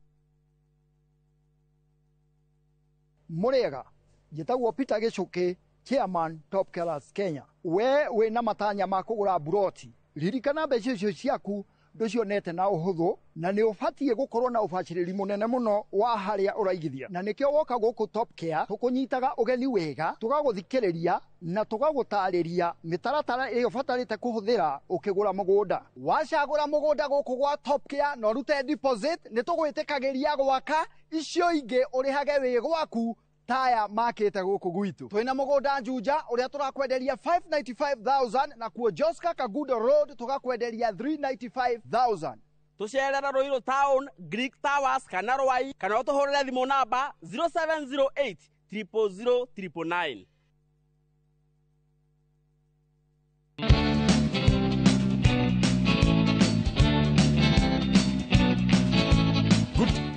Murega, njĩtagwo Peter Gĩcũkĩ, chairman Top Killers Kenya. We wĩna matanya ma kũgũra buroti, ririkana mbeca icio ciaku ndũcionete na ũhũthũ na nĩ ũbatiĩ gũkorwo na ũbacĩrĩri mũnene mũno wa harĩa ũraigithia, na nĩkĩo woka gũkũ Top Care tũkũnyitaga ũgeni wega, tũgagũthikĩrĩria na tũgagũtarĩria mĩtaratara ĩrĩa ũbatarĩte kũhũthĩra ũkĩgũra mũgũnda. Wacagũra mũgũnda gũkũ gwa Top Care na ũrute deposit, nĩ tũgwĩtĩkagĩria gwaka icio ingĩ ũrĩhage wĩ gwaku taya makĩte gũkũ gwitũ. Twĩna mũgũnda Juja ũrĩa tũrakwenderia 595,000 na kuo Joska Kagudo Road tũgakwenderia 395,000. Tũcerera Ruiru Town, Greek Towers kana Rwai kana ũtũhũrĩre thimũ namba 0708 000 999.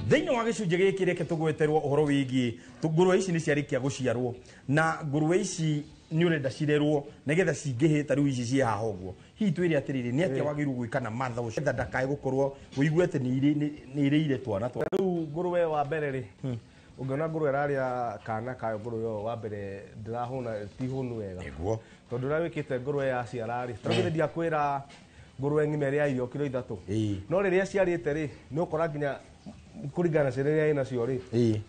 Thĩinĩ wa gĩcunjĩ gĩkĩ reke tũgweterwo ũhoro wĩgiĩ ngũrwe ici nĩ ciarĩkia gũciarwo na ngũrwe ici nĩ ũrenda cirerwo nĩgetha cingĩhĩ ta rĩu ici ciĩ haha ũguo. Hihi twĩre atĩrĩrĩ, nĩ atĩa wagĩrĩirwo gwĩka na matha ũcio getha ndakae gũkorwo ũigue atĩ nĩ ĩrĩire twana twa rĩu ngũrwe wa mbere rĩ, ũngĩona ngũrwe ĩrarĩa kana kayo, ngũrwe ĩyo wa mbere ndĩrahũna, ti hũnu wega. Nĩguo. Tondũ ũrĩa wĩkĩte ngũrwe yaciara rĩ, ta rĩu ndiakwĩra ngũrwe ng'ima ĩrĩa irio kiro 3. No rĩrĩa ciarĩte rĩ, nĩ ũkora nginya kũringana na ciana iria ĩnacio rĩ,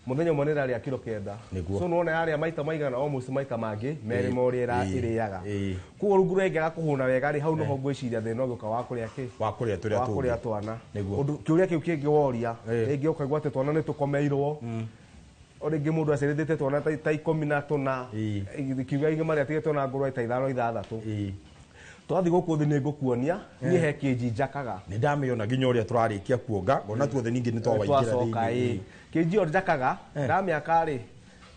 mũthenya ũmwe nĩ ĩrarĩa kiro 9. So nĩwona yarĩa maita maigana almost maita mangĩ merĩ ma ũrĩa ĩrĩaga. Koguo rĩu ngũrwe ĩngĩaga kũhũna wega rĩ, hau noho ngwĩciria thĩna ũgĩũka wa kũrĩa kĩ? Wa kũrĩa tũrĩa Wa kũrĩa tũngĩ. twana. Nĩguo. Ũndũ kĩũria kĩu kĩngĩ woria, rĩngĩ ũkaigua atĩ twana nĩ tũkomeirwo. O rĩngĩ mũndũ aciarĩte twana ta 14, kiuga igima rĩa tigĩtwo na ngũrwe ta 5 6. Twathiĩ gũkũ thĩ nĩ ngũkuonia, niĩ he kĩnji njakaga. Nĩ ndamĩona nginya ũrĩa tũrarĩkia kuonga, ngona tuothe ningĩ nĩ twawaingĩra Twacoka, thĩinĩ. ĩĩ. Kĩnji ĩyo njakaga, ndamĩaka rĩ,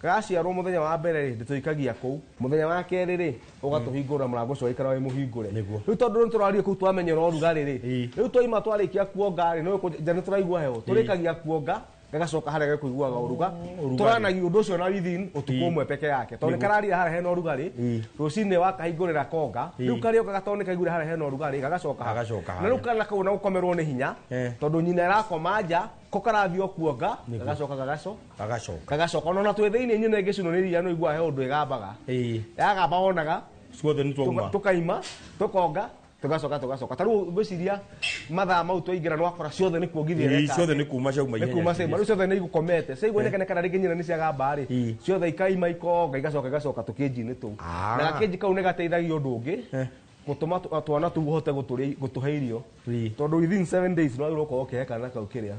gaciarwo mũthenya wa mbere rĩ, ndĩtũikagia kũu. Mũthenya wa kerĩ rĩ, ũgatũhingũra mũrango ũcio waikara wĩ mũhingũre. Rĩu tondũ nĩ tũraria kũu twamenyera ũrugarĩ rĩ, rĩu twaima twarĩkia kuonga rĩ, nĩ nja nĩ tũraigua heho, tũrĩkagia kuonga gagacoka harĩa gakũiguaga ũruga. Ũrugarĩ. Tũranagia ũndũ ũcio na within ũtukũ ũmwe peke yake, tondũ nĩ kararira harĩa hena ũrugarĩ, rũcinĩ wakahingũrĩra konga, rĩu karĩoka tondũ nĩ kaiguire harĩa hena ũrugarĩ, gagacoka haha. Gagacoka Na rĩu harĩa. kana kau na gũkomerwo nĩ hinya, tondũ nyina ĩrakoma nja, ko karathiĩ o kuonga, gagacoka gagacoka. Gagacoka. Ona twĩ thĩinĩ nyina ĩngĩcinwo nĩ ria nĩ ũiguaga he ũndũ ĩgambaga. Yagamba wonaga ciothe nĩ twauma. Tũkaima, tũkonga, tugacoka tugacoka. Ta rĩu ngwĩciria mathaa mau twaingĩra nĩwakora ciothe nĩ kuongithia Ĩĩ, ireka. ciothe nĩ kuma ciauma Nĩ kuma ihenya. ciauma. Rĩu ciothe nĩ igũkomete. Ciaigua nĩ kana rĩngĩ nyina nĩ ciagamba rĩ, ciothe ikaima ikonga igacoka igacoka tũkĩnji-inĩ tũu. Na gakĩnji kau nĩ gateithagia ũndũ ũngĩ. Gũtũma twana tũu ũhote gũtũhe irio, tondũ within 7 days no wagĩrĩirwo gũkorwo ũkĩhe kana kau kĩrĩa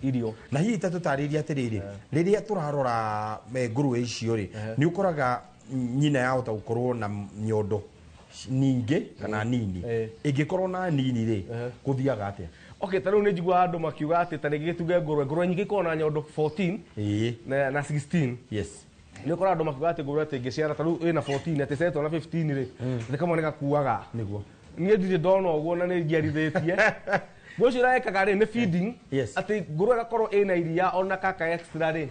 irio. Na hihi ta tũtarĩrie atĩrĩrĩ, rĩrĩa tũrarora ngũrwe icio rĩ, nĩ ũkoraga nyina yahota gũkorwo na nyondo ningĩ kana nini. Ĩngĩkorwo na nini rĩ, gũthiaga atĩa? Okay, ta rĩu nĩ njiguaga andũ makiuga atĩ ta rĩngĩ tuge ngũrwe nyingĩ ikoragwo na nyondo 14 na 16. Nĩ ũkoraga andũ makiuga atĩ ngũrwe atĩ ĩngĩciara ta rĩu ĩna 14, atĩ ĩciarĩtwo na 15 rĩ, atĩ kamwe nĩ gakuaga. Niĩ ndirĩ ndona ũguo na nĩ njiarithĩtie. Ngũrwe icio ĩrekaga rĩ nĩ feeding, atĩ ngũrwe ĩgakorwo ĩna iria ona kaka extra rĩ,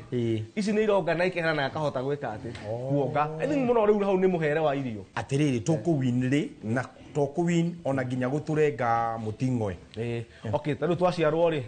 ici nĩ ironga na ikehera na gakahota gwĩka atĩ kuonga. I think mũno rĩu hau nĩ mũhere wa irio. Atĩrĩrĩ, tũkũwin rĩ na tũkũwin ona nginya gũtũrenga mũting'oe. Okay, ta rĩu twaciarwo rĩ,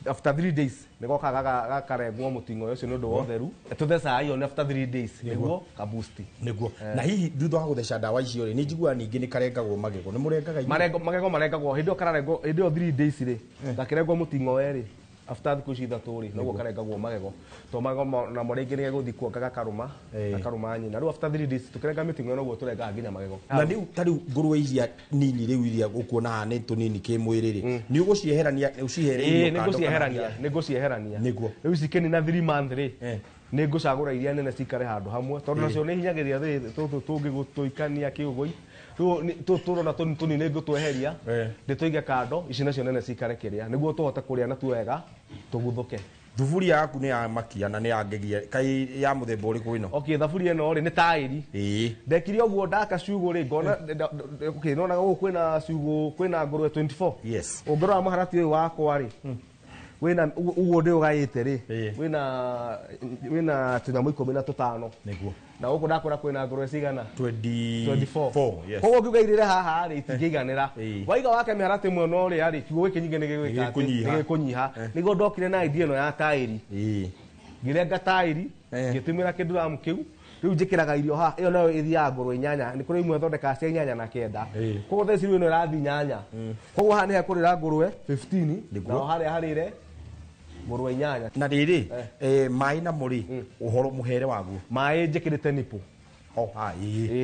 after 3 days nĩ gokaga gakarengwo mũting'oe ũcio nĩ ũndũ wa ũtheru. Tũthecaga irio nĩ after 3 days nĩguo kabusti. Nĩguo. Na hihi thutha wa gũtheca ndawa icio rĩ, nĩ njiguaga ningĩ nĩ karengagwo magego. Nĩ mũrengaga inyuĩ? Magego marengagwo hĩndĩ ĩyo kararengwo, hĩndĩ ĩyo 3 days rĩ, gakĩrengwo mũting'oe rĩ, after thikũ ici 3 rĩ, noguo karengagwo magego. To magego namo rĩngĩ nĩ gegũthiĩ kuonga gakarũma, gakarũma nyina. Rĩu after 3 days tũkĩrenga mĩting'oe noguo tũrengaga nginya magego. Na rĩu ta rĩu ngũrwe iria nini rĩu iria ũkuona haha nĩ tũnini kĩmwĩrĩ rĩ, nĩ ũgũcieherania ũcihere irio Nĩ kando kana ngũcieherania, nĩ ngũcieherania. Nĩguo. Rĩu ici kĩnina 3 month rĩ, nĩ ngũcagũra iria nene cikare handũ hamwe, tondũ nacio nĩ hinyagĩrĩria tũtũ tũngĩ gũtũikania kĩũgũi. Rĩu tũtũ tũrona tũnini tũnini nĩ ngũtweheria, ndĩtũige kando, ici nacio nene cikare kĩrĩa, nĩguo tũhote kũrĩa natuo wega tũguthũke. Thuburia yaku nĩ ya makia na nĩ ya ngegia, kai ya mũthemba ũrĩkũ ĩno? Okay, thaburia ĩno rĩ nĩ taĩri. Ndekire ũguo ndaka ciugũ rĩ, ngona okay, nona gũkũ kwĩna ciugũ, kwĩna ngũrwe 24. Ũngĩrora mũharatĩ ũyũ wakwa rĩ, wĩna ũguo ndĩũgaĩte rĩ, wĩna tũnyamũ 15. Nĩguo. Na gũkũ ndakora kwĩna ngũrwe cigana? 24. Yes. Koguo ngiuga irĩre haha rĩ, itingĩiganĩra. Waiga wake mĩharatĩ mwena ũrĩa rĩ, kiugo gĩkĩ nyingĩ nĩ gĩgwĩka atĩ, Nĩ gĩkũnyiha. nĩ gĩkũnyiha. Nĩguo ndokire na idea ĩno ya taĩri. Ngĩrenga taĩri, ngĩtũmĩra kĩnduramu kĩu. Rĩu njĩkĩraga irio haha, ĩyo nayo ĩthiaga ngũrwe 8, nĩ kũrĩ imwe thondekaga cia 8 na 9. Koguo thaa ici rĩu ĩno ĩrathiĩ 8. Koguo haha nĩ hekũrĩra ngũrwe 15, nao harĩa harĩre ngũrwe 8. Na rĩrĩ, maĩ namo rĩ, ũhoro mũhere waguo? Maĩ njĩkĩrĩte nipũ.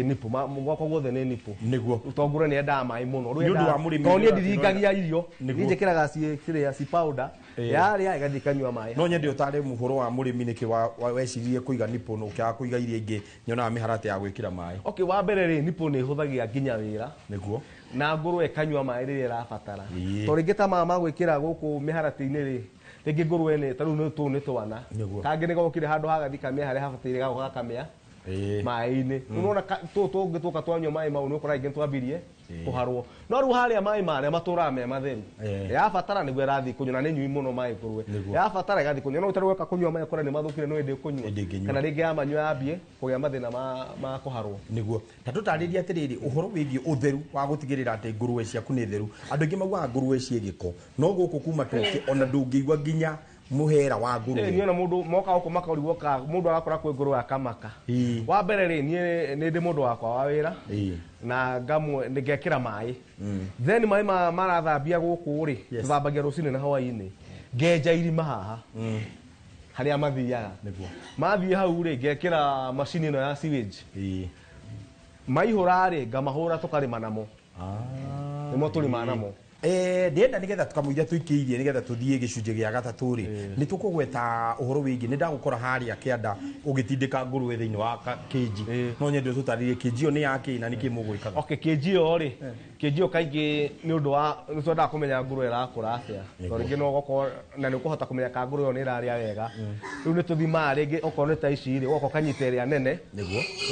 Nipũ, gwakwa guothe nĩ nipũ. Nĩguo. Tondũ ngũrwe nĩ yendaga maĩ mũno. Rĩu Nĩ ũndũ yendaga wa mũrĩmi tondũ niĩ ũrĩa ndiringagia irio. Nĩguo. Niĩ njĩkĩraga kĩrĩa, ci powder. Yarĩa ĩgathiĩ ĩkanyua maĩ. No nyende ũtare mũhoro wa mũrĩmi nĩkĩ weciririe kũiga nipũ na ũkĩaga kũiga iria ingĩ nyonaga mĩharatĩ ya gwĩkĩra maĩ. Okay, wa mbere rĩ, nipũ nĩ ĩhũthagia nginya wĩra. Nĩguo. Na ngũrwe ĩkanyua maĩ rĩrĩa ĩrabatara. Tondũ rĩngĩ ta maya ma gwĩkĩra gũkũ mĩharatĩ-inĩ rĩ, rĩngĩ ngũrwe nĩ, ta rĩu nĩ tũũ nĩ twana. Kangĩ nĩ gokire handũ hagathiĩ kamĩa harĩa habataire gagoka gakamĩa maĩ-inĩ. Rĩu nĩwona tũũ tũngĩ twoka twanyua maĩ mau nĩ ũkora rĩngĩ nĩtwambirie kũharwo. No rĩu harĩa maĩ marĩa matũraga me matheru. Yabatara nĩguo ĩrathiĩ kũnyua, na nĩ nyui mũno maĩ ngũrwe. Yabatara ĩgathiĩ kũnyua. No ũtarĩ woka kũnyua maĩ ũkore nĩ mathũkire no ĩndĩ ũkũnyua. Kana rĩngĩ yamanyua yambie kũgĩa mathĩna ma kũharwo. Nĩguo. Ta tũtarĩrie atĩrĩrĩ, ũhoro wĩgiĩ ũtheru wa gũtigĩrĩra atĩ ngũrwe ciaku nĩ theru. Andũ aingĩ maugaga ngũrwe ciĩ gĩko, no gũkũ kuma tũke ona ndũngĩigua nginya mũhera wa ngũrwe. Niĩ ona mũndũ moka gũkũ makarigwo ka mũndũ agakora kwĩ ngũrwe akamaka. Wa mbere rĩ, niĩ nĩ ndĩ mũndũ wakwa wa wĩra na ngamwe ngekĩra maĩ. Then maĩ marathambia gũkũ rĩ, tũthambagia rũcinĩ na hwaĩ-inĩ. Ngenja irima haha harĩa mathiaga. Mathiĩ hau rĩ, ngekĩra macini ĩno ya sewage. Maihũra rĩ, ngamahũra tũkarĩma namo. Nĩmo tũrĩmaga namo. Ndĩrenda nĩgetha tũkamũiria tũikĩirie nĩgetha tũthiĩ gĩcunjĩ gĩa gatatũ rĩ, nĩ tũkũgweta ũhoro wĩgiĩ, nĩ ndagũkora harĩa kĩanda ũgĩtindĩka ngũrwe thĩinĩ wa kĩnji. No nyende ũtũtarĩrie kĩnji ĩyo nĩ ya kĩ na nĩkĩ mũgwĩkaga. Okay, kĩnji ĩyo rĩ, kĩnji ĩyo kaingĩ nĩ ũndũ wa nĩ twendaga kũmenya ngũrwe ĩrakũra atĩa. Tondũ rĩngĩ no ũgakorwo na nĩ ũkũhota kũmenya kana ngũrwe ĩyo nĩ ĩrarĩa wega. Rĩu nĩ tũthimaga rĩngĩ okorwo nĩ ta ici rĩ, ũgoka ũkanyita ĩrĩa nene.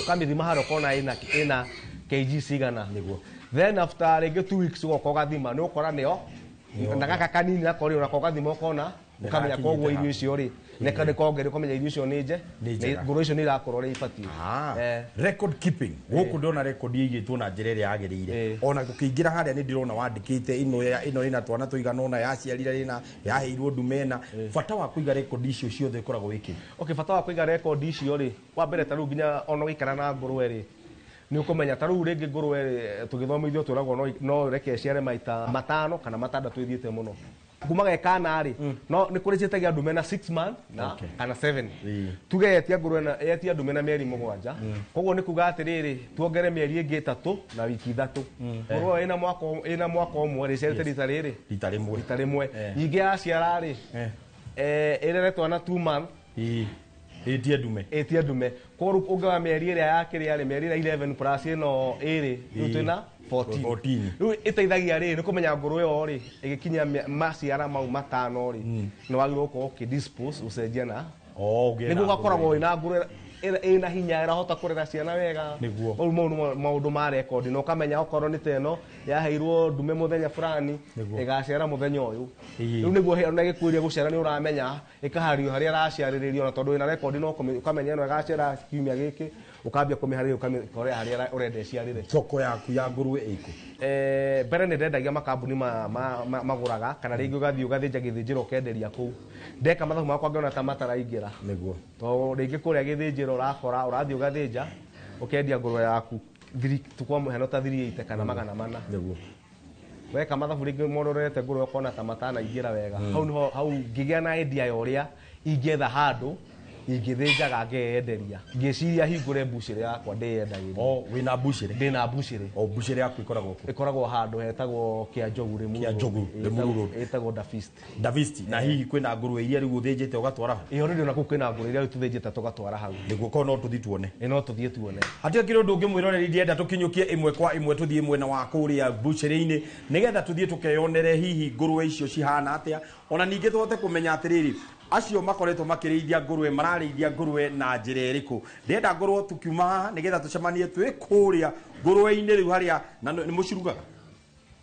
Ũkamĩthima harĩa ũkona ĩna kg cigana. Then after rĩngĩ 2 weeks ũgoka ũgathima, nĩ ũgũkora nĩyo na gaka kanini nako rĩ, onako ũgathima ũkona, ũkamenya koguo irio icio rĩ, nĩ kongerio, ũkamenya irio icio nĩ Nĩ njega. ngũrwe icio nĩ irakũra ũrĩa ibatiĩ. Record keeping. Gũkũ ndĩrona record ĩigĩtwo na njĩra ĩrĩa yagĩrĩire. Ona tũkĩingĩra harĩa nĩ ndĩrona wandĩkĩte ĩno ĩna twana tũigana ũna, yaciarire ĩna, yaheirwo ndume ĩna. Bata wa kũiga record icio ciothe ũkoragwo wĩ kĩ? Okay, bata wa kũiga record icio rĩ, wa mbere ta rĩu nginya ona ũgĩikara na ngũrwe rĩ, nĩ ũkũmenya ta rĩu rĩngĩ ngũrwe rĩ, tũgĩthomithio twĩragwo no ũreke ĩciare maita 5 kana 6 ĩthiĩte mũno. Kuma gekana rĩ, no nĩ kũrĩ ciĩtagia ndume na 6 month na kana 7. Tuge yetia ngũrwe na yetia ndume na mĩeri 7. Koguo nĩ kuga atĩrĩrĩ, tuongere mĩeri ĩngĩ 3 na wiki 3. Ngũrwe ĩna mwaka ũmwe rĩ, ciarĩte rita rĩrĩ. Rita rĩmwe. Rita rĩmwe. Ningĩ yaciara rĩ, ĩrere twana 2 month. Ĩtie ndume. Ĩtie ndume. Koguo ũngĩoya mĩeri ĩrĩa ya kĩrĩa rĩ, mĩeri ĩrĩa 11 plus ĩno ĩrĩ, rĩu twĩna 14. Rĩu ĩteithagia rĩ, nĩ kũmenya ngũrwe ĩyo rĩ, ĩgĩkinya maciara mau 5 rĩ, nĩ wagĩrĩirwo gũkorwo ũkĩ-dispose, ũcenjie na nĩguo ũgakoragwo wĩna ngũrwe ĩna hinya, ĩrahota kũrera ciana wega. Nĩguo. Mau nĩmo maũndũ ma rekondi, na ũkamenya okorwo nĩ ta ĩno yaheirwo ndume mũthenya fulani, ĩgaciara mũthenya ũyũ. Rĩu nĩguo ona ĩgĩkuĩria gũciara nĩ ũramenya, ĩkahario harĩa ĩraciarĩrĩrio, na tondũ ĩna rekondi no ũkamenya ĩno ĩgaciara kiumia gĩkĩ, ũkambia kũmĩharĩria ũkamĩkorea harĩa ũrenda ĩciarĩre. Thoko yaku ya ngũrwe ĩkũ? Mbere nĩ ndendagia makambuni magũraga, kana rĩngĩ ũgathiĩ ũgathĩnja gĩthĩnjĩro ũkenderia kũu. Ndeka mathabu makwa ngĩona ta mataraingĩra. Nĩguo. Tondũ rĩngĩ kũrĩa gĩthĩnjĩro ũrakora ũrathiĩ ũgathĩnja ũkendia ngũrwe yaku kwa mũhano ta 380 kana 400. Nĩguo. Weka mathabu rĩngĩ mũndũ ũrorete ngũrwe ũkona ta matanaingĩra wega. Hau nĩho hau ngĩgĩa na idea ya ũrĩa ingĩetha handũ ingĩthĩnjaga ngeyenderia. Ngĩciria hingũre mbucĩrĩ yakwa ndĩyendagĩrie. O wĩna mbucĩrĩ? Ndĩna mbucĩrĩ. O mbucĩrĩ yaku ĩkoragwo kũ? Ĩkoragwo handũ hetagwo Kĩanjogu Limuru. Kĩanjogu Limuru Road. Ĩtagwo Davist. Davist. Na hihi kwĩna ngũrwe iria rĩu ũthĩnjĩte ũgatwara ho? Ĩyo rĩu na kũu kwĩna ngũrwe iria rĩu tũthĩnjĩte tũgatwara hau. Nĩguo korwo no tũthiĩ tuone. Ĩ no tũthiĩ tuone. Hatikĩrĩ ũndũ ũngĩ mwĩroreri ndĩrenda tũkinyũkie ĩmwe kwa ĩmwe tũthiĩ mwena wa kũrĩa mbucĩrĩ-inĩ nĩgetha tũthiĩ tũkeyonere hihi ngũrwe icio cihana atĩa, ona ningĩ tũhote kũmenya atĩrĩrĩ, acio makoretwo makĩrĩithia ngũrwe mararĩithia ngũrwe na njĩra ĩrĩkũ. Ndĩrenda ngorwo tũkiuma haha nĩgetha tũcemanie twĩ kũrĩa ngũrwe-inĩ rĩu harĩa na nĩ mũcirugaga?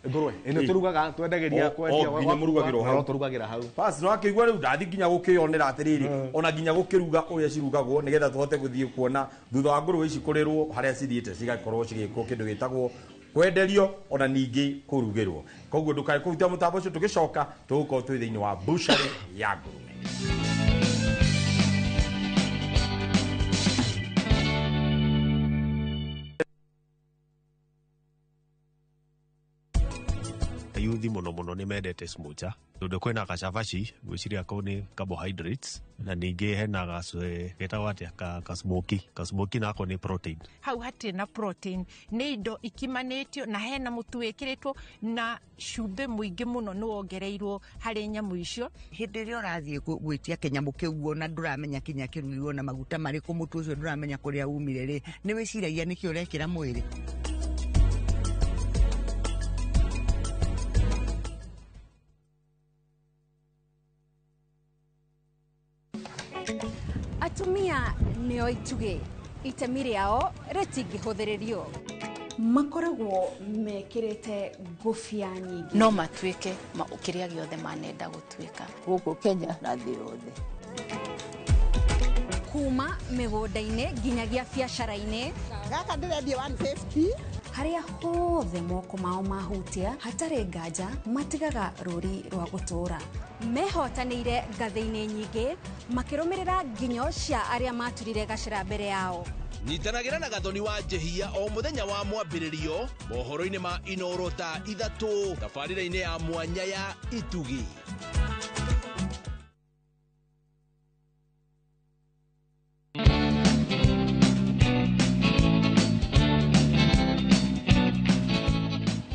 Ngũrwe ĩno tũrugaga, twendagĩria kwendia nginya mũrugagĩra hau. No tũrugagĩra hau. Bas no akĩigua rĩu ndathi nginya gũkĩyonera atĩrĩrĩ, ona nginya gũkĩruga ũrĩa cirugagwo nĩgetha tũhote gũthiĩ kuona thutha wa ngũrwe ici kũrĩrwo harĩa cithiĩte cigakorwo cigĩkwo kĩndũ gĩtagwo kwenderio ona ningĩ kũrugĩrwo. Koguo ndũkae kũhutia mũtambo ũcio, tũgĩcoka tũgũkorwo twĩ thĩinĩ wa mbucĩrĩ ya ngũrwe. Yuthi mũno mũno nĩ mendete smocha tondũ kwĩna gacabaci, ngwĩciria kau nĩ carbohydrates, na ningĩ hena getagwo atĩa, kasmoki. Kasmoki nako nĩ protein. Hau hatirĩ na protein, nĩ indo ikimanĩtio na hena mũtu wĩkĩrĩtwo na cumbĩ mũingĩ mũno nĩ wongereirwo harĩ nyamũ icio. Hĩndĩ ĩrĩa ũrathiĩ gwĩtia kĩnyamũ kĩu ona ndũramenya kinya kĩrugirwo na maguta marĩkũ, mũtu ũcio ndũramenya kũrĩa umire rĩ, nĩ wĩciragia nĩkĩ ũrekĩra mwĩrĩ. Atumia nĩo itugĩ, itemi rĩao rĩtingĩhũthĩrĩrio. Makoragwo mekĩrĩte ngũbia nyingĩ. No matuĩke kĩrĩa gĩothe manenda gũtuĩka. Gũkũ Kenya na thĩ yothe. Kuma mĩgũnda-inĩ nginyagia biacara-inĩ. Gaka ndĩrendia 150. Harĩa hothe moko mao mahutia, hatarĩ nganja matigaga rũri rwa gũtũũra. Mehotanĩire ngathĩ-inĩ nyingĩ, makĩrũmĩrĩra nginyo cia arĩa maturire gacĩra mbere yao. Nyitanagĩra na Gathoni wa Njehia o mũthenya wa mwambĩrĩrio mohoro-inĩ ma Inoro thaa 3 tabarĩra-inĩ ya mwanya ya Itugi.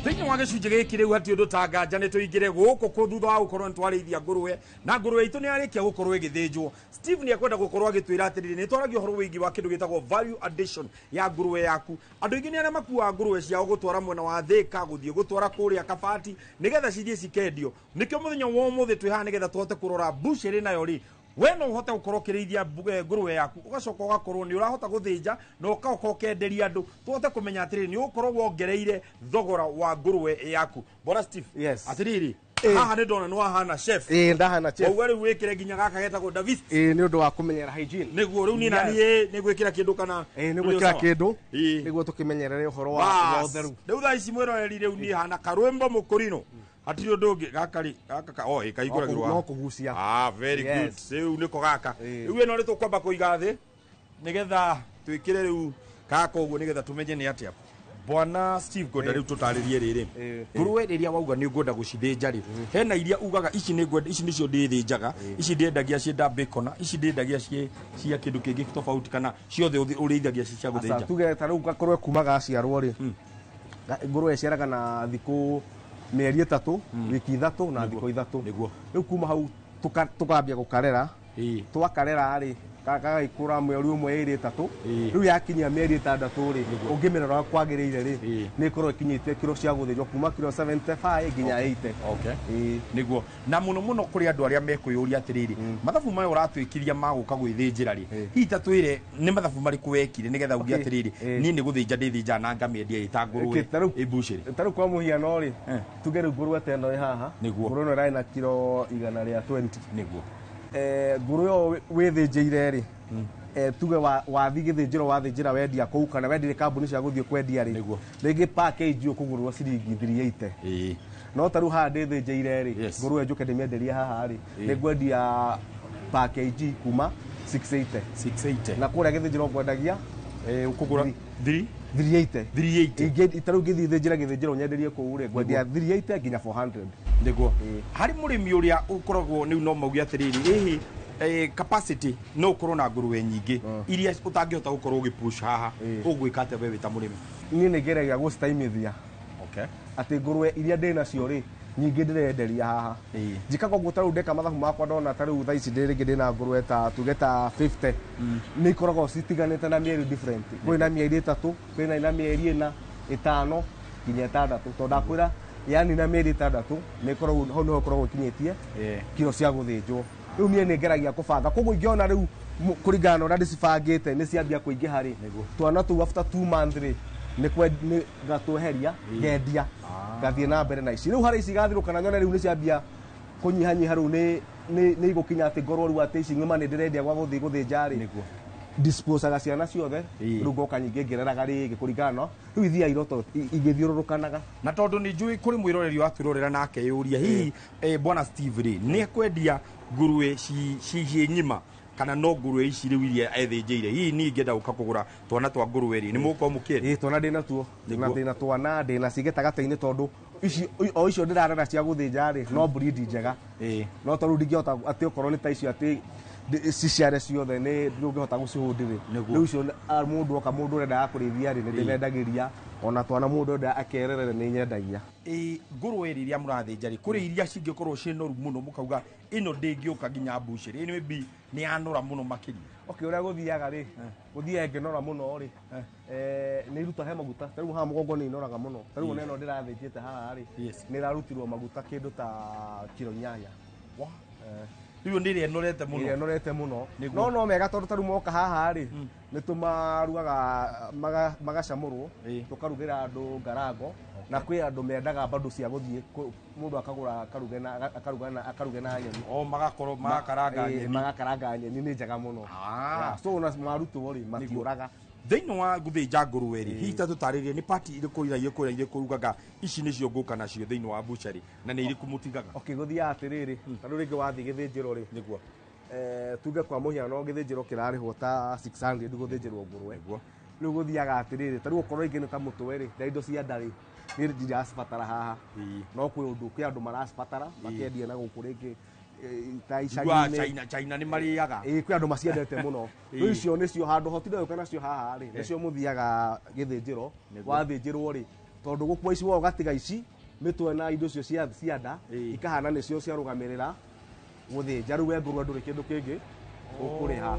Thĩinĩ wa gĩcunjĩ gĩkĩ rĩu hatirĩ ũndũ ta nganja nĩ tũingĩre gũkũ kũ thutha wa gũkorwo nĩ twarĩithia ngũrwe, na ngũrwe itũ nĩ yarĩkia gũkorwo ĩgĩthĩnjwo. Steve nĩ ekwenda gũkorwo agĩtwĩra atĩrĩrĩ, nĩ twaragia ũhoro wĩgiĩ wa kĩndũ gĩtagwo value addition ya ngũrwe yaku. Andũ aingĩ nĩ arĩa makuaga ngũrwe ciao gũtwara mwena wa Thĩka, gũthiĩ gũtwara kũrĩa Kabati nĩgetha cithiĩ cikendio. Nĩkĩo mũthenya wa ũmũthĩ twĩ haha nĩgetha tũhote kũrora mbucĩrĩ nayo rĩ, we no ũhote gũkorwo ũkĩrĩithia ngũrwe yaku, ũgacoka ũgakorwo nĩ ũrahota gũthĩnja na ũgacoka ũkenderia andũ, tũhote kũmenya atĩrĩrĩ nĩ ũgũkorwo wongereire thogora wa ngũrwe yaku. Bwana Steve, yes. Atĩrĩrĩ, haha nĩ ndona nĩ wahana chef. Ĩĩ, ndahana chef. Wauga rĩu wĩkĩre nginya gaka getagwo Davis. Ĩĩ, nĩ ũndũ wa kũmenyera hygiene. Nĩguo rĩu niĩ na niĩ nĩ gwĩkĩra kĩndũ kana Ĩĩ, nĩ gwĩkĩra kĩndũ nĩguo tũkĩmenyerere ũhoro wa ũtheru. Rĩu thaa ici mwĩroreri rĩu niĩ hana karwĩmbo mũkũrinũ. Hatirĩ ũndũ ũngĩ gaka rĩ, gaka ka, oh, ĩkaihũragĩrwo No kũgucia. Ah, very good. Rĩu nĩko gaka. Rĩu ĩno nĩ tũkwamba kũiga thĩ nĩgetha twĩkĩre rĩu gaka ũguo nĩgetha tũmenye nĩ atĩa. Bwana Steve ngwenda rĩu tũtarĩrie rĩrĩ ngũrũwe rĩrĩa wauga nĩ ũngwenda gũcithĩnja rĩ, hena iria ugaga ici nĩ ngwenda, ici nĩcio ndĩthĩnjaga, ici ndĩendagia ciĩ nda bacon, ici ndĩendagia ciĩ cia kĩndũ kĩngĩ tofauti, kana ciothe ũrĩithagia ci cia Aca, gũthĩnja? Tuge ta rĩu gakũrwe kuma gaciarwo rĩ, ngũrwe ĩciaraga na thikũ mĩeri 3, wiki 3 na thikũ 3. Rĩu kuma hau tũkambia gũkarera. Twakarera rĩ, gagagĩkũra mweri 1, 2, 3. Rĩu yakinyia mĩeri 6 rĩ, ũngĩmĩrora kwagĩrĩire rĩ, nĩ ĩkorwo ĩkinyĩtie kiro cia gũthĩnjwo kuma kiro 75 nginya 80. Okay. Nĩguo. Na mũno mũno kũrĩ andũ arĩa mekwĩyũria atĩrĩrĩ, mathabu maya ũratwĩkiria ma gũka gwĩthĩnjĩra rĩ, hihi ta twĩre nĩ mathabu marĩkũ wekire nĩgetha uge atĩrĩrĩ, niĩ nĩ gũthĩnja ndĩthĩnjaga na ngamĩendia ĩ ta ngũrũwe ĩ mbucĩrĩ? Ta rĩu kwa mũhiano rĩ, tuge rĩu ngũrũwe ta ĩno ĩ haha, ngũrũwe ĩno ĩrarĩ na kiro 120. Ngũrũwe ĩyo wĩthĩnjĩire rĩ, tuge wathi gĩthĩnjĩro wathĩnjĩra wendia kũu kana wendirie kambuni cia gũthiĩ kwendia rĩ, rĩngĩ package ũkũgũrĩrwo ciringi 380. No ta rĩu haha ndĩthĩnjĩire rĩ, ngũrũwe njũke ndĩmĩenderie haha rĩ, nĩ ngwendia package kuma 680. 680. Na kũrĩa gĩthĩnjĩro ngwendagia ũkũgũra 380. 380. Ta rĩu ngĩthiĩ thĩnjĩra gĩthĩnjĩro nyenderie kũu rĩ, ngwendia 380 nginya 400. Nĩguo. Harĩ mũrĩmi ũrĩa ũkoragwo rĩu no mauge atĩrĩrĩ, ĩhĩ capacity no ũkorwo na ngũrũwe nyingĩ iria ũtangĩhota gũkorwo ũgĩpush haha, ũgwĩka atĩa we wĩ ta mũrĩmi? Niĩ nĩ ngeragia gũcitaimithia. Atĩ ngũrũwe iria ndĩ nacio rĩ, nyingĩ ndĩrenderia haha. Njĩkaga ũguo ta rĩu ndeka mathabu makwa ndona ta rĩu thaa ici ndĩ rĩngĩ ndĩna ngũrũwe ta tuge ta 50. Nĩ ikoragwo citiganĩte na mĩeri different. Kwĩna mĩeri 3, kwĩna ina mĩeri 4, 5 nginya 6. Tondũ ndakwĩra yani na mĩeri 6 nĩ ĩkoragwo hau nĩho ĩkoragwo ĩkinyĩtie kiro cia gũthĩnjwo. Rĩu niĩ nĩ ngeragia kũbanga. Koguo ingĩona rĩu kũringana na ũrĩa ndĩcibangĩte nĩ ciambia kũingĩha rĩ, twana tũu after 2 months rĩ, nĩ ngatweheria, ngendia, ngathiĩ na mbere na ici. Rĩu harĩ ici igathirũka na nyone rĩu nĩ ciambia kũnyihanyiha, rĩu nĩ igũkinya atĩ ngorwo rĩu atĩ ici ng'ima nĩ ndĩrendia gwa gũthiĩ gũthĩnja rĩ, disposaga ciana ciothe, rĩu ngoka nyingĩ ngĩreraga rĩngĩ kũringana na rĩu ithiaga iroto igĩthiũrũrũkanaga. Na tondũ nĩ njũĩ kũrĩ mwĩroreri wa twĩrorera nake yũria hihi bwana Steve rĩ, nĩ ekwendia ngũrũwe ciĩ ng'ima kana no ngũrũwe ici rĩu iria ethĩnjĩire? Hihi niĩ ingĩenda gũka kũgũra twana twa ngũrũwe rĩ, nĩ mũgũkorwo mũkĩendia? Ĩĩ, twana ndĩna tuo. Na ndĩna twana, ndĩna ci gĩtagatĩ-inĩ, tondũ ici o icio ndĩrarera cia gũthĩnja rĩ, no breed njega. No tondũ ndingĩhota atĩ okorwo nĩ ta icio atĩ ciciare ciothe nĩ ndũngĩhota gũcihũndi rĩ. Rĩu icio mũndũ oka, mũndũ ũrendaga kũrĩithia rĩ, nĩ ndĩmendagĩria. Ona twana mũndũ enda akererere nĩ nyendagia. Ngũrũwe rĩrĩa mũrathĩnja rĩ, kũrĩ iria cingĩkorwo ciĩ noru mũno mũkauga ĩno ndĩngĩũka nginya mbucĩrĩ, ĩno maybe nĩ yanora mũno makĩria? Okay, ũrĩa gũthiaga rĩ, gũthiaga ĩngĩnora mũno rĩ, nĩ iruta he maguta. Ta rĩu haha mũgongo nĩ inoraga mũno. Ta rĩu ona ĩno ndĩrathĩnjĩte haha rĩ, nĩ ĩrarutirwo maguta kĩndũ ta kiro 8. Rĩu nĩ ĩrĩa ĩnorete mũno. Ĩrĩa ĩnorete mũno. No no mega tondũ ta rĩu moka haha rĩ, nĩ tũmarugaga magacamũrwo, tũkarugĩra andũ ngarango, na kwĩ andũ mendaga bado cia gũthiĩ mũndũ akagũra akaruge na akaruga na akaruge na nyeni. O magakorwo magakaranga nyeni. Magakaranga nyeni nĩ njega mũno. So ona marutwo rĩ, matiũraga. Thĩinĩ wa gũthĩnja ngũrũwe rĩ, hihi ta tũtarĩrie nĩ pati irĩkũ iragia kũrĩa irĩkũ ugaga ici nĩcio ngũka nacio thĩinĩ wa butchery na nĩ irĩkũ mũtigaga? Okay, gũthiaga atĩrĩrĩ, ta rĩu rĩngĩ wathiĩ gĩthĩnjĩro rĩ, tuge kwa mũhiano gĩthĩnjĩro kĩrarĩhwo ta 600 gũthĩnjĩrwo ngũrũwe. Rĩu gũthiaga atĩrĩrĩ, ta rĩu okorwo rĩngĩ nĩ ta mũtwe rĩ, na indo cia nda rĩ, niĩ ndiracibatara haha. No kwĩ ũndũ, kwĩ andũ maracibatara, makendia na gũkũ rĩngĩ, ta Njiguaga icagi-inĩ. China nĩ marĩaga. Ĩĩ, kwĩ andũ maciendete mũno. Rĩu icio nĩcio handũ hotire gũka nacio haha rĩ, nĩcio mũthiaga gĩthĩnjĩro. Wathĩnjĩrwo rĩ, tondũ gũkua ici woga ũgatiga ici, mĩtwe na indo icio cia nda, ikahana nĩcio ciarũgamĩrĩra gũthĩnja. Rĩu we ngũrũwe ndũrĩ kĩndũ kĩngĩ ũkũrĩha.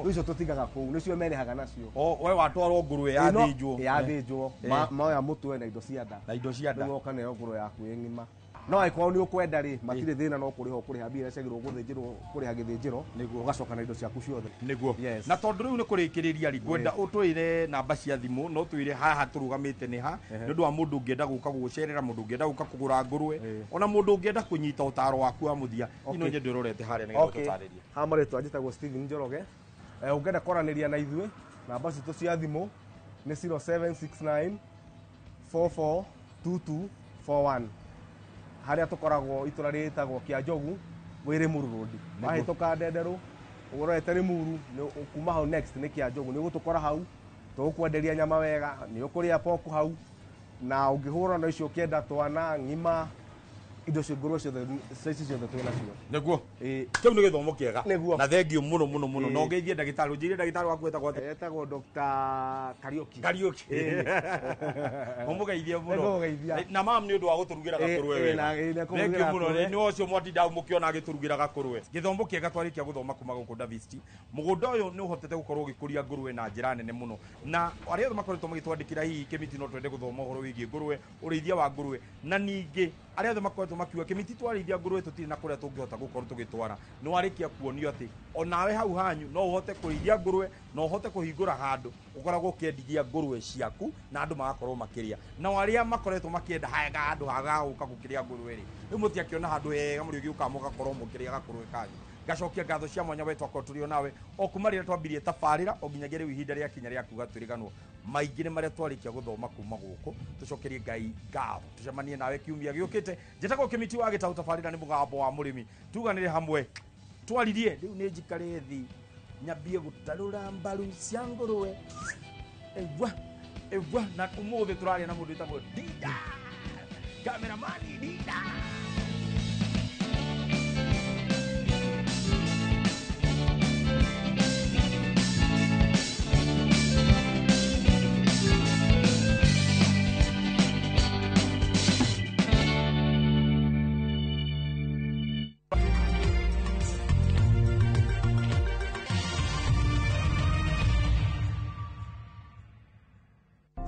Rĩu icio tũtigaga kũu, nĩcio merĩhaga nacio. O, we watwarwo ngũrũwe Ĩno, yathĩnjwo. yathĩnjwo. Moya mũtwe na indo cia nda. Na indo cia nda. Rĩu woka nayo ngũrũwe yaku ĩ ng'ima. No angĩkorwo nĩ ũkwenda rĩ, matirĩ thĩna, no kũrĩha ũkũrĩha mbia iria ciagĩrĩirwo gũthĩnjĩrwo, kũrĩha gĩthĩnjĩro, ũgacoka na indo ciaku ciothe. Nĩguo. Na tondũ rĩu nĩ kũrĩkĩrĩria rĩ, ngwenda ũtwĩre namba cia thimũ, no twĩre haha tũrũgamĩte nĩ ha, nĩ ũndũ wa mũndũ ũngĩenda gũka gũgũcerera, mũndũ ũngĩenda gũka kũgũra ngũrũwe, ona mũndũ ũngĩenda kũnyita ũtaro waku wa mũthia. Ino nyende ũrorete harĩa nĩgetha ũtũtarĩrie. Haha marĩtwa njĩtagwo Steven Njoroge. Ũngĩenda kwaranĩria na ithuĩ, namba citũ cia thimũ nĩ 0769 442241. Harĩa tũkoragwo itũra rĩtagwo Kĩanjogu, wĩ Limuru Road. Wahĩtũka Ndenderũ, ũrorete Limuru, nĩ kuma hau next nĩ Kĩanjogu. Nĩ ũgũtũkora hau. Tũgũkwenderia nyama wega, nĩ ũkũrĩa pork hau, na ũngĩhũra na icio ũkĩenda twana, ng'ima, indo cio ngũrwe ciothe, size ciothe twĩ nacio. Nĩguo. Kĩu nĩ gĩthomo kĩega. Nĩguo. Na thengiũ mũno mũno mũno. Ĩĩ. Na ũngeithie ndagĩtarĩ, ũnjĩre ndagĩtarĩ waku etagwo atĩa? Etagwo Dr. Kariuki. Kariuki. Ĩĩ. Ũmũgeithie mũno. Nĩngũmũgeithia. Na mam nĩ ũndũ wa gũtũrugĩra Ĩĩ, gakũrwe ĩĩ, wega. na- ĩĩ, na kũmũrugĩra Thengiũ mũno. gakũrwe. Nĩ ũcio mwatinda mũkĩona agĩtũrugĩra gakũrwe. Gĩthomo kĩega twarĩkia gũthoma kuma gũkũ Davisti. Mũgũnda ũyũ nĩ ũhotete gũkorwo ũgĩkũria ngũrwe na njĩra nene mũno. Na arĩa othe makoretwo magĩtwandĩkĩra hihi Kĩmiti no twende gũthoma ũhoro wĩgiĩ ngũrwe, ũrĩithia wa ngũrwe. Na ningĩ arĩa othe makoretwo makiuga Kĩmiti twarĩithia ngũrwe tũtirĩ na kũrĩa tũngĩhota gũkorwo tũgĩtwara. Nĩ warĩkia kuonio atĩ onawe hau hanyu no ũhote kũrĩithia ngũrwe, na ũhote kũhingũra handũ ũkoragwo ũkĩendithia ngũrwe ciaku na andũ magakorwo makĩrĩa. Nao arĩa makoretwo makĩenda handũ haga gũka gũkĩrĩa ngũrwe rĩ, rĩu mũtiakĩona handũ hega mũrĩgĩũkaga mũgakorwo mũkĩrĩa gakũrwe kanyu. Ngacokia ngatho cia mwanya we twakorwo tũrĩ o nawe o kuma rĩrĩa twambirie tabarĩra o nginyagia rĩu ihinda rĩakinya rĩa kuga twĩrĩganwo maingĩ nĩ marĩa twarĩkia gũthoma kuma gũkũ. Tũcokerie Ngai ngatho, tũcemanie nawe kiumia gĩũkĩte. Njĩtagwo Kĩmiti wa Gĩtaũ, tabarĩra nĩ mũgambo wa mũrĩmi. Tuganĩre hamwe twaririe. Rĩu nĩ njikare thĩ nyambie gũtarũra mbaru cia ngũrwe. Ewa ewa, na ũmũthĩ tũraria na mũndũ wĩtagwo Dida, kameramani Dida.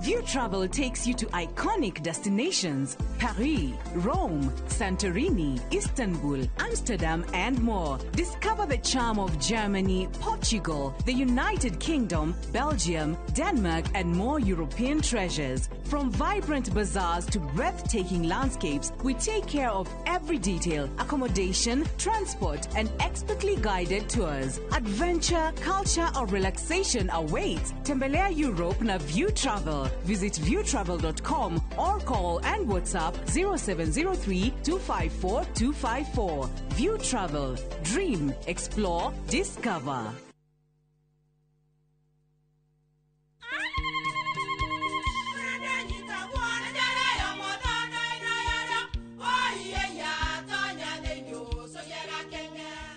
View Travel takes you to iconic destinations: Paris, Rome, Santorini, Istanbul, Amsterdam, and more. Discover the charm of Germany, Portugal, the United Kingdom, Belgium, Denmark, and more European treasures. From vibrant bazaars to breathtaking landscapes, we take care of every detail: accommodation, transport, and expertly guided tours. Adventure, culture, or relaxation awaits. Tembelea Europe na View Travel. Visit viewtravel.com or call and WhatsApp 0703 254 254. View Travel. Dream, explore, discover.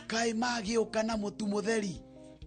Kaĩ magĩũka na mũtu mũtheri?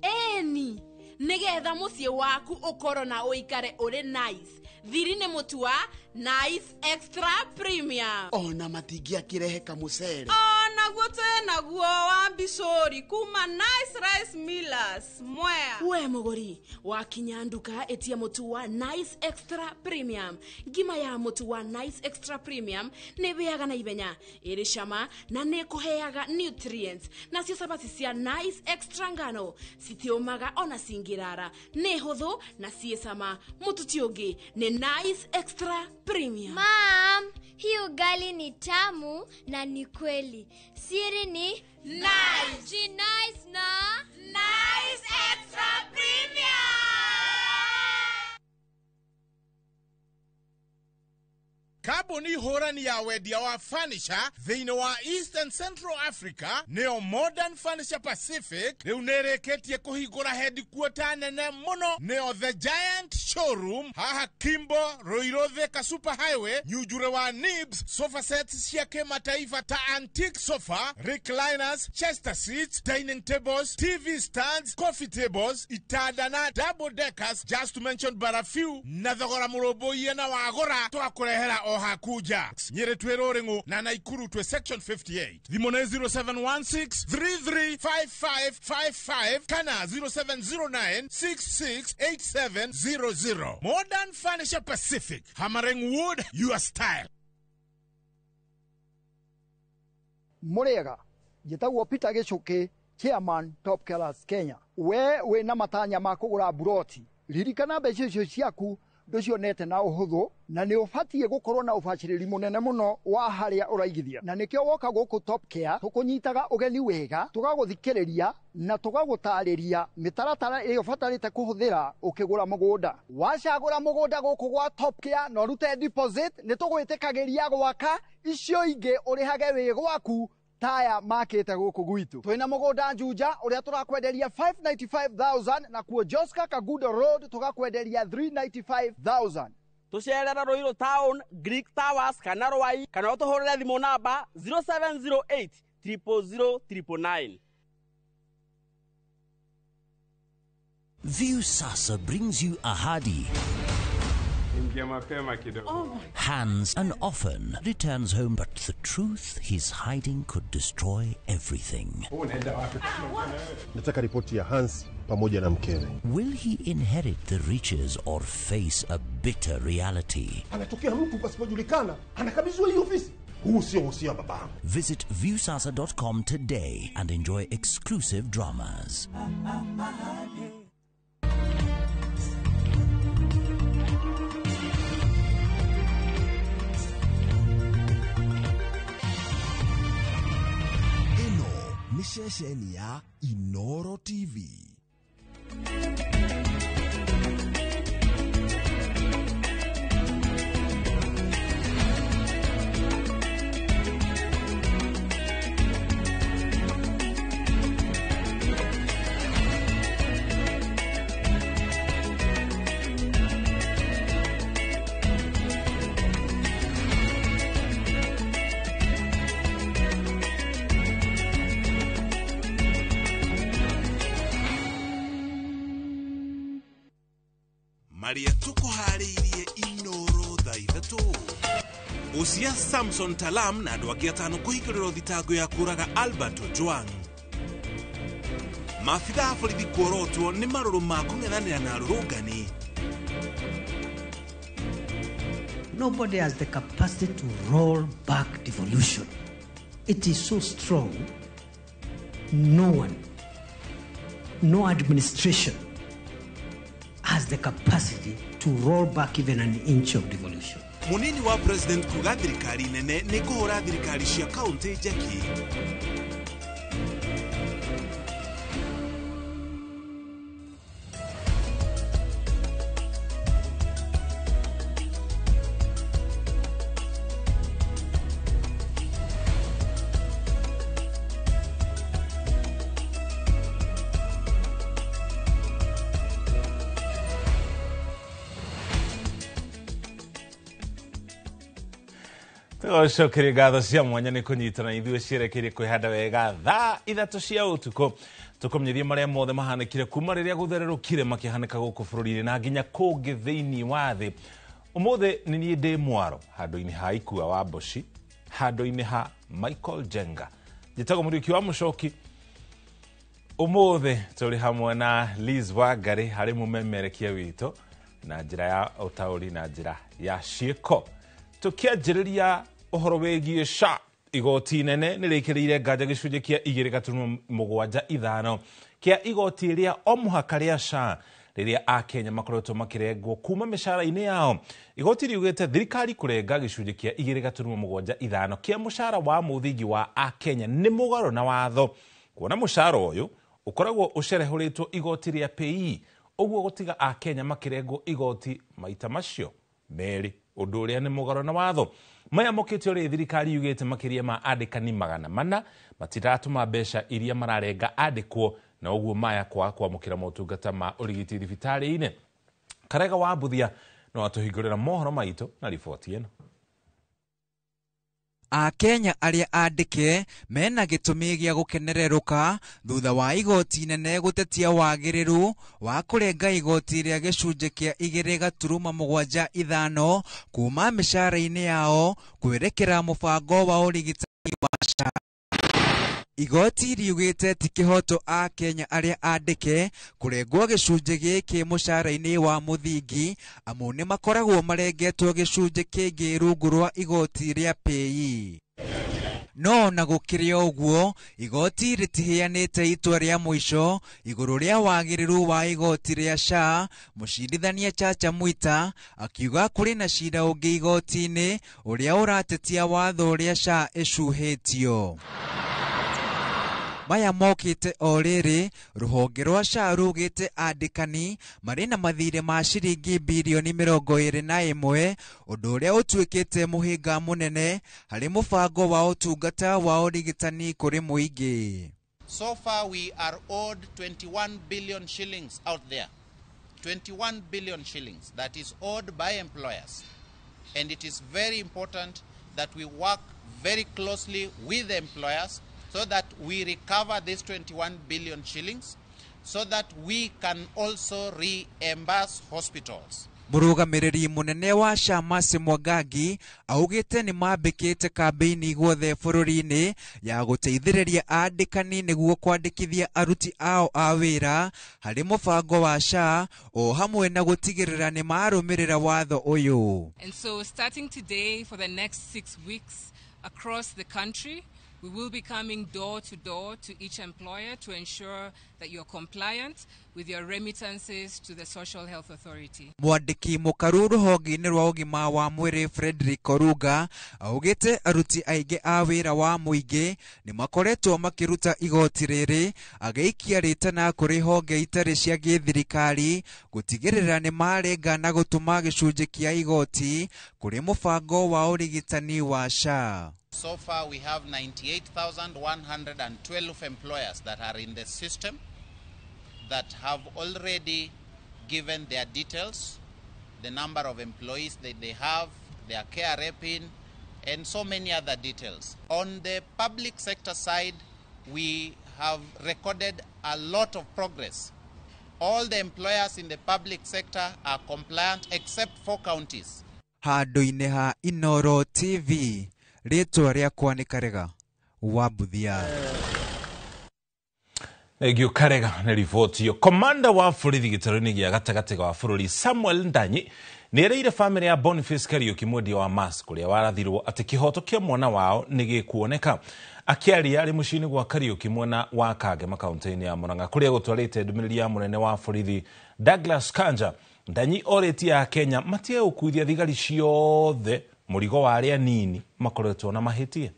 Ĩni, nĩgetha mũciĩ waku ũkorwo na ũikare ũrĩ nice. Thiri nĩ mũtu wa Nice Extra Premium. Ona matingĩakĩrehe kamũcere? Onaguo twĩ naguo wa mbicũri kuma Nice Rice Millers Mwea. We mũgũri, wakinya nduka ĩtia mũtu wa Nice Extra Premium. Ngima ya mũtu wa Nice Extra Premium nĩ ĩhĩaga na ihenya, ĩrĩ cama na nĩ ĩkũheaga nutrients. Nacio cabaci cia Nice Extra ngano citiũmaga ona cingĩrara, nĩ hũthũ na ciĩ cama. Mũtu ti ũngĩ, nĩ Nice Extra Premium. Mam, hii ugali ni tamu na ni kweli. Siri ni Nice. Ji nice na Nice Extra Premium. Kambuni hũrani ya wendia wa furniture thĩinĩ wa East and Central Africa, nĩyo Modern Furniture Pacific, rĩu nĩ ĩrĩkĩtie kũhingũra headquarter nene mũno, nĩyo The Giant Showroom, haha Kimbo, Ruiru, Thika Super Highway, Nyunjure wa Nibs. Sofa sets cia kĩmataifa ta antique sofa, recliners, chester seats, dining tables, TV stands, coffee tables, itanda na double deckers, just to mention but a few, na thogora mũrũmbũiye, na wagũra twakũrehera o haku nja. Nyĩrĩ twĩ Rũrĩng'ũ na Naikuru twĩ Section 58. Thimũ nĩ 0716 335555 kana 0709 668700. Modern Furniture Pacific, hammering wood your style. Mũrĩega, njĩtagwo Peter Gĩcũkĩ, chairman Top Killers Kenya. We wĩna matanya ma kũgũra mburoti, ririkana mbeca icio ciaku ndũcionete na ũhũthũ, na nĩ ũbatiĩ gũkorwo na ũbacĩrĩri mũnene mũno wa harĩa ũraigithia, na nĩkĩo woka gũkũ Top Care tũkũnyitaga ũgeni wega, tũgagũthikĩrĩria na tũgagũtarĩria mĩtaratara ĩrĩa ũbatarĩte kũhũthĩra ũkĩgũra mũgũnda. Wacagũra mũgũnda gũkũ gwa Top Care na ũrute deposit, nĩ tũgwĩtĩkagĩria gwaka, icio ingĩ ũrĩhage wĩ gwaku. Taya makĩte gũkũ gwitũ. Twĩna mũgũnda Juja ũrĩa tũrakwenderia 595,000 na kuo Joska Kagudo Road tũgakwenderia 395,000. Tucerera Ruiru Town, Greek Towers kana Rwai kana ũtũhũrĩre thimũ namba 0708 000 999. Viusasa brings you Ahadi. Ingia mapema kidogo. Hans and often returns home, but the truth he's hiding could destroy everything. Unaenda wapi? Nataka ripoti ya Hans pamoja na mkewe. Will he inherit the riches or face a bitter reality? Anatokea mtu pasipojulikana, anakabidhiwa hii ofisi. Huu sio usia wa babangu. Visit viewsasa.com today and enjoy exclusive dramas. Ĩno nĩ ceceni ya Inoro TV. Maria tukuharĩirie Inoro thaa 3 Ucia Samson Talam na andũ angĩ 5 kũhingũrĩrwo thitango ya kũraga Albert Ojwang. Maabitha a borithi kuorotwo nĩ marũrũ ma kũng'ethanĩra na arũrũngani. Nobody has the capacity to roll back devolution. It is so strong, no one, no administration has the capacity to roll back even an inch of devolution. Munini wa president kuga thirikari nene nĩ kũhũra thirikari cia kaunti njeki. Tũcokerie ngatho cia mwanya nĩ kũnyitana ithuĩ cierekeire kwĩhanda wega thaa 3 cia ũtukũ tũkũmenyithie marĩa mothe mahanĩkire kuma rĩrĩa gũthererũkire makĩhanĩka gũkũ bũrũri-inĩ na nginya kũngĩ thĩinĩ wa thĩ. Ũmũthĩ nĩ niĩ ndĩ mwaro handũ-inĩ ha Ikua wa Mboci, handũ-inĩ ha Michael Jenga. Njĩtagwo Mũriũki wa Mũcoki. Ũmũthĩ tũrĩ hamwe na Liz Wangari harĩ mũmemerekia witũ na njĩra ya ũtaũri na njĩra ya ciĩko. Tũkĩanjĩrĩria ũhoro wĩgiĩ SHA, igoti nene nĩ rĩkĩrĩire nganja gĩcunjĩ kĩa 2.75 kĩa igoti rĩa o mũhaka rĩa SHA rĩrĩa akenya makoretwo makĩrengwo kuma mĩcara-inĩ yao. Igoti riugĩte thirikari kũrenga gĩcunjĩ kĩa 2.75 kĩa mũcara wa mũthingi wa akenya nĩ mũgarũ na watho, kuona mũcara ũyũ ũkoragwo ũcerehũrĩtwo igoti rĩa PAYE, ũguo gũtiga akenya makĩrengwo igoti maita macio merĩ, ũndũ ũrĩa nĩ mũgarũ na watho. Maya mokĩte ũrĩa thirikari yugĩte makĩria ma andĩkani 400 matiratũma mbeca iria mararenga andĩkwo, na ũguo maya kwaga kwamũkĩra motungata ma ũrigiti thibitarĩ-inĩ. Karega wa Mbuthia no atũhingũrĩra mohoro maitũ na riboti ĩno. Akenya arĩa andĩke mena gĩtũmi gĩa gũkenererũka thutha wa igoti nene gũtetia wagĩrĩru wa kũrenga igoti rĩa gĩcunjĩ kĩa 2.75 kuma mĩcara-inĩ yao kwerekera mũbango wa ũrigitani wa SHA. Igoti riugĩte ti kĩhoto Akenya arĩa andĩke kũrengwo gĩcunjĩ gĩkĩ mũcara-inĩ wa mũthingi, amu nĩ makoragwo marengetwo gĩcunjĩ kĩngĩ rungu rwa igoti rĩa PAYE. No na gũkĩrĩ ũguo, igoti rĩtiheanĩte itua rĩa mũico igũrũ rĩa wagĩrĩru wa igoti rĩa SHA. Mũcirithania Chacha Mwita akiuga kũrĩ na cira ũngĩ igoti-inĩ ũrĩa ũratetia watho ũrĩa SHA ĩcuhĩtio. Maya mokĩte o rĩrĩ rũhonge rwa SHA rugĩte andĩkani marĩ na mathirĩ ma ciringi birioni 21, ũndũ ũrĩa ũtuĩkĩte mũhĩnga mũnene harĩ mũbango wa ũtungata wa ũrigitani kũrĩ mũingĩ. So far we are owed 21 billion shillings out there. 21 billion shillings that is owed by employers. And it is very important that we work very closely with the employers so that we recover this 21 billion shillings so that we can also reimburse hospitals. Mũrũgamĩrĩri mũnene wa SHA Mercy Mwangangi augĩte nĩ mambĩkĩte kambĩini guothe bũrũri-inĩ ya gũteithĩrĩria andĩkani nĩguo kwandĩkithia aruti ao a wĩra harĩ mũbango wa SHA o hamwe na gũtigĩrĩra nĩ marũmĩrĩra watho ũyũ. And so starting today for the next 6 weeks across the country, we will be coming door to door to each employer to ensure that you're compliant with your remittances to the Social Health Authority. Mwandĩki mũkaru rũhonge-inĩ rwa ũgima wa mwĩrĩ Frederick Oruga augĩte aruti aingĩ a wĩra wa mũingĩ nĩ makoretwo makĩruta igoti rĩrĩ, agĩikia rĩtana kũrĩ honge itarĩ cia gĩthirikari gũtigĩrĩra nĩ marenga na gũtũma gĩcunjĩ kĩa igoti kũrĩ mũbango wa ũrigitani wa SHA. So far we have 98,112 employers that are in the system that have already given their details, the number of employees that they have, their KRA PIN, and so many other details. On the public sector side, we have recorded a lot of progress. All the employers in the public sector are compliant except 4 counties. Handũ-inĩ ha Inoro TV, rĩtwa rĩakwa nĩ Karega wa Mbuthia. Thengio Karega nĩ riboti ĩyo. Komanda wa borithi gĩtarũ-inĩ gĩa gatagatĩ wa bũrũri Samuel Ndanyi nĩ erĩire bamĩrĩ ya Boniface Kariuki mwendia wa mask ũrĩa warathirwo atĩ kĩhoto kĩa mwana wao nĩ gĩkuoneka. Akĩaria arĩ mũciĩ-inĩ gwa Kariuki mwena wa Kangema kaunti-inĩ ya Murang'a kũrĩa gũtwarĩte ndũmĩrĩri ya mũnene wa borithi Douglas Kanja, Ndanyi orĩtie Akenya matige gũkuithia thigari ciothe mũrigo wa arĩa nini makoretwo na mahĩtia.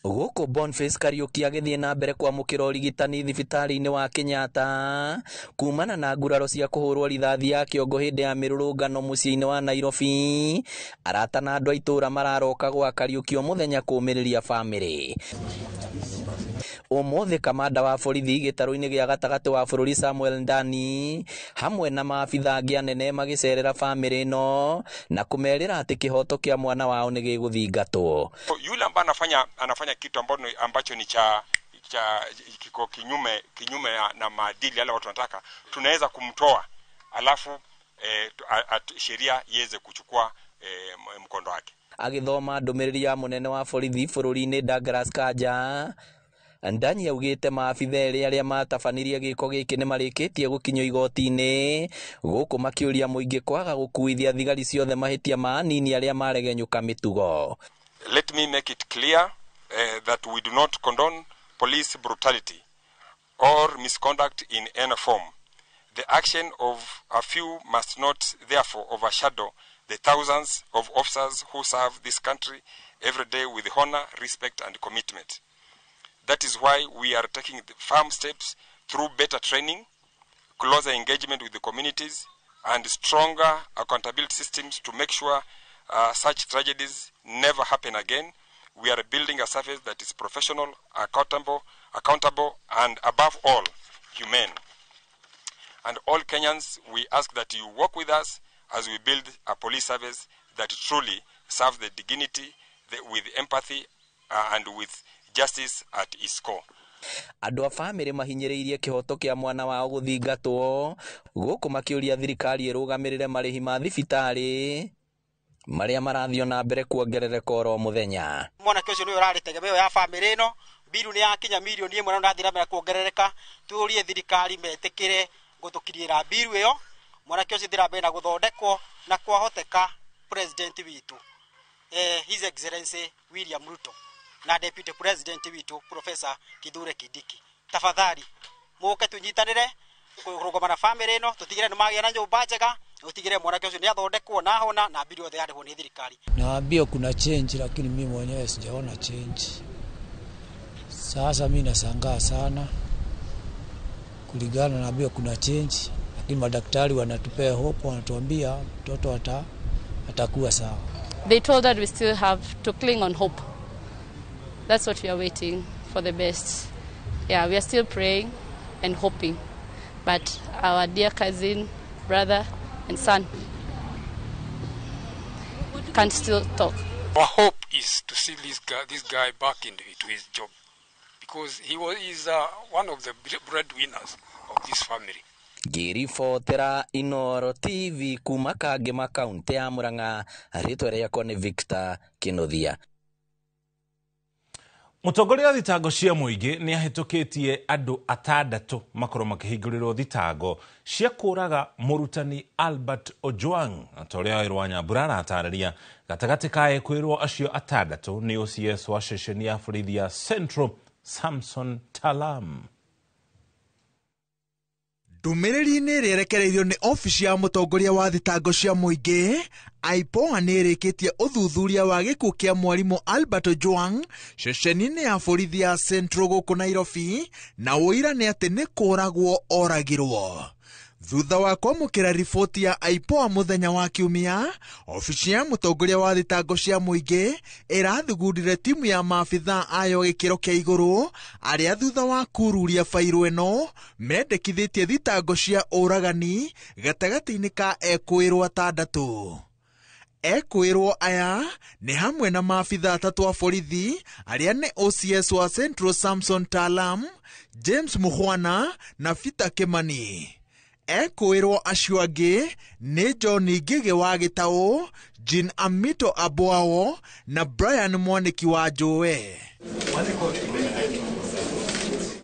Gũkũ Boniface Kariuki agĩthiĩ na mbere kwamũkĩra ũrigitani thibitarĩ-inĩ wa Kenyatta kumana na nguraro cia kũhũrwo rithathi ya kĩongo hĩndĩ ya mĩrũrũngano mũciĩ-inĩ wa Nairobi. Arata na andũ a itũũra mararoka gwa Kariuki o mũthenya kũũmĩrĩria bamĩrĩ. Ũmũthĩ kamanda wa borithi gĩtarũ-inĩ gĩa gatagatĩ wa bũrũri Samuel Ndani hamwe na maabitha angĩ anene magĩcerera bamĩrĩ ĩno na kũmerĩra atĩ kĩhoto kĩa mwana wao nĩ gĩgũthingatwo. Yule ambaye anafanya kitu ambacho ni cha kiko kinyume na maadili yale watu wanataka, tunaweza kumtoa alafu sheria iweze kuchukua mkondo wake. Agĩthoma ndũmĩrĩri ya mũnene wa borithi bũrũri-inĩ Douglas Kanja, Ndanyi augĩte maabitha erĩ arĩa matabanirie gĩko gĩkĩ nĩ marĩkĩtie gũkinyio igoti-inĩ gũkũ makĩũria mũingĩ kwaga gũkuithia thigari ciothe mahĩtia ma anini arĩa maregenyũka mĩtugo. Let me make it clear that we do not condone police brutality or misconduct in any form. The action of a few must not therefore overshadow the thousands of officers who serve this country every day with honor, respect and commitment. That is why we are taking the firm steps through better training, closer engagement with the communities, and stronger accountability systems to make sure such tragedies never happen again. We are building a service that is professional, accountable, and above all, humane. And all Kenyans, we ask that you work with us as we build a police service that truly serves the dignity, with empathy, and with justice at its core. Andũ a bamĩrĩ mahinyĩrĩirie kĩhoto kĩa mwana wao gũthingatwo gũkũ makĩũria thirikari ĩrũgamĩrĩre marĩhi ma thibitarĩ marĩa marathiĩ na mbere kuongerereka oro mũthenya. Mwanake ũcio nĩwe ũrarĩ tegemeo ya bamĩrĩ ĩno, mbiru nĩ yakinya mirioni 1 na ũrathiĩ na mbere kuongerereka. Tũrie thirikari metĩkĩre gũtũkinyĩra mbiru ĩyo, mwanake ũcio thiĩ na mbere na gũthondekwo na kwahoteka president witũ His Excellency William Ruto na Deputy President witũ Professor Kithure Kindiki, tafadhali mũke tũnyitanĩre kũrũgama na bamĩrĩ ĩno, tũtigĩre nĩ magĩa na nyũmba njega, tũtigĩre mwanake ũcio nĩ athondekwo na ahona na mbiri yothe yarĩhwo nĩ thirikari. Naambia kuna change, lakini mimi mwenyewe sijaona change. Sasa mimi nashangaa sana, kulingana naambiwa kuna change, lakini madaktari wanatupea hope, wanatuambia mtoto atakuwa sawa. They told that we still have to cling on hope. That's what we are waiting for, the best. Yeah, we are still praying and hoping. But our dear cousin, brother and son can still talk. Our hope is to see this guy back into his job, because he is one of the breadwinners of this family. Ngĩribotera Inooro TV kuma Kangema kaunti ya Murang'a, rĩtwa rĩakwa nĩ Victor Kinuthia. Mũtongoria wa thitango cia mũingĩ nĩ ahĩtũkĩtie andũ atandatũ makorwo makĩhingũrĩrwo thitango cia kũraga mũrutani Albert Ojwang. Ta ũrĩa Waweru wa Nyambura aratarĩria, gatagatĩ ka ekwĩrwo acio atandatũ nĩ OCS wa ceceni ya borithi ya Central Samson Talam. Ndũmĩrĩri-inĩ ĩrĩa ĩrekereirio nĩ obici ya mũtongoria wa thitango cia mũingĩ, IPOA nĩ ĩrĩkĩtie ũthuthuria wa gĩkuũ kĩa mwarimũ Albert Ojwang ceceni-inĩ ya borithi ya Central gũkũ Nairobi, na ũira nĩ atĩ nĩ kũragwo oragirwo. Thutha wa kwamũkĩra riboti ya IPOA mũthenya wa Kiumia, obici ya mũtongoria wa thitango cia mũingĩ ĩrathugundire timu ya maabithaa ayo gĩkĩro kĩa igũrũ arĩa thutha wa kururia bairũ ĩno mendekithĩtie thitango cia ũragani gatagatĩ-inĩ ka ekũĩrwo atandatũ. Ekwĩrwo aya nĩ hamwe na maabithaa atatũ a borithi arĩa nĩ OCS wa Central Samson Talam, James Mukhwana na Peter Kimani. Ekwĩrwo acio angĩ nĩ John Ngige wa Gĩtaũ, Jean Amito Abwao na Brian Mwaniki wa Njowe.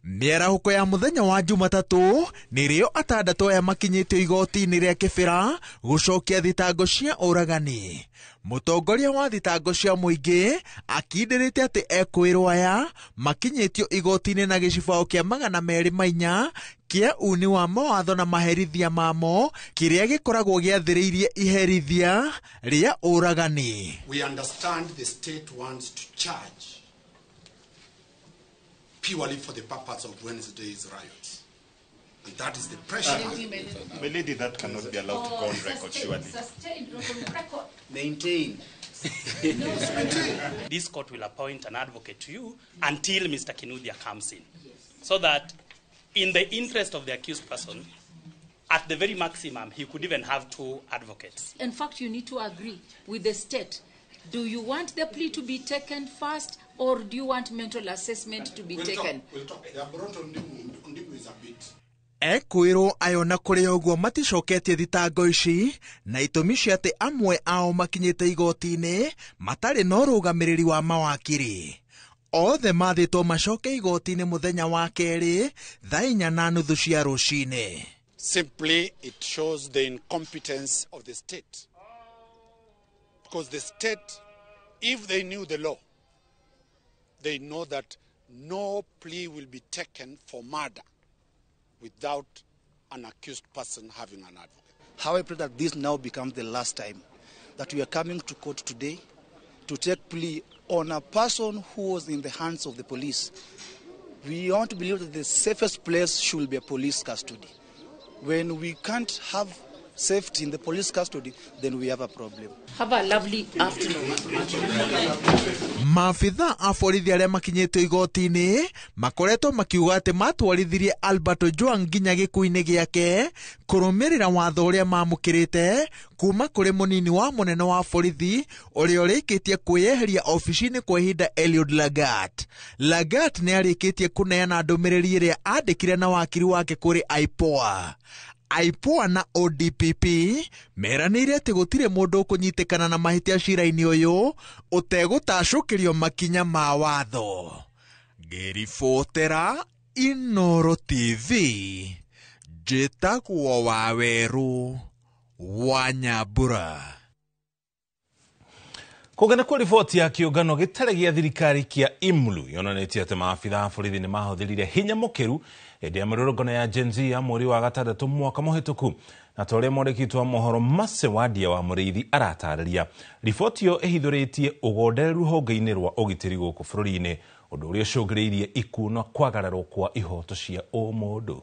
Mĩarahũko ya mũthenya wa Jumatatũ nĩrĩo atandatũ aya makinyĩtio igoti-inĩ rĩa Kĩbĩra gũcokia thitango cia ũragani. Mũtongoria wa thitango cia mũingĩ akindĩrĩte atĩ ekwĩrwo aya makinyĩtio igoti-inĩ na gĩcibao kĩa 204 kĩa uni wa mawatho na maherithia mamo kĩrĩa gĩkoragwo gĩathĩrĩirie iherithia rĩa ũragani. We understand the state wants to charge purely for the purpose of Wednesday's riots. And that is the pressure. My lady, that cannot be allowed to go on record, surely. Maintain. This court will appoint an advocate to you until Mr. Kinuthia comes in. Yes. So that in the interest of the accused person, at the very maximum, he could even have two advocates. In fact, you need to agree with the state. Do you want the plea to be taken first, or do you want mental assessment to be taken? We'll talk. The Broto Ondimu is a bit. Ekwĩrwo ayo na kũrĩ ũguo maticoketie thitango ici na itũmi cia atĩ amwe ao makinyĩte igoti-inĩ matarĩ na ũrũgamĩrĩri wa mawakiri. Othe mathĩtwo macoke igoti-inĩ mũthenya wa kerĩ thaa 4:30 cia rũcinĩ. Simply it shows the incompetence of the state. Because the state, if they knew the law, they know that no plea will be taken for murder without an accused person having an advocate. How I pray that this now becomes the last time that we are coming to court today to take plea on a person who was in the hands of the police. We want to believe that the safest place should be a police custody. When we can't have safety in the police custody, then we have a problem. Have a lovely afternoon. Maabithaa a borithi arĩa makinyĩtio igoti-inĩ makoretwo makiuga atĩ matwarithirie Albert Ojwang nginya gĩkuũ-inĩ gĩake kũrũmĩrĩra watho ũrĩa mamũkĩrĩte kuma kũrĩ mũnini wa mũnene wa borithi ũrĩa ũrĩkĩtie kwĩyeheria obici-inĩ kwa ihinda Eliud Lagat. Lagat nĩ arĩkĩtie kũneana ndũmĩrĩri ĩrĩa andĩkire na wakiri wake kũrĩ IPOA. IPOA na ODPP meranĩire atĩ gũtirĩ mũndũ ũkũnyitĩkana na mahĩtia cira-inĩ ũyũ ũtegũtacũkĩrio makinya ma watho. Ngĩribotera Inooro TV, njĩtagwo Waweru wa Nyambura. Kũgana kwa riboti ya kĩũngano gĩtarĩ gĩa thirikari kĩa IMLU yonanĩtie atĩ maabithaa a borithi nĩ mahũthĩrire hinya mũkĩru hĩndĩ ya mĩrũrũngano ya Gen Z ya mweri wa gatandatũ mwaka mũhĩtũku. Na ta ũrĩa mwandĩki witũ wa mohoro Mercy Wandia wa Mũrĩithi aratarĩria, riboti ĩyo ĩhithũrĩtie ũgondereru honge-inĩ rwa ũgitĩri gũkũ bũrũri-inĩ Ũndũ ũrĩa ũcũngĩrĩirie ikuũ na kwagararwo kwa ihoto cia ũmũndũ.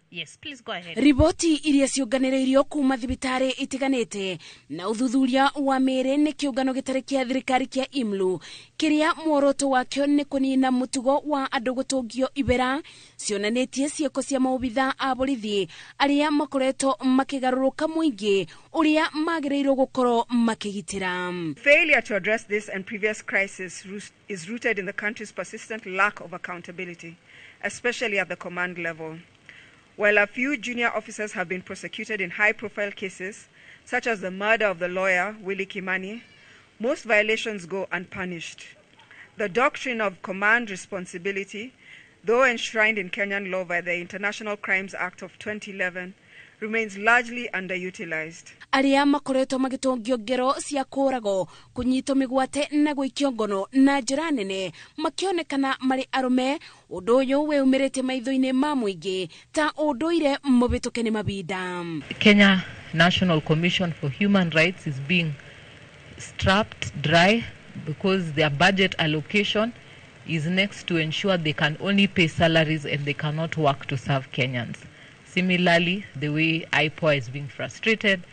Yes, please go ahead. Riboti iria ciũnganĩrĩirio kuma thibitarĩ itiganĩte na ũthuthuria wa mĩĩrĩ nĩ kĩũngano gĩtarĩ kĩa thirikari kĩa IMLU kĩrĩa muoroto wakĩo nĩ kũnina mũtugo wa andũ gũtũngio ibera cionanĩtie ciĩko cia maobitha a borithi arĩa makoretwo makĩgarũrũka mũingĩ ũrĩa magĩrĩirwo gũkorwo makĩgitĩra. Failure to address this and previous crisis is rooted in the country's persistent lack of accountability, especially at the command level. While a few junior officers have been prosecuted in high-profile cases, such as the murder of the lawyer, Willie Kimani, most violations go unpunished. The doctrine of command responsibility, though enshrined in Kenyan law by the International Crimes Act of 2011, remains largely underutilized. Arĩa makoretwo magĩtũngio ngero cia kũragwo, kũnyitwo mĩgwate na gũikio ngono na njĩra nene makĩonekana marĩ arũme, ũndũ ũyũ wĩyumĩrĩtie maitho-inĩ ma mũingĩ ta ũndũire mũhĩtũke nĩ mabinda. Kenya National Commission for Human Rights is being strapped dry because their budget allocation is next to ensure they can only pay salaries and they cannot work to serve Kenyans. Similarly, the way IPOA is being frustrated,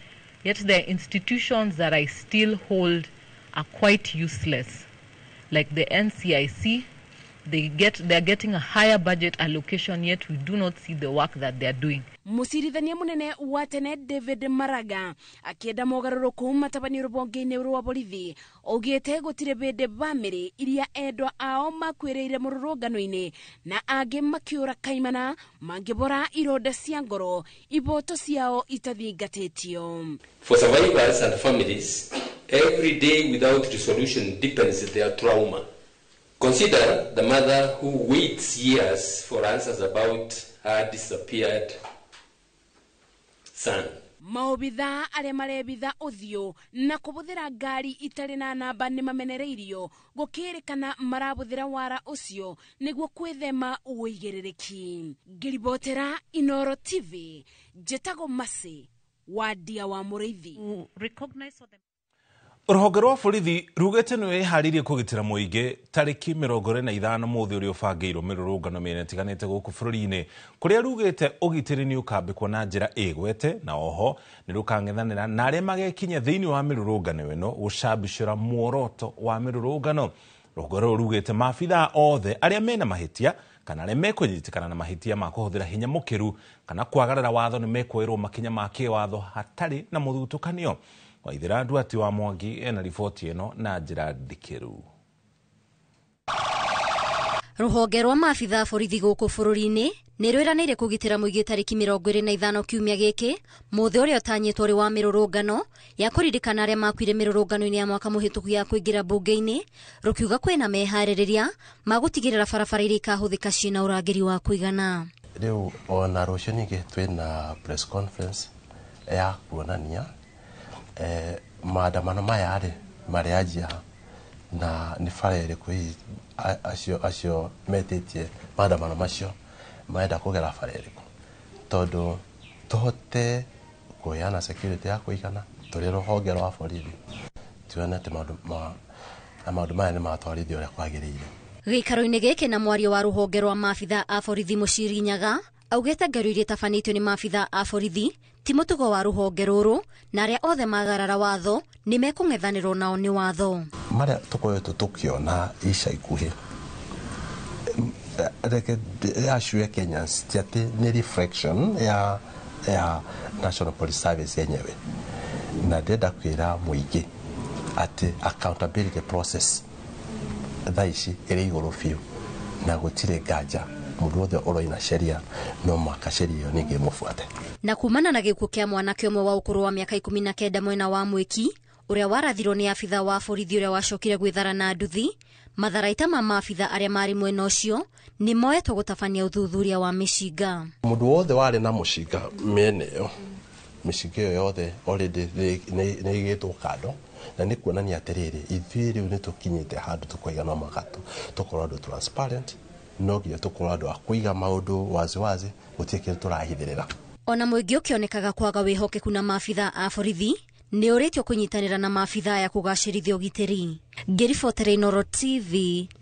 yet the institutions that I still hold are quite useless. Like the NCIC, they're getting a higher budget allocation, yet we do not see the work that they're doing. Mũcirithania mũnene wa tene David Maraga akĩenda mogarũrũku matabanio rũhonge-inĩ rwa borithi augĩte gũtirĩ bĩndĩ bamĩrĩ iria endwa ao makuĩrĩire mũrũrũngano-inĩ na angĩ makĩũra kaimana mangĩbora ironda cia ngoro iboto ciao itathingatĩtio. For survivors and families, every day without resolution deepens their trauma. Consider the mother who waits years for answers about her disappeared son. Maobitha arĩa marebitha ũthiũ na kũbũthĩra ngari itarĩ na namba nĩ mamenereirio gũkĩrĩkana marabũthĩra wara ũcio nĩguo kwĩthema ũigĩrĩrĩki. Ngĩribotera Inoro TV, njĩtagwo Mercy Wandia wa Mũrĩithi. Rũhonge rwa borithi rugĩte nĩ wĩharĩirie kũgitĩra mũingĩ tarĩki 25 mũthĩ ũrĩa ũbangĩirwo mĩrũrũngano mĩena ĩtiganĩte gũkũ bũrũri-inĩ kũrĩa rugĩte ũgitĩri nĩ ũkambĩkwo na njĩra ĩgwete na oho nĩ rũkang'ethanĩra na arĩa magekinya thĩinĩ wa mĩrũrũngano ĩno gũcambicũra muoroto wa mĩrũrũngano. Rũhonge rũrũ rugĩte maabithaa othe arĩa mena mahĩtia kana arĩa mekũnyitĩkana na mahĩtia ma kũhũthĩra hinya mũkĩru kana kwagarara watho nĩ mekuoerwo makinya ma kĩwatho hatarĩ na mũthutũkanio. Waithera Nduati wa Mwangi ena riboti ĩno na njĩra ndikĩru. Rũhonge rwa maabitha borithi gũkũ bũrũri-inĩ nĩ rwĩranĩire kũgitĩra mũingĩ tarĩki 25 kiumia gĩkĩ mũthĩ ũrĩa ũtanyĩtwo ũrĩ wa mĩrũrũngano ya kũririkana arĩa makuire mĩrũrũngano-inĩ ya mwaka mũhĩtũku ya kũingĩra mbunge-inĩ, rũkiuga kwĩna meharĩrĩria ma gũtigĩrĩra barabara iria ikahũthĩka ciĩna ũrangĩri wa kũigana. Rĩu ona rũciũ ningĩ twĩna press conference ya kuonania maandamano maya rĩ marĩanjia na nĩ bara ĩrĩkũ hihi acio metĩtie maandamano macio marenda kũgera bara ĩrĩkũ, tondũ tũhote kũheana security ya kũigana tũrĩ rũhonge rwa borithi tuone atĩ maũndũ maya nĩ matwarithio ũrĩa kwagĩrĩire. Gĩikaro-inĩ gĩkĩ na mwario wa rũhonge rwa maabitha a borithi Mũciri Nyaga augĩte ngero iria itabanĩtio nĩ maabitha a borithi ti mũtugo wa rũhonge rũrũ na arĩa othe magarara watho nĩ mekũng'ethanĩrwo nao nĩ watho. Marĩa tũkoretwo tũkĩona ica ikuhĩ reke assure Kenyans ti atĩ nĩ reflection ya National Police Service yenyewe, na ndĩrenda kwĩra mũingĩ atĩ accountability process thaa ici ĩrĩ igũrũ biũ na gũtirĩ nganja mũndũ wothe ũroina sheria no mũhaka sheria ĩyo ningĩ ĩmũbuate. Na kumana na gĩkuũ kĩa mwanake ũmwe wa ũkũrũ wa mĩaka 19 mwena wa Mwĩki ũrĩa warathirwo nĩ abitha wa borithi ũrĩa wacokire gwĩthara na nduthi, matharaita ma maabitha arĩa marĩ mwena ũcio nĩ moetwo gũtabania ũthuthuria wa mĩcinga. Mũndũ wothe warĩ na mũcinga mĩena ĩyo, mĩcinga ĩyo yothe already nĩ ĩigĩtwo kando, na nĩ kuonania atĩrĩrĩ ithuĩ rĩu nĩ tũkinyĩte handũ tũkoiga no mũhaka tũkorwo andũ transparent, no nginya tũkorwo andũ a kũiga maũndũ waziwazi, gũtirĩ kĩndũ tũrahithĩrĩra. Ona mũingĩ ũkĩonekaga kwaga wĩhokeku na maabitha a borithi nĩ ũrĩtio kũnyitanĩra na maabitha aya kũgacĩrithia ũgitĩri. Ngĩribotera Inooro TV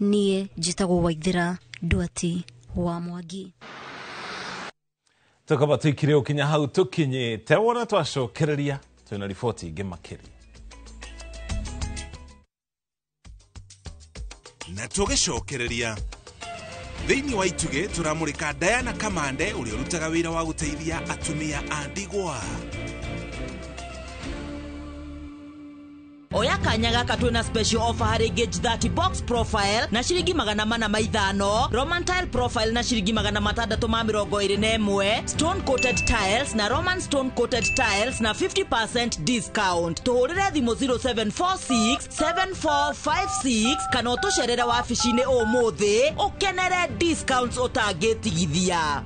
niĩ njĩtagwo Waithĩra Ndwati wa Mwangi. Tukaba tuikire ukinya hau tukinyite wona twacokereria twina riboti ingĩ makĩria. Na tũgĩcokereria thĩinĩ wa Itugĩ tũramũrĩka Diana Kamande ũrĩa ũrutaga wĩra wa gũteithia atumia a ndigwa. Oya kanya gaka twina special offer harĩ Gauge 30 box profile na ciringi 405, Roman tile profile na ciringi 621, stone coated tiles na Roman stone coated tiles na 50% discount. Tũhũrĩre thimũ 0746 7456 kana ũtũcerere wabici-inĩ ũmũthĩ ũkenere discounts ũtangĩtigithia.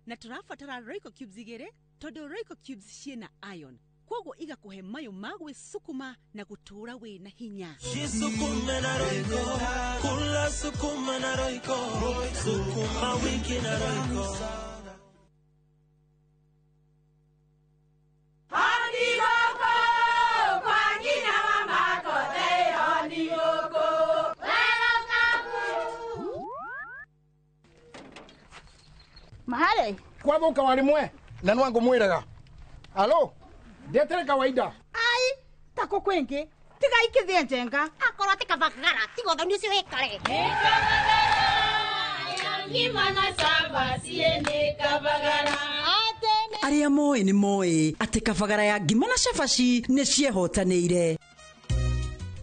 Na tũrabatara Royco cubes igĩrĩ tondũ Royco cubes ciĩna iron koguo igakuhe mayo ma gwĩsukuma na gũtũũra wĩna hinya. Jisukume na Royco, kula sukuma na Royco, sukuma wiki na Royco. Mahale kwathuka warimwe na nwangu mwiraga alo ndetere kawaida ai tako kwingi tiga ikithie njenga akorwo ti kabagara tiga uthoni ucio wikare Arĩa moĩ nĩ moĩ atĩ kabagara ya ngima na cabaci nĩ ciehotanĩire.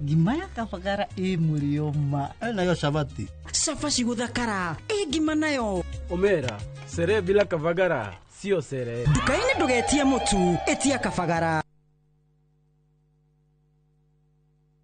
Ngima ya kabagara ĩ mũrĩo ma nayo cabaci cabaci gũthakara ĩ ngima nayo omera sere bila kabagara sio sere. Nduka-inĩ ndũgetie mũtu ĩtia kabagara.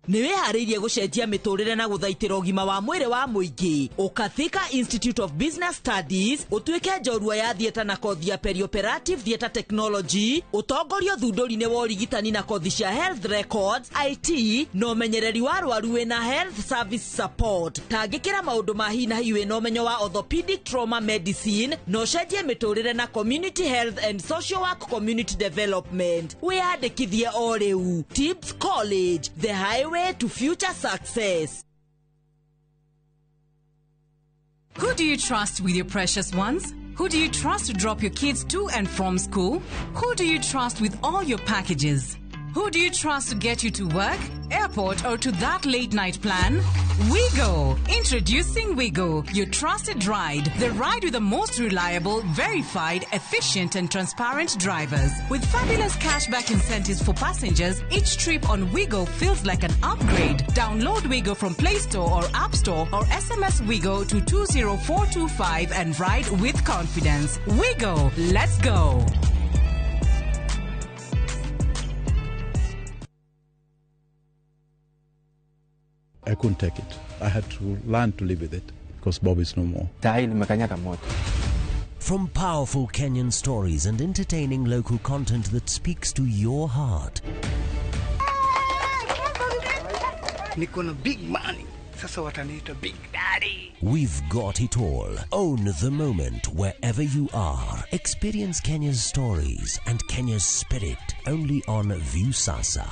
Nĩ wĩharĩirie gũcenjia mĩtũrĩre na gũthaitĩra ũgima wa mwĩrĩ wa mũingĩ. Ũka Thika Institute of Business Studies ũtuĩke njorua ya theatre na kothi ya perioperative theatre technology, ũtongorio thundũri-inĩ wa ũrigitani na kothi cia health records, IT na ũmenyereri wa arwaru wĩna health service support. Tangĩkĩra maũndũ ma hi na hi wĩna ũmenyo wa orthopedic trauma medicine na ũcenjie mĩtũrĩre na community health and social work community development. Wĩyandĩkithie o rĩu. Tips College, the highway to future success. Who do you trust with your precious ones? Who do you trust to drop your kids to and from school? Who do you trust with all your packages? Who do you trust to get you to work, airport, or to that late night plan? WeGo! Introducing WeGo, your trusted ride. The ride with the most reliable, verified, efficient, and transparent drivers. With fabulous cashback incentives for passengers, each trip on WeGo feels like an upgrade. Download WeGo from Play Store or App Store or SMS WeGo to 20425 and ride with confidence. WeGo! Let's go! I couldn't take it. I had to learn to live with it because Bob is no more. From powerful Kenyan stories and entertaining local content that speaks to your heart. Niko na big money. Sasa wataniita Big Daddy. We've got it all. Own the moment wherever you are. Experience Kenya's stories and Kenya's spirit only on Viusasa.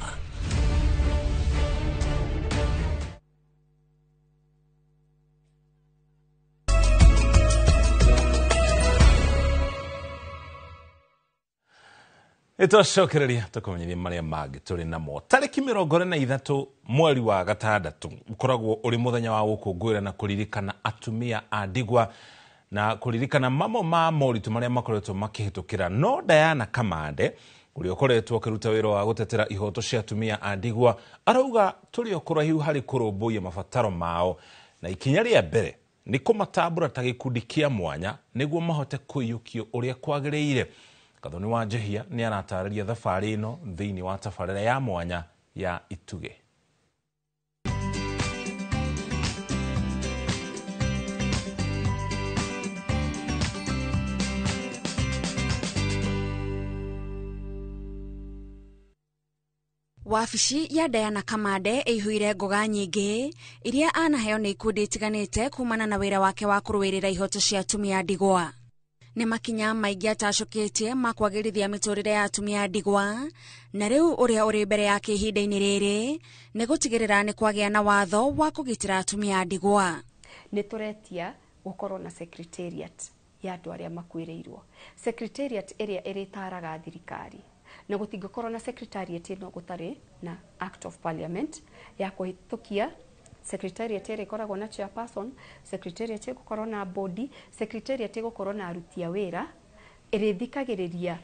Ĩtwacokereria tũkũmenyithia marĩa mangĩ tũrĩ namo. Tarĩki 43 mweri wa gatandatũ ũkoragwo ũrĩ mũthenya wa gũkũngũĩra na kũririkana atumia a ndigwa na kũririkana mamwe ma moritũ marĩa makoretwo makĩhĩtũkĩra. No Diana Kamande ũrĩa ũkoretwo akĩruta wĩra wa gũtetera ihoto cia atumia a ndigwa arauga tũrĩ o kũraihu harĩ kũrũmbũiya mabataro mao, na ikinya rĩa mbere nĩ kũmatambũra ta gĩkundi kĩa mwanya nĩguo mahote kũiyũkio ũrĩa kwagĩrĩire. Gathoni wa Njehia nĩ aratarĩria thabarĩ ĩno thĩinĩ wa tabarĩra ya mwanya ya Itugĩ. Wabici ya Diana Kamande ĩihũire ngoga nyingĩ iria anaheo nĩ ikundi itiganĩte kumana na wĩra wake wa kũrũĩrĩra ihoto cia atumia a ndigwa. Nĩ makinya maingĩ atacũkĩtie ma kwagĩrithia mĩtũrĩre ya atumia a ndigwa, na rĩu ũrĩa ũrĩ mbere yake ihinda-inĩ rĩrĩ nĩ gũtigĩrĩra nĩ kwagĩa na watho wa kũgitĩra atumia a ndigwa. Nĩ tũretia gũkorwo na secretariat ya andũ arĩa makuĩrĩirwo, secretariat ĩrĩa ĩrĩtaraga thirikari, na gũtingĩkorwo na secretariat ĩno gũtarĩ na act of parliament ya kũhĩtũkia secretariat ĩrĩa ĩkoragwo na chairperson, secretariat ĩgũkorwo na board, secretariat ĩgũkorwo na aruti a wĩra ĩrĩthikagĩrĩria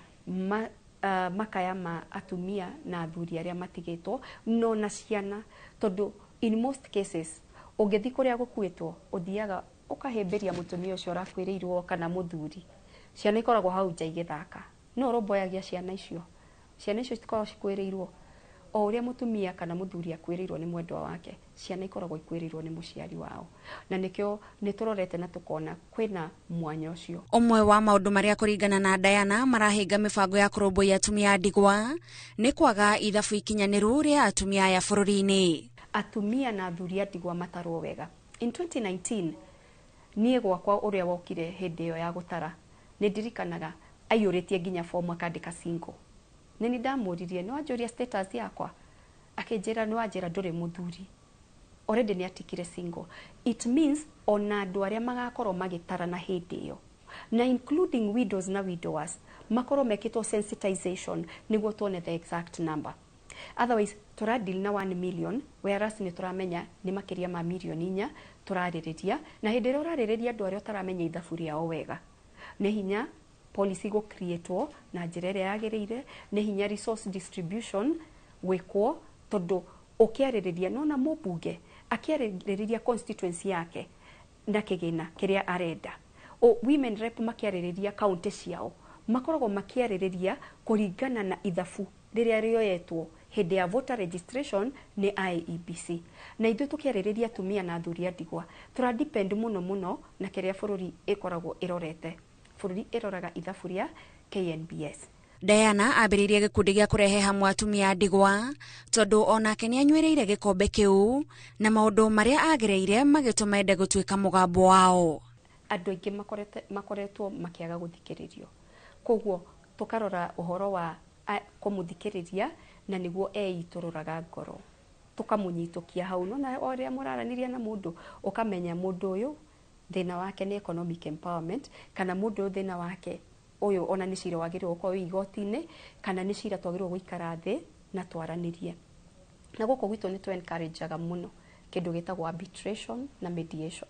makaya ma atumia na athuri arĩa matigĩtwo no na ciana, tondũ in most cases ũngĩthiĩ kũrĩa gũkuĩtwo ũthiaga ũkahĩmbĩria mũtumia ũcio ũrakuĩrĩirwo kana mũthuri, ciana ikoragwo hau nja igĩthaka, no ũrũmbũyagia ciana icio, ciana icio citikoragwo cikuĩrĩirwo o ũrĩa mũtumia kana mũthuri akuĩrĩirwo nĩ mwendwa wake, ciana ikoragwo ikuĩrĩirwo nĩ mũciari wao, na nĩkĩo nĩ tũrorete na tũkona kwĩna mwanya ũcio. Ũmwe wa maũndũ marĩa kũringana na Diana marahinga mĩbango ya kũrũmbũiya atumia a ndigwa nĩ kwaga ithabu ikinyanĩru rĩa atumia aya bũrũri-inĩ. Atumia na athuri a ndigwa matarwo wega. In 2019 niĩ gwakwa ũrĩa wokire hĩndĩ ĩyo ya gũtara nĩ ndirikanaga aiyũrĩtie nginya fomu akandĩka single. Nĩ nĩ ndamũririe nĩ wanjũria status yakwa, akĩnjĩra nĩ wanjĩra ndũrĩ mũthuri, already nĩ atikire single. It means ona andũ arĩa magakorwo magĩtara na hĩndĩ ĩyo na including widows na widowers makorwo mekĩtwo sensitization nĩguo tuone the exact number. Otherwise tũra deal na 1 million whereas nĩ tũramenya nĩ makĩria ma mirioni 4 tũrarĩrĩria, na hĩndĩ ĩrĩa ũrarĩrĩria andũ arĩa ũtaramenya ithabu rĩao wega nĩ hinya policy gũcreatwo na njĩra ĩrĩa yagĩrĩire, nĩ hinya resource distribution gwĩkwo, tondũ ũkĩarĩrĩria nona mũmbunge akĩarĩrĩria constituency yake na kĩgĩna kĩrĩa arenda, o women rep makĩarĩrĩria county ciao makoragwo makĩarĩrĩria kũringana na ithabu rĩrĩa rĩoyetwo hĩndĩ ya voter registration nĩ IEBC. Na ithuĩ tũkĩarĩrĩria atumia na athuri a ndigwa tũra depend mũno mũno na kĩrĩa bũrũri ĩkoragwo ĩrorete. Bũrũri ĩroraga ithabu rĩa KNBS. Diana ambĩrĩirie gĩkundi gĩa kũrehe hamwe atumia a ndigwa tondũ onake nĩ anyuĩrĩire gĩkombe kĩu na maũndũ marĩa agereire magĩtũma ende gũtuĩka mũgambo wao. Andũ aingĩ makoretwo makĩaga gũthikĩrĩrio, koguo tũkarora ũhoro wa kũmũthikĩrĩria na nĩguo eitũrũraga ngoro tũkamũnyitũkia hau. Nona o rĩrĩa mũraranĩria na mũndũ ũkamenya mũndũ ũyũ thĩna wake nĩ economic empowerment, kana mũndũ ũyũ thĩna wake ũyũ ona nĩ cira wagĩrĩirwo gũkorwo wĩ igoti-inĩ, kana nĩ cira twagĩrĩirwo gũikara thĩ na twaranĩrie. Na gũkũ gwitũ nĩ tũ-encourageaga mũno kĩndũ gĩtagwo arbitration na mediation.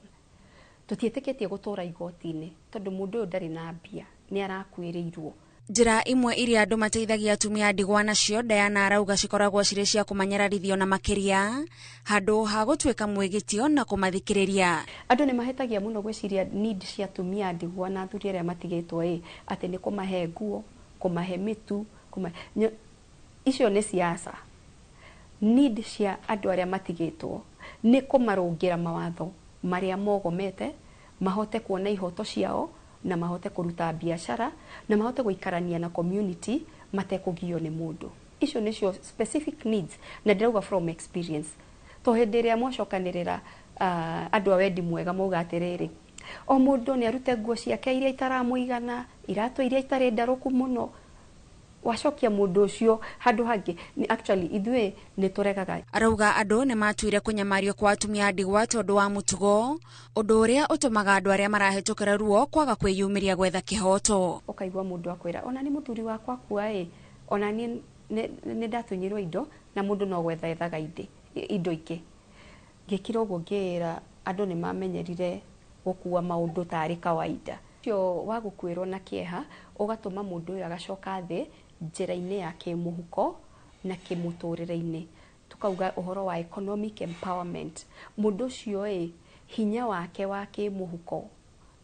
Tũtiĩtĩkĩtie gũtũra igoti-inĩ tondũ mũndũ ũyũ ndarĩ na mbia, nĩ arakuĩrĩirwo. Njĩra imwe iria andũ mateithagia atumia a ndigwa nacio Diana arauga cikoragwo cirĩ cia kũmanyararithio na makĩria handũ ha gũtuĩka mwĩgĩtio na kũmathikĩrĩria. Andũ nĩ mahĩtagia mũno gwĩciria need cia atumia a ndigwa na athuri arĩa matigĩtwo ĩ atĩ nĩ kũmahe nguo, kũmahe mĩtu, icio nĩ siasa. Need cia andũ arĩa matigĩtwo nĩ kũmarũngĩra mawatho marĩa mogomete, mahote kuona ihoto ciao na mahote kũruta biacara na mahote gũikarania na community matekũgio nĩ mũndũ. Icio nĩcio specific needs, na ndĩrauga from experience. To hĩndĩ ĩrĩa mwacokanĩrĩra andũ a wendi mwega mauga atĩrĩrĩ, o mũndũ nĩ arute nguo ciake iria itaramũigana, iratũ iria itarĩ ndarũku mũno, wacokia mũndũ ũcio handũ hangĩ. Actually ithuĩ nĩ tũregaga. Arauga andũ nĩ matuire kũnyamario kwa atumia a ndigwa tondũ wa mũtugo, ũndũ ũrĩa ũtũmaga andũ arĩa marahĩtũkĩra ruo kwaga kwĩyumĩria gwetha kĩhoto. Ũkaigua mũndũ akwĩra ona nĩ mũthuri wakwa akua ĩ, ona niĩ nĩ ndatunyirwo indo, na mũndũ no gwetha ethaga indo ingĩ. Ngĩkira ũguo ngĩĩra andũ nĩ mamenyerire gũkua maũndũ tarĩ kawaida. Ũcio wa gũkuĩrwo na kĩeha ũgatũma mũndũ ũyũ agacoka thĩ njĩra-inĩ ya kĩmũhuko na kĩmũtũrĩre-inĩ. Tukauga ũhoro wa economic empowerment, mũndũ ũcio ĩ hinya wake wa kĩmũhuko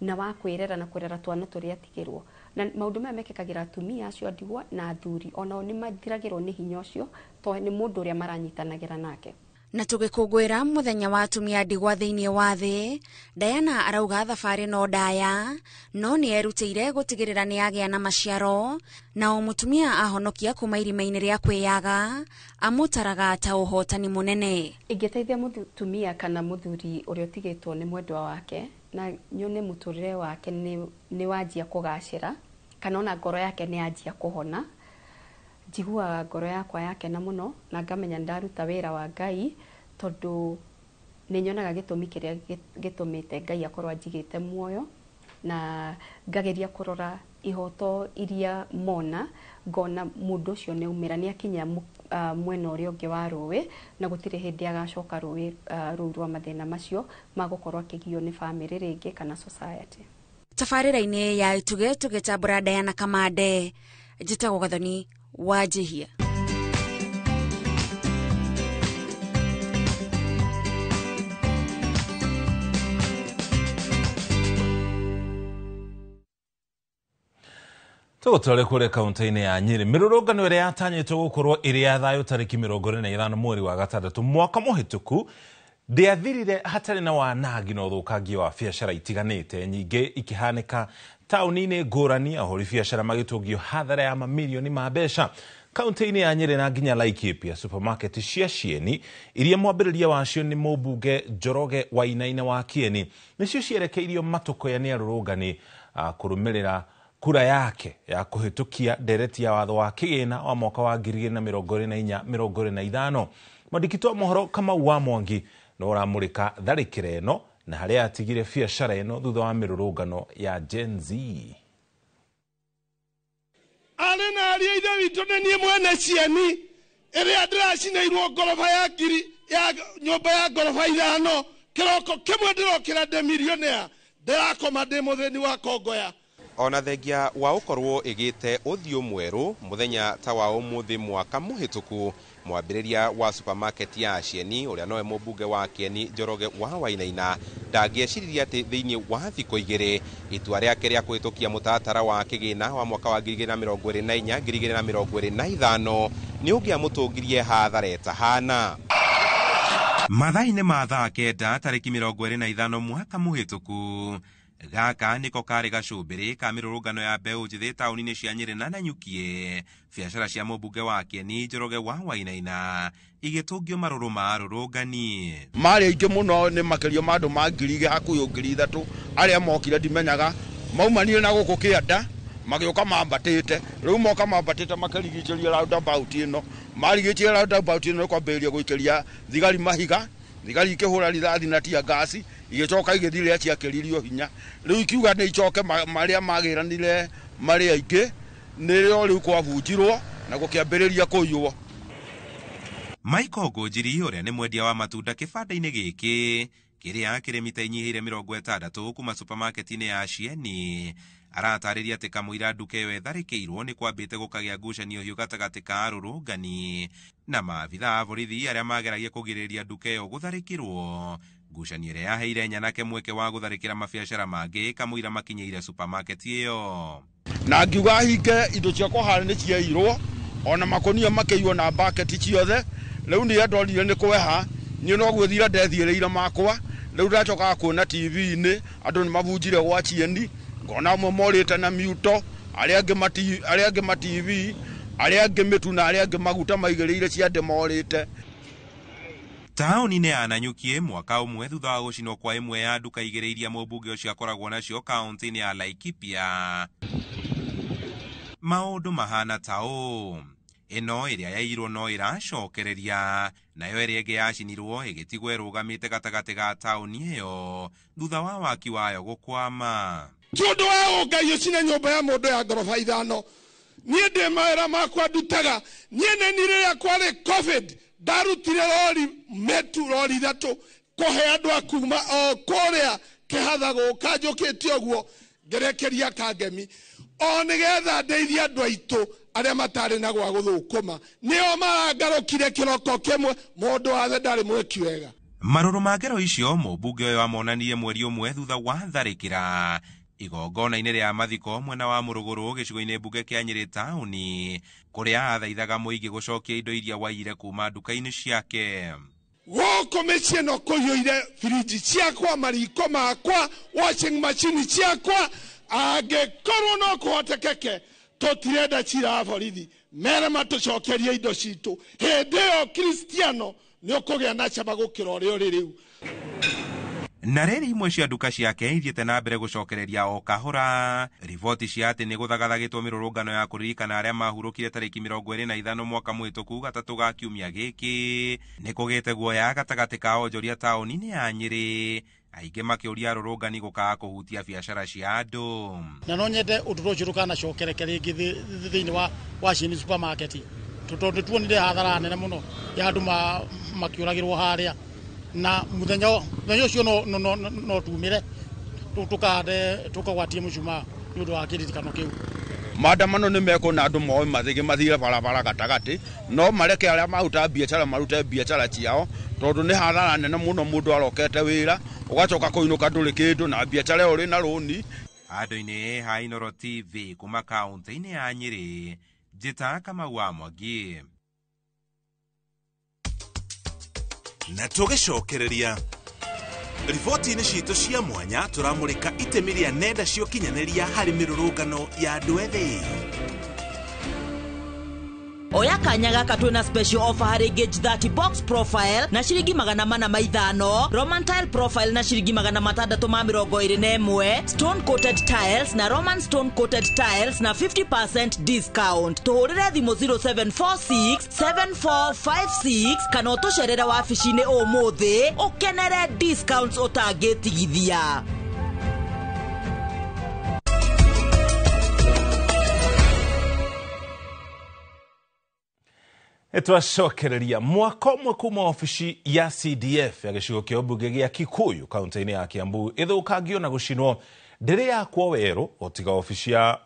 na wa kwĩrera na kũrera twana tũrĩa atigĩrwo. Na maũndũ maya mekĩkagĩra atumia acio a ndigwa na athuri, onao nĩ mathiragĩrwo nĩ hinya ũcio tondũ nĩ mũndũ ũrĩa maranyitanagĩra nake. Na tũgĩkũngũĩra mũthenya wa atumia ndigwa thĩinĩ wa thĩ, Diana arauga thabarĩ no ndaya, no nĩ erutĩire gũtigĩrĩra nĩ agĩa na maciaro, na o mũtumia ahonokia kuma irima-inĩ rĩa kwĩyaga amũtaraga ta ũhotani mũnene. Ingĩteithia mũtumia kana mũthuri ũrĩa ũtigĩtwo nĩ mwendwa wake na nyone mũtũrĩre wake nĩ wanjia kũgacĩra, kana ona ngoro yake nĩ yanjia kũhona, njiguaga ngoro yakwa yakena mũno na ngamenya ndaruta wĩra wa Ngai, tondũ nĩ nyonaga gĩtũmi kĩrĩa gĩtũmĩte Ngai akorwo anjigĩte muoyo, na ngageria kũrora ihoto iria mona, ngona mũndũ ũcio nĩ aumĩra, nĩ akinya mwena ũrĩa ũngĩ wa rũĩ, na gũtirĩ hĩndĩ agacoka rũĩ rũu rwa mathĩna macio magũkorwo akĩgio nĩ bamĩrĩ rĩngĩ kana society. Tabarĩra-inĩ ya Itugĩ tũgĩtambũra Diana Kamande, njĩtagwo Gathoni wa Njihia. Tũgũtware kũrĩa kaunti-inĩ ya Nyĩrĩ. Mĩrũrũngano ĩrĩa yatanyĩtwo gũkorwo ĩrĩ ya thayũ tarĩki 25 mweri wa gatandatũ mwaka mũhĩtũku ndĩathirire hatarĩ na wanangi na ũthũkangia wa biacara itiganĩte, nyingĩ ikĩhanĩka taũni-inĩ ngũrani, ahũri biacara magĩtũngio hathara ya mamirioni ma mbeca. Kaunti-inĩ ya Nyĩrĩ na nginya Laikipia, supermarket cia Cieni iria mwambĩrĩria wacio nĩ mũmbunge Njoroge Wainaina wa Kieni nĩcio cierekeirio matũkũya nĩ arũrũngani kũrũmĩrĩra kura yake ya kũhĩtũkia ndereti ya watho wa kĩgĩna wa mwaka wa 2024-2025. Mwandĩki wa mohoro Kamau wa Mwangi no ũramũrĩka tharĩkĩra ĩno na harĩa atigire biacara ĩno thutha wa mĩrũrũngano ya Gen Z. Arĩ na ariũ a ithe witũ nĩ niĩ mwene Cieni ĩrĩa ndĩracinĩirwo ngoroba ya ngiri ya nyũmba ya ngoroba 5 kĩroko kĩmwe ndĩrokĩra ndĩ millionaire, ndĩrakoma ndĩ mũthĩni wa Kongoya. Ona thengia wa ũkorwo ĩgĩte ũthiũ mwerũ mũthenya ta wa ũmũthĩ mwaka mũhĩtũku, mwambĩrĩria wa supermarket ya Cieni ũrĩa nowe mũmbunge wa Kieni Njoroge wa Wainaina ndangĩeciririe atĩ thĩinĩ wa thikũ igĩrĩ itua rĩake rĩa kũhĩtũkia mũtaratara wa kĩgĩna wa mwaka wa 2024-2025 nĩ ũngĩamũtũngirie hathara ĩtahana. Mathaa-inĩ ma thaa 9 tarĩki 25 mwaka mũhĩtũku, gaka nĩko karĩ gacũmbĩrĩ ka mĩrũrũngano ya mbeũ njĩthĩ taũni-inĩ cia Nyĩrĩ na Nanyukie, biacara cia mũmbunge wa Kieni Njoroge wa Wainaina igĩtũngio marũrũ ma arũrũngani. Marĩ aingĩ mũno, nĩ makĩria ma andũ ma 2,000 hakuhĩ 3,000 arĩa mokire ndimenyaga, maumanire na gũkũ kĩanda magĩũka mambatĩte, rĩu moka mambatĩte makĩrigicĩria roundabout ĩno, marigicĩria roundabout ĩno kwambĩrĩria gũikĩria thigari mahiga, thigari ikĩhũra rithathi na tear gas, igĩcoka igĩthiĩ rĩrĩa ciakĩririo hinya, rĩu ikiuga nĩ icoke marĩa magĩranire marĩ aingĩ, nĩrĩo rĩu kwabunjirwo na gũkĩambĩrĩria kũiywo. Michael Ngũnjiri ũrĩa nĩ mwendia wa matunda kĩbanda-inĩ gĩkĩ kĩrĩa kĩrĩ mita inyihĩire 60 kuma supermarket-inĩ ya Cieni aratarĩria atĩ kamũira nduka ĩyo ĩtharĩkĩirwo nĩ kwambĩte gũkagĩa ngucanio hiũ gatagatĩ ka arũrũngani na maabitha a borithi arĩa mageragia kũgirĩrĩria nduka ĩyo gũtharĩkĩrwo. Ngucanio ĩrĩa yaheire nyanake mweke wa gũtharĩkĩra mabiacara mangĩ kamũira makinyĩire supermarket ĩyo. Na ngiuga hinge indo ciakwa harĩa nĩ ciairwo, ona makũnia makĩiywo na bucket ciothe, rĩu nĩ ndorire nĩ kweha, niĩ no gwĩthira ndethiĩrĩire makwa, rĩu ndacokaga kuona TV-inĩ andũ nĩ mabunjire gwa Cieni, ngona amwe morĩte na miuto, arĩa angĩ ma TV, arĩa angĩ mĩtu na arĩa angĩ maguta maigĩrĩire ciande morĩte. Taũni-inĩ ya Nanyukie mwaka ũmwe thutha wa gũcinwo kwa ĩmwe ya nduka igĩrĩ iria mũmbunge ũcio akoragwo nacio kaunti-inĩ ya Laikipia, maũndũ mahana ta ũũ. Ĩno ĩrĩa yaiyirwo no ĩracokereria, nayo ĩrĩa ĩngĩ yacinirwo ĩgĩtigwo ĩrũgamĩte gatagatĩ ga taũni ĩyo thutha wa waki wayo gũkwama. Ti ũndũ wa ũngai ũcine nyũmba ya mũndũ ya ngoroba 5, niĩ ndĩ mawĩra makwa ndutaga, niĩ nĩ niĩ rĩrĩa kwarĩ COVID ndarutire rori metu rori 3 kũhe andũ a kuma o kũrĩa kĩhatha gũka njũkĩte ũguo ngerekeria kangemi o nĩgetha ndeithie andũ aitũ arĩa matarĩ na gwa gũthũkũma, nĩo marangarũkire kĩroko kĩmwe, mũndũ wathe ndarĩ mwĩki wega. Marũrũ ma ngero icio mũmbunge ũyũ amonanirie mweri ũmwe thutha wa tharĩkĩra igongona-inĩ rĩa mathiko mwena wa Mũrũgũrũ gĩcigo-inĩ mbunge kĩa Nyĩrĩ taũni, kũrĩa athaithaga mũingĩ gũcokia indo iria waiyire kuma nduka-inĩ ciake. Gũkũ mĩciĩ no kũiyũire firiji ciakwa, mariko makwa, washing machine ciakwa. Angĩkorwo no kũhotekeke, tũtirenda cira wa borithi, mere matũcokerie indo citũ. Hĩndĩ ĩyo Kristiano nĩ ũkũgĩa na cama gũkĩra ũrĩa ũrĩ rĩu. Na rĩrĩ imwe cia nduka ciake ithiĩte na mbere gũcokereria o kahora. Riboti cia atĩ nĩ gũthagathagĩtwo mĩrũrũngano ya kũririkana arĩa mahurũkire tarĩki 25 mwaka mũhĩtũku gatatũ ga kiumia gĩkĩ nĩ kũgĩte guoya gatagatĩ ka onjoria taũni-inĩ ya Nyĩrĩ, aingĩ makĩũria arũrũngani gũkaga kũhutia biacara cia andũ. Na no nyende ũndũ ũcio ndũkanacokereke rĩngĩ thĩinĩ wa Shini supermarket, tondũ nĩ tuonire hathara nene mũno ya andũ makĩũragĩrwo harĩa, na mũthenya ũcio no tumĩre tũkahande tũkagwatie mũcumaa nĩ ũndũ wa kĩririkano kĩu. Maandamano nĩ mekwo na andũ moe mathige mathire barabara gatagatĩ, no mareke arĩa maruta biacara marute biacara ciao, tondũ nĩ hathara nene mũno. Mũndũ arokete wĩra ũgacoka kũinũka ndũrĩ kĩndũ na biacara ĩyo ũrĩ na rũni. Handũ-inĩ ha Inooro TV kuma kaũntĩ-inĩ ya Nyĩrĩ, Njĩta Kamau wa Mwangi. Na tũgĩcokereria riboti-inĩ citũ cia mwanya, tũramũrĩka itemi rĩa nenda cia ũkinyanĩria harĩ mĩrũrũngano ya andũ ethĩ. Oya kanya gaka twina special offer harĩ Gauge 30 box profile na ciringi 405, Roman tile profile na ciringi 621, stone coated tiles na Roman stone coated tiles na 50% discount. Tuhũrĩre thimũ 0746 7456 kana ũtũcerere wabici-inĩ ũmũthĩ ũkenere discounts ũtangĩtigithia. Twacokereria mwaka ũmwe kuma obici ya CDF ya gĩcigo kĩa ũmbunge gĩa Kikuyu kaunti-inĩ ya Kiambu ĩthũkangio na gũcinwo ndĩrĩ yakwo werũ o tiga obici ya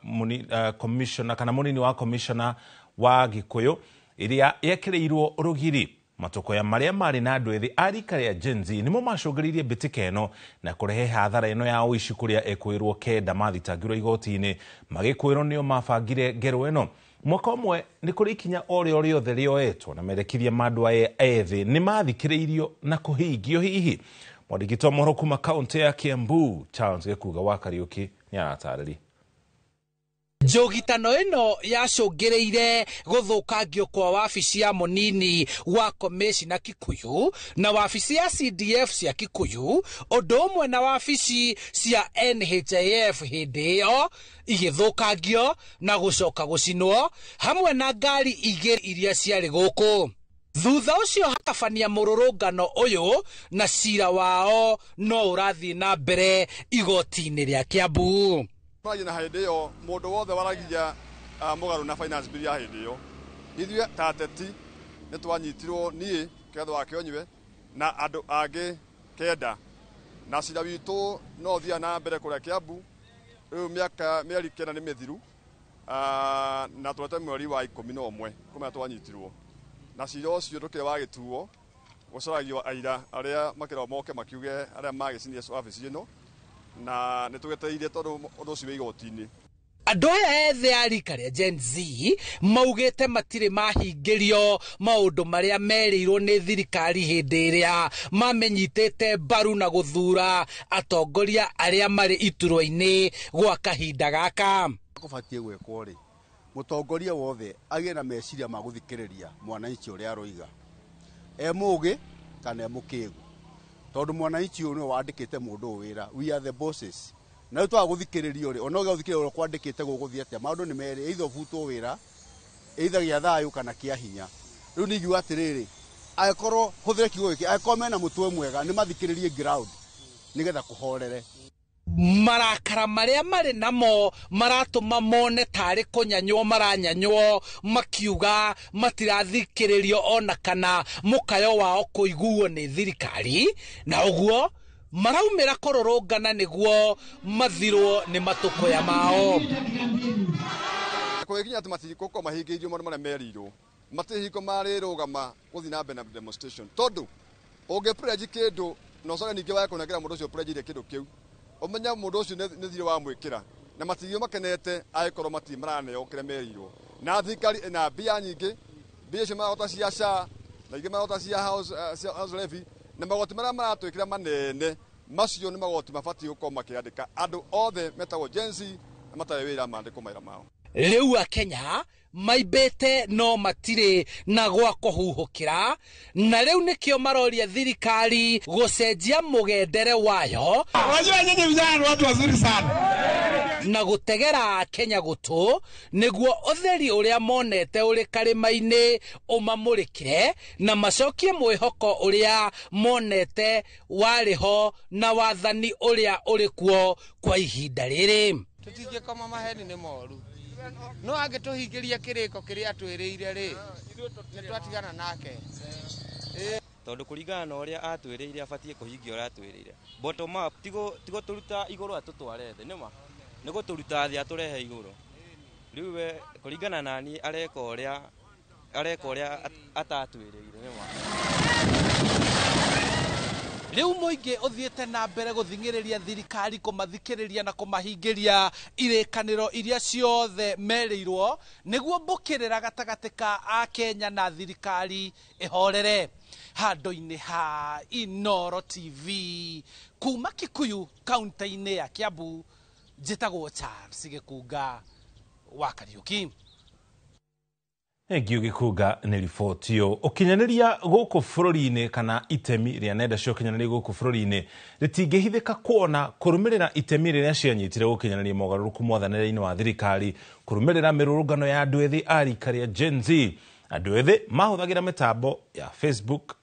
commissioner kana mũnini wa commissioner wa Gĩkũyũ ĩrĩa yekĩrĩirwo rũgiri. Matũkũya marĩa marĩ na andũ ethĩ a rika rĩa Gen Z nĩmo macũngĩrĩirie mbĩtĩka ĩno na kũrehe hathara ĩno ya ũici, kũrĩa ekũĩrwo 9 mathitangirwo igoti-inĩ magĩkwĩrwo nĩo mabangire ngero ĩno. Mwaka ũmwe nĩ kũrĩ ikinya o rĩo rĩothe rĩoetwo na merekirie ma andũ aya ethĩ nĩ mathikĩrĩirio na kũhingio hihi. Mwandĩki wa mohoro kuma kaũntĩ ya Kiambu Charles Gĩkuga wa Kariũki nĩ aratarĩria. Njũgitano ĩno yacũngĩrĩire gũthũkangio kwa wabici ya mũnini wa komĩcina Kikuyu na wabici ya CDF cia Kikuyu, ũndũ ũmwe na wabici cia NHIF hĩndĩ ĩyo igĩthũkangio na gũcoka gũcinwo hamwe na ngari igĩrĩ iria ciarĩ gũkũ. Thutha ũcio hakabania mũrũrũngano ũyũ na cira wao no ũrathiĩ na mbere igoti-inĩ rĩa Kiambu. Na hĩndĩ ĩyo mũndũ wothe waragia mũgarũ na finance bill ya hĩndĩ ĩyo, ithuĩ ta ateti nĩ twanyitirwo niĩ Kĩgatho wa Kĩonyue na andũ angĩ 9, na cira witũ no ũthiaga na mbere kũrĩa Kiambu. Rĩu mĩaka mĩeri 9 nĩ mĩthiru, na twete mweri wa 11 kuma twanyitirwo, na cira ũcio ndũkĩrĩ wagĩtuo. Gũcaragio aira arĩa makĩrwo moke makiuge arĩa magĩcinire wabici ĩno, na nĩ tũgetereire tondũ ũndũ ũcio wĩ igoti-inĩ. Andũ aya ethĩ a rika rĩa Gen Z maugĩte matirĩ mahingĩrio maũndũ marĩa merĩirwo nĩ thirikari hĩndĩ ĩrĩa mamenyitĩte mbaru na gũthura atongoria arĩa marĩ iturwa-inĩ gwa kahinda gaka. Kũbatiĩ gwĩkwo rĩ, mũtongoria wothe agĩe na meciria ma gũthikĩrĩria mwananchi ũrĩa aroiga, e mũgĩ kana e mũkĩgu, tondũ mwananchi ũyũ nĩwe wandĩkĩte mũndũ ũyũ wĩra. We are the bosses. Na rĩu twaga gũthikĩrĩrio rĩ, ona ũgĩa gũthikĩrĩria ũrĩa kwandĩkĩte gũgũthiĩ atĩa? Maũndũ nĩ merĩ, either ũbutwo wĩra, either gĩa thayũ kana kĩa hinya. Rĩu nĩ ingiuga atĩrĩrĩ, angĩkorwo hũthĩre kiugo gĩkĩ, angĩkorwo mena mũtwe mwega nĩ mathikĩrĩrie ground nĩgetha kũhorere. Marakara marĩa marĩ namo maratũma mone tarĩ kũnyanywo maranyanywo, makiuga matirathikĩrĩrio ona kana mũkayo wao kũiguo nĩ thirikari, na ũguo maraumĩra kũrũrũngana nĩguo mathirwo nĩ matũkũya mao. Kũgĩkinya atĩ matigũkorwo mahingĩirio maũndũ marĩa merirwo, matirĩ hingo marĩrũgama gũthiĩ na mbere na demonstration, tondũ ũngĩ pledge kĩndũ na ũcoke ningĩ wage kũnengera mũndũ ũcio pledge kĩndũ kĩu, ũmenye mũndũ ũcio nĩ thirĩ wamwĩkĩra, na matigio makenete angĩkorwo matirĩ maraneo kĩrĩa merirwo. Na thirikari ĩna mbia nyingĩ, mbia icio marahota cia SHA, Na ingĩ marota cia house, cia house levy na magoti marĩa maratwĩkĩra manene macio nĩ magoti mabatiĩ gũkorwo makĩandĩka andũ othe metagwo Gen Z na matarĩ wĩra mandĩkwo mawĩra mao. Rĩu akenya maimbĩte no matirĩ na gwa kũhuhũkĩra, na rĩu nĩkĩo maroria thirikari gũcenjia mũgendere wayo. Unajua nyinyi vijana ni watu wazuri sana. Na gũtegera akenya gũtũ nĩguo ũtheri ũrĩa monete ũrĩ karĩma-inĩ ũmamũrĩkĩre na macokie mwĩhoko ũrĩa monete warĩ ho na wathani ũrĩa ũrĩ kuo kwa ihinda rĩrĩ. Tũtingĩkoma maheni nĩ moru, no angĩtũhingĩria kĩrĩko kĩrĩa atwĩrĩire rĩ, nĩ twatigana nake. Tondũ kũringana na ũrĩa atwĩrĩire abatiĩ kũhingia ũrĩa atwĩrĩire. Bottom up, tigo tũruta igũrũ atũtware thĩ, nĩma nĩ gũtũruta thĩ atũrehe igũrũ. Rĩu we kũringana na niĩ areka ũrĩa atatwĩrĩire, nĩma. Rĩu mũingĩ ũthiĩte na mbere gũthing'ĩrĩria thirikari kũmathikĩrĩria na kũmahingĩria irĩkanĩro iria ciothe merĩirwo nĩguo mbũkĩrĩra gatagatĩ ka akenya na thirikari ĩhorere. Handũ-inĩ ha Inooro TV kuma Kikuyu kaunti-inĩ ya Kiambu, njĩtagwo Charles Gĩkunga wa Kariuki. Thengiũ Gĩkunga nĩ riboti ĩyo. Ũkinyanĩria gũkũ bũrũri-inĩ kana itemi rĩa nenda cia ũkinyanĩria gũkũ bũrũri-inĩ rĩtingĩhithĩka kuona kũrũmĩrĩra itemi rĩrĩa cianyitire gũkinyanĩria mogarũrũku mwathanĩre-inĩ wa thirikari kũrũmĩrĩra mĩrũrũngano ya andũ ethĩ a rika rĩa Gen Z. Andũ ethĩ mahũthagĩra mĩtambo ya Facebook,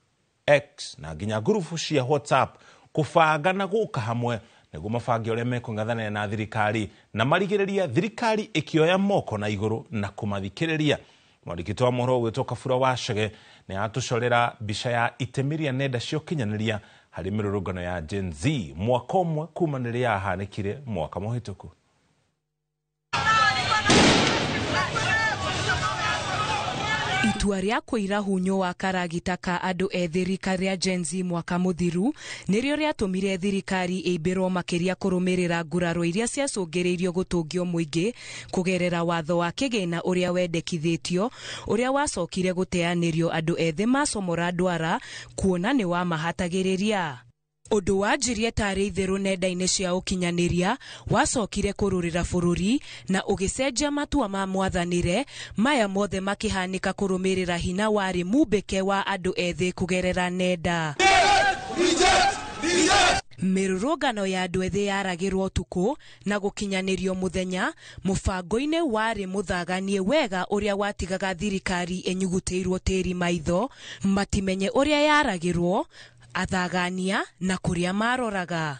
X na nginya ngurubu cia WhatsApp kũbanga na gũka hamwe nĩguo mabange ũrĩa mekũng'ethanĩra na thirikari na marigĩrĩria thirikari ĩkĩoya moko na igũrũ na kũmathikĩrĩria. Mwandĩki wa mohoro ũgwĩtwo Kabura Wacege nĩ atũcorera mbica ya itemi rĩa nenda cia ũkinyanĩria harĩ mĩrũrũngano ya Gen Z mwaka ũmwe kuma rĩrĩa yahanĩkire mwaka mũhĩtũku. Itua rĩa kũira hunyo wa karagita ka andũ ethĩ rika rĩa Gen Z mwaka mũthiru nĩrĩo rĩatũmire thirikari ĩimbĩrwo makĩria kũrũmĩrĩra nguraro iria ciacũngĩrĩirio gũtũngio mũingĩ kũgerera watho wa kĩgĩna ũrĩa wendekithĩtio ũrĩa wacokire gũteanĩrio andũ ethĩ macomora ndwara kuona nĩ wamahatagĩrĩria. Ũndũ wanjirie tarĩ itherũ nenda-inĩ cia ũkinyanĩria wacokire kũrũrĩra bũrũri na ũgĩcenjia matua ma mwathanĩre maya mothe makĩhanĩka kũrũmĩrĩra hinya warĩ mumbĩke wa andũ ethĩ kũgerera nenda. Mĩrũrũngano ya andũ ethĩ yaragĩrwo ũtukũ na gũkinyanĩrio mũthenya mũbango-inĩ warĩ mũthaganie wega ũrĩa watigaga thirikari ĩnyugutĩirwo tĩri maitho matimenye ũrĩa yaragĩrwo athagania na kũrĩa maroraga.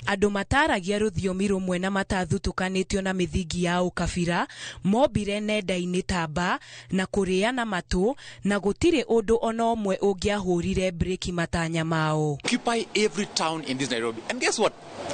Andũ mataragia rũthiomi rũmwe na matathutukanĩtio na mĩthingi ya ũkabira mombire nenda-inĩ tamba na kũrĩana matũ na gũtirĩ ũndũ ona ũmwe ũngĩahũrire breki matanya mao. Occupy every town in this Nairobi. And guess what?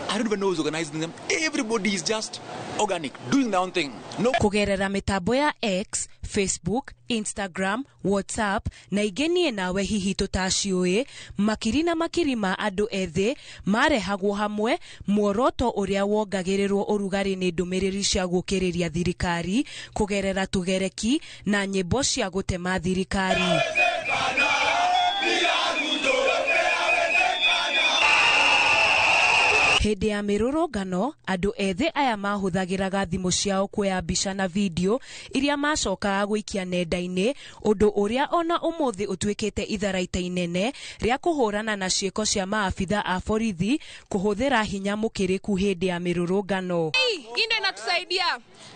I don't even know who's organizing them. Everybody is just organic, doing their own thing. No. Kũgerera mĩtambo ya X, Facebook, Instagram, WhatsApp na ingĩ niĩ nawe hihi tũtaciũĩ, makiri na makiri ma andũ ethĩ marehagwo hamwe muoroto ũrĩa wongagĩrĩrwo ũrugarĩ nĩ ndũmĩrĩri cia gũũkĩrĩria thirikari kũgerera tũgereki na nyĩmbo cia gũtema thirikari. Hĩndĩ ya mĩrũrũngano andũ ethĩ aya mahũthagĩraga thimũ ciao kuoya mbica na video iria macokaga gũikia nenda-inĩ, ũndũ ũrĩa ona ũmũthĩ ũtuĩkĩte itharaita inene rĩa kũhũrana na ciĩko cia maabitha a borithi kũhũthĩra hinya mũkĩrĩku hĩndĩ ya mĩrũrũngano. Hii ndio inatusaidia.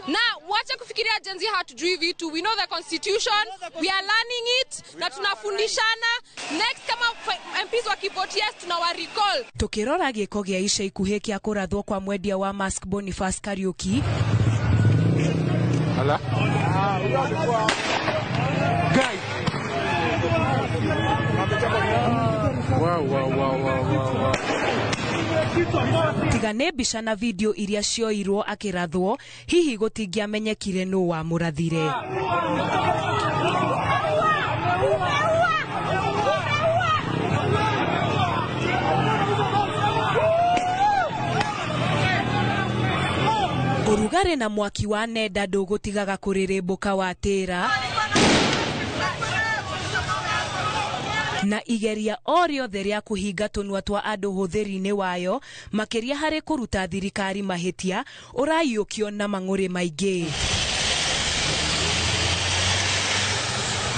Na wacha kufikiria Gen Z hatujui vitu. We know the constitution, we are learning it na tunafundishana. Next kama MPs wakivote yes tunawa recall. Tukirora gĩko gĩa ica ikuhĩ kĩa kũrathwo kwa mwendia wa mask Boniface Kariuki. Ala. Wow, wow, wow, wow, wow. Tiga nĩ mbica na video iria cioirwo akĩrathwo, hihi gũtingĩamenyekire nũ wamũrathire. Ũrugarĩ na mwaki wa nenda ndũgũtigaga kũrĩrĩmbũka watĩra. Na igeria o rĩothe rĩa kũhinga tũnua twa andũ hũthĩri-inĩ wayo makĩria harĩ kũruta thirikari mahĩtia ũraiyũkio na mang'ũrĩ maingĩ.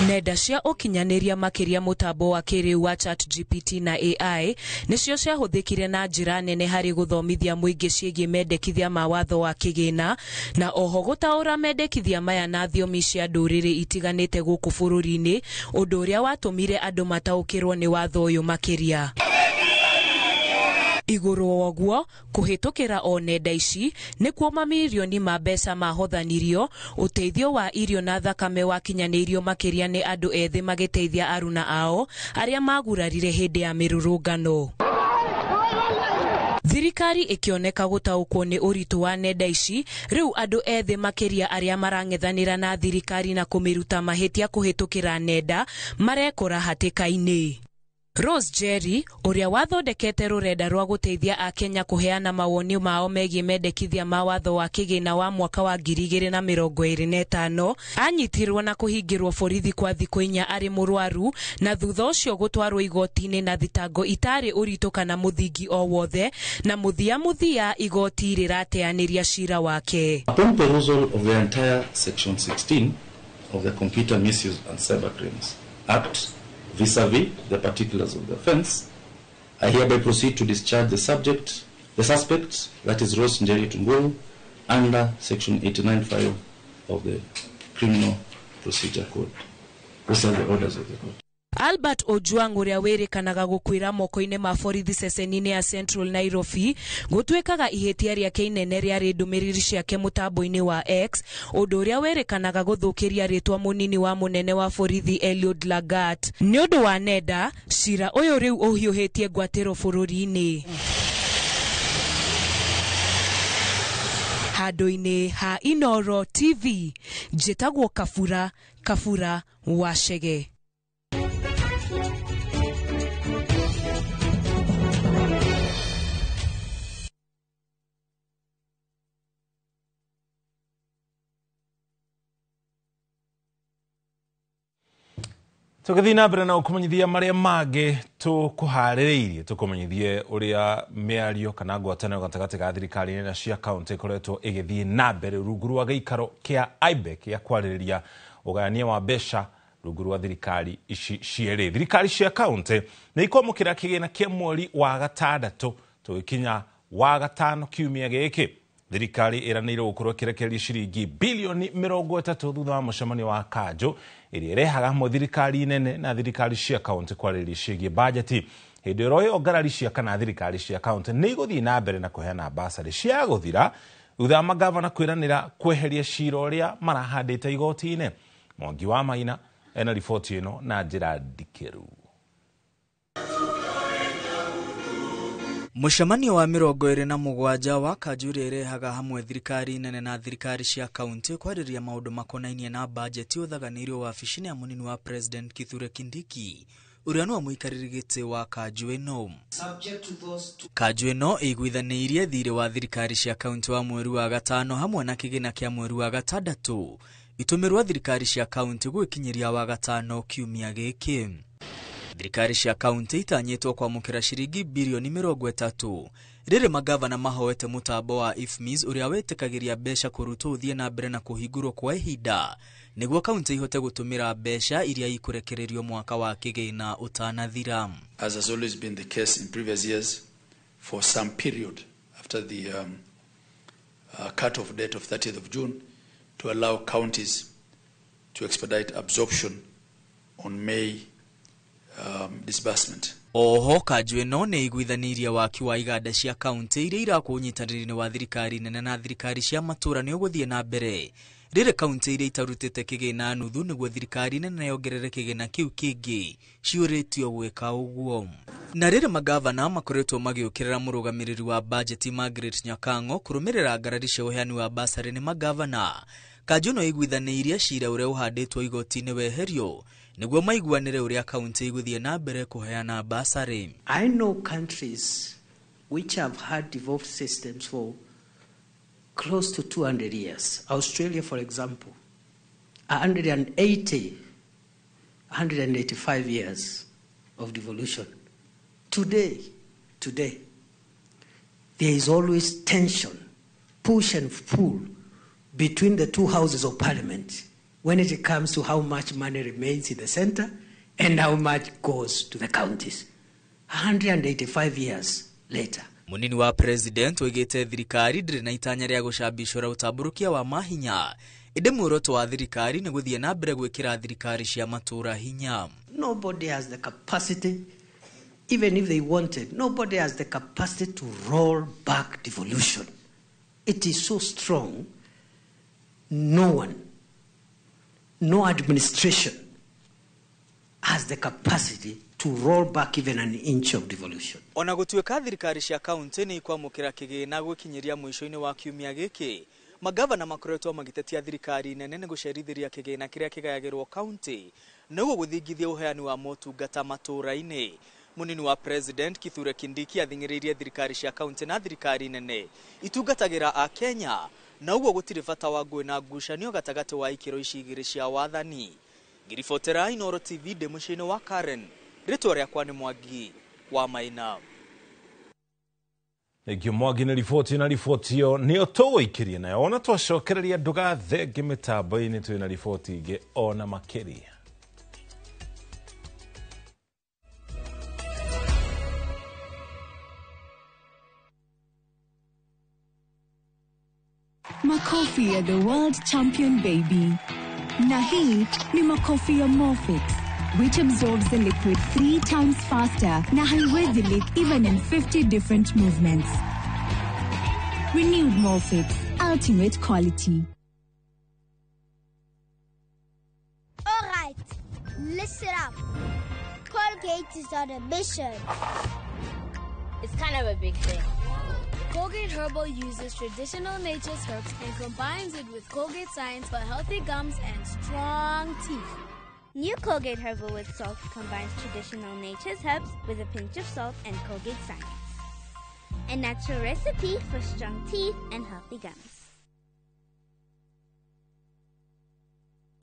Nenda cia ũkinyanĩria makĩria mũtambo wa kĩrĩu wa ChatGPT na AI nĩcio ciahũthĩkire na njĩra nene harĩ gũthomithia mũingĩ ciĩgiĩ mendekithia ma watho wa kĩgĩna na oho gũtaũra mendekithia maya na thiomi cia ndũrĩrĩ itiganĩte gũkũ bũrũri-inĩ, ũndũ ũrĩa watũmire andũ mataũkĩrwo nĩ watho ũyũ makĩria. Igũrũ woguo kũhĩtũkĩra o nenda ici nĩkuo mamirioni ma mbeca mahothanirio, ũteithio wa irio na thakame wakinyanĩirio makĩria nĩ andũ ethĩ magĩteithia aruna ao arĩa magurarire hĩndĩ ya mĩrũrũngano. Thirikari ĩkĩoneka gũtaũkwo nĩ ũritũ wa nenda ici, rĩu andũ ethĩ makĩria arĩa marang'ethanĩra na thirikari na kũmĩruta mahĩtia kũhĩtũkĩra nenda marekora hatĩka-inĩ. Rose Jerry ũrĩa wathondekete rũrenda rwa gũteithia akenya kũheana mawoni mao megiĩ mendekithia ma watho wa kĩgĩna wa mwaka wa 2025 anyitirwo na kũhingĩrwo borithi kwa thikũ 4 arĩ mũrwaru na thutha ũcio gũtwarwo igoti-inĩ na thitango itarĩ ũritũ kana mũthingi o wothe, na mũthia igoti rĩrateanĩria cira wake. Upon perusal of the entire section 16 of the Computer Misuse and Cybercrimes Act vis-a-vis the particulars of the offense, I hereby proceed to discharge the suspect, that is Rose Njeri Tunguru, under section 89(5) of the Criminal Procedure Code. Those are the orders of the court. Albert Ojwang ũrĩa wĩrĩkanaga gũkuĩra moko-inĩ ma borithi ceceni-inĩ ya Central Nairobi gũtuĩkaga ihĩtia rĩake inene rĩarĩ ndũmĩrĩri ciake mũtambo-inĩ wa X, ũndũ ũrĩa wĩrĩkanaga gũthũkĩria rĩtwa mũnini wa mũnene wa borithi Eliud Lagat. Nĩ ũndũ wa nenda, cira ũyũ rĩu ũhiũhĩtie ngwatĩro bũrũri-inĩ. Handũ-inĩ ha Inoro TV, njĩtagwo Kabura, Kabura wa Chege. Tũgĩthiĩ na mbere na gũkũmenyithia marĩa mangĩ tũkũharĩrĩirie, tũkũmenyithie ũrĩa mĩario kana ngwatanĩro gatagatĩ ga thirikari na cia kaũntĩ ĩkoretwo ĩgĩthiĩ na mbere rungu rwa gĩikaro kĩa IBEC gĩa kwarĩrĩria ũgayania wa mbeca rungu rwa thirikari ici cierĩ. Thirikari cia kaũntĩ nĩ ikwamũkĩra kĩgĩna kĩa mweri wa gatandatũ tũgĩkinya wa gatano kiumia gĩkĩ. Thirikari ĩranĩire gũkorwo ĩkĩrekereria ciringi bilioni 30 thutha wa mũcemanio wa kanjũ ĩrĩa ĩrehaga hamwe thirikari nene na thirikari cia kaũntĩ kwarĩrĩria ciĩgiĩ bajeti. Hĩndĩ ĩro ĩyo ngarari cia kana thirikari cia kaũntĩ nĩ igũthiĩ na mbere na kũheana basarĩ cia gũthira thutha wa magavana kwĩranĩra kweheria cira ũrĩa marahandĩte igoti-inĩ. Mwangi wa Maina ena riboti ĩno na njĩra ndikĩru. Mũcemanio wa 27 wa kanjũ ĩrĩa ĩrehaga hamwe thirikari nene na thirikari cia kaũntĩ kwarĩrĩria maũndũ makonainie na bajeti ũthaganĩirio wabici-inĩ ya mũnini wa President Kithure Kindiki ũrĩa nĩwe mũikarĩri gĩtĩ wa kanjũ ĩno. Kanjũ ĩno ĩiguithanĩirie thirĩ wa thirikari cia kaũntĩ wa mweri wa gatano hamwe na kĩgĩna kĩa mweri wa gatandatũ itũmĩrwo thirikari cia kaũntĩ gwĩkinyĩria wa gatano kiumia gĩkĩ. Thirikari cia kaũntĩ itanyĩtwo kwamũkĩra ciringi bilioni 30 rĩrĩ magavana mahoete mũtambo wa IFMIS ũrĩa wĩtĩkagĩria mbeca kũrutwo ũthiĩ na mbere na kũhingũrwo kwa ihinda nĩguo kaũntĩ ihote gũtũmĩra mbeca iria ikũrekererio mwaka wa kĩgĩna ũtanathira. As has always been the case in previous years, for some period after the cut-off date of 30th of June to allow counties to expedite absorption on May disbursement. Oho kanjũ ĩno nĩ ĩiguithanĩirie waki wa iganda cia kaũntĩ iria irakwo ũnyitanĩri-inĩ wa thirikari nene na thirikari cia matũũra nĩ ũgũthiĩ na mbere rĩrĩ kaũntĩ iria itarutĩte kĩgĩna nuthu nĩguo thirikari nene yongerere kĩgĩna kĩu kĩngĩ ciũrĩtio gwĩka ũguo. Na rĩrĩ magavana makoretwo magĩũkĩrĩra mũrũgamĩrĩri wa bajeti Margaret Nyakang'o kũrũmĩrĩra ngarari cia ũheani wa basarĩ nĩ magavana. Kanjũ ĩno ĩiguithanĩirie cira ũrĩa ũhandĩtwo igoti-inĩ weherio nĩguo maiguanĩre ũrĩa kaũntĩ igũthiĩ na mbere kũheana basarĩ. I know countries which have had devolved systems for close to 200 years. Australia, for example, 180, 185 years. of devolution. Today, there is always tension, push and pull between the two houses of parliament when it comes to how much money remains in the center and how much goes to the counties. 185 years later. Munini wa president oigĩte thirikari ndĩrĩ na itanya rĩa gũcambicũra ũtambũrũkia wa mahinya, ĩndĩ muoroto wa thirikari nĩ gũthiĩ na mbere gwĩkĩra thirikari cia matũũra hinya. Nobody has the capacity, even if they wanted, nobody has the capacity to roll back devolution. It is so strong, no one, no administration has the capacity to roll back even an inch of devolution. Ona gũtuĩka thirikari cia kaunti nĩ ikwamũkĩra kĩgĩna gwĩkinyĩria mũico-inĩ wa kiumia gĩkĩ, magavana makoretwo magĩtetia thirikari nene nĩ gũcerithĩria kĩgĩna kĩrĩa kĩgayagĩrwo kaunti nĩguo gũthingithia ũheani wa motungata matũũra-inĩ. Munini wa president Kithure Kindiki athing'ĩrĩirie thirikari cia kaunti na thirikari nene itungatagĩra a Kenya na ũguo gũtirĩ bata wa ngũĩ na ngucanio gatagatĩ wa ikĩro ici igĩrĩ cia wathani. Ngiribotera Inooro TV ndĩ mũciĩ-inĩ wa Karen, rĩtwa rĩakwa nĩ Mwangi wa Maina. Thengio Mwangi nĩ riboti, na riboti ĩyo nĩyo tũgũikĩria nayo. Ona twacokereria ndũgathenge mĩtambo-inĩ, twĩna riboti ingĩ ona makĩria. Makofi ya the world champion baby. Na hii ni makofi ya Morfix, which absorbs the liquid 3 times faster na haiwezi leak even in 50 different movements. Renewed Morfix, ultimate quality. All right, listen up. Colgate is on a mission. It's kind of a big thing. Colgate Herbal uses traditional nature's herbs and combines it with Colgate science for healthy gums and strong teeth. New Colgate Herbal with Salt combines traditional nature's herbs with a pinch of salt and Colgate science. A natural recipe for strong teeth and healthy gums.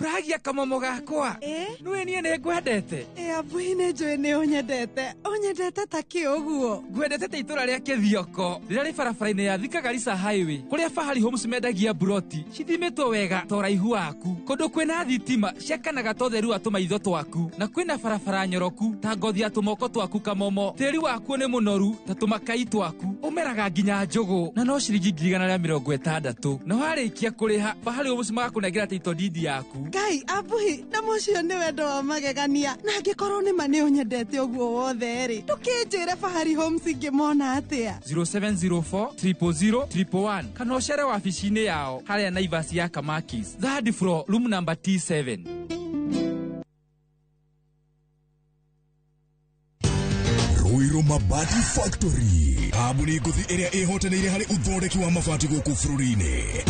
Pragia kamomo gakwa. Nĩũĩ niĩ nĩ ngwendete. Abuhi nĩ njũĩ nĩ ũnyendete. Ũnyendete ta kĩ ũguo? Ngwendete ta itũra rĩa Kĩthioko rĩrĩa rĩ barabara-inĩ ya Thika Garissa Highway, kũrĩa Fahari Homes mendagia buroti cithimĩtwo wega ta ũraihu waku, kũndũ kwĩna thitima ciakanaga ta ũtheru wa tũmaitho twaku, na kwĩna barabara nyoroku ta ngothi ya tũmoko twaku kamomo. Tĩri wakuo nĩ mũnoru ta tũmakai twaku, ũmeraga nginya njũgũ na no ciringi 160,000. Na warĩkia kũrĩha, Fahari Homes magakũnengera title deed yaku. Ngai abuhi na mũcio nĩ wendo wa magegania, na angĩkorwo nĩ ma nĩ ũnyendete ũguo wothe rĩ, ndũkĩnjĩre Fahari Homes ingĩmona atĩa? 0704 000 111 kana ũcere wabici-inĩ yao harĩa Naivas ya Kamakis, third floor, room number T7. Ruiru Mabati Factory, kambuni ngũthi ĩrĩa ĩhotanĩire harĩ ũthondeki wa mabati gũkũ bũrũri-inĩ.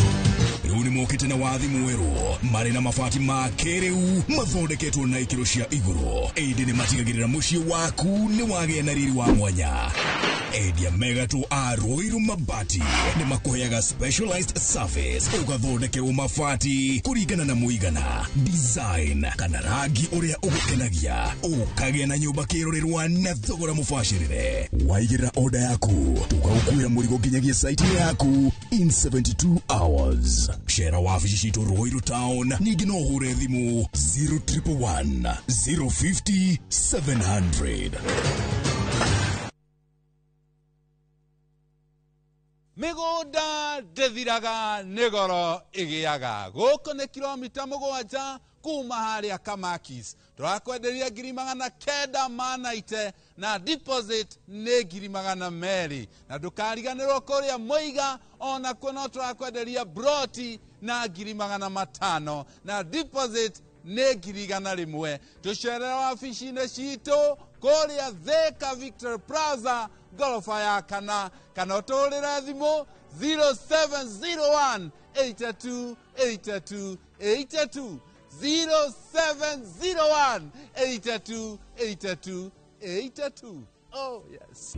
Rĩu nĩ mokĩte na wathi mwerũ, marĩ na mabati ma kĩrĩu mathondeketwo na ikĩro cia igũrũ, ĩndĩ nĩ matigagĩrĩra mũciĩ waku nĩ wagĩa na riri wa mwanya. Endia megatũ a Ruiru Mabati nĩ makũheaga specialized service, ũgathondekerwo mabati kũringana na mũigana, design kana rangi ũrĩa ũgũkenagia, ũkagĩa na nyũmba kĩrorerwa na thogora mũbacĩrĩre. Waigĩrĩra order yaku, tũgagũkuĩra mũrigo nginyagia site yaku in 72 hours. Cera wabici citũ Ruiru Town, ningĩ no ũhũre thimũ 0111 050 700. Mĩgũnda ndĩthiraga nĩ goro ĩgĩaga. Gũkũ nĩ kilomita 7 kuma harĩa Kamakis. Tũrakwenderia 990 na deposit nĩ 200,000. Na ndũkariganĩrwo kũrĩa Mũiga onakuo no tũrakwenderia broti na 500,000 na deposit nĩ 100,000. Tũcerere wabici-inĩ citũ kũrĩa Thika Victor Plaza goroba ya kana, kana ũtũhũrĩre thimũ 0701 82 82 82, 0701 82 82 82. Oh yes.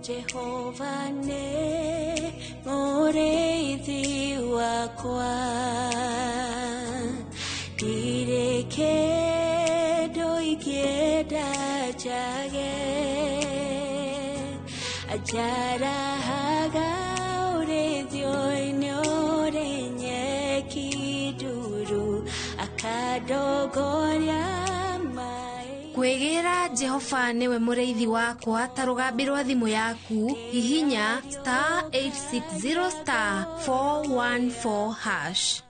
Jehova ne mũrĩithi wakwa. wakwa ndirĩ kĩndũ ingĩenda njage njarahaga ũrĩithio-inĩ ũrĩ nyeki nduru akandongoria. Kwĩgĩra Jehova nĩwe mũrĩithi wakwa ta rũgambi rwa thimũ yaku hihinya *860*414#.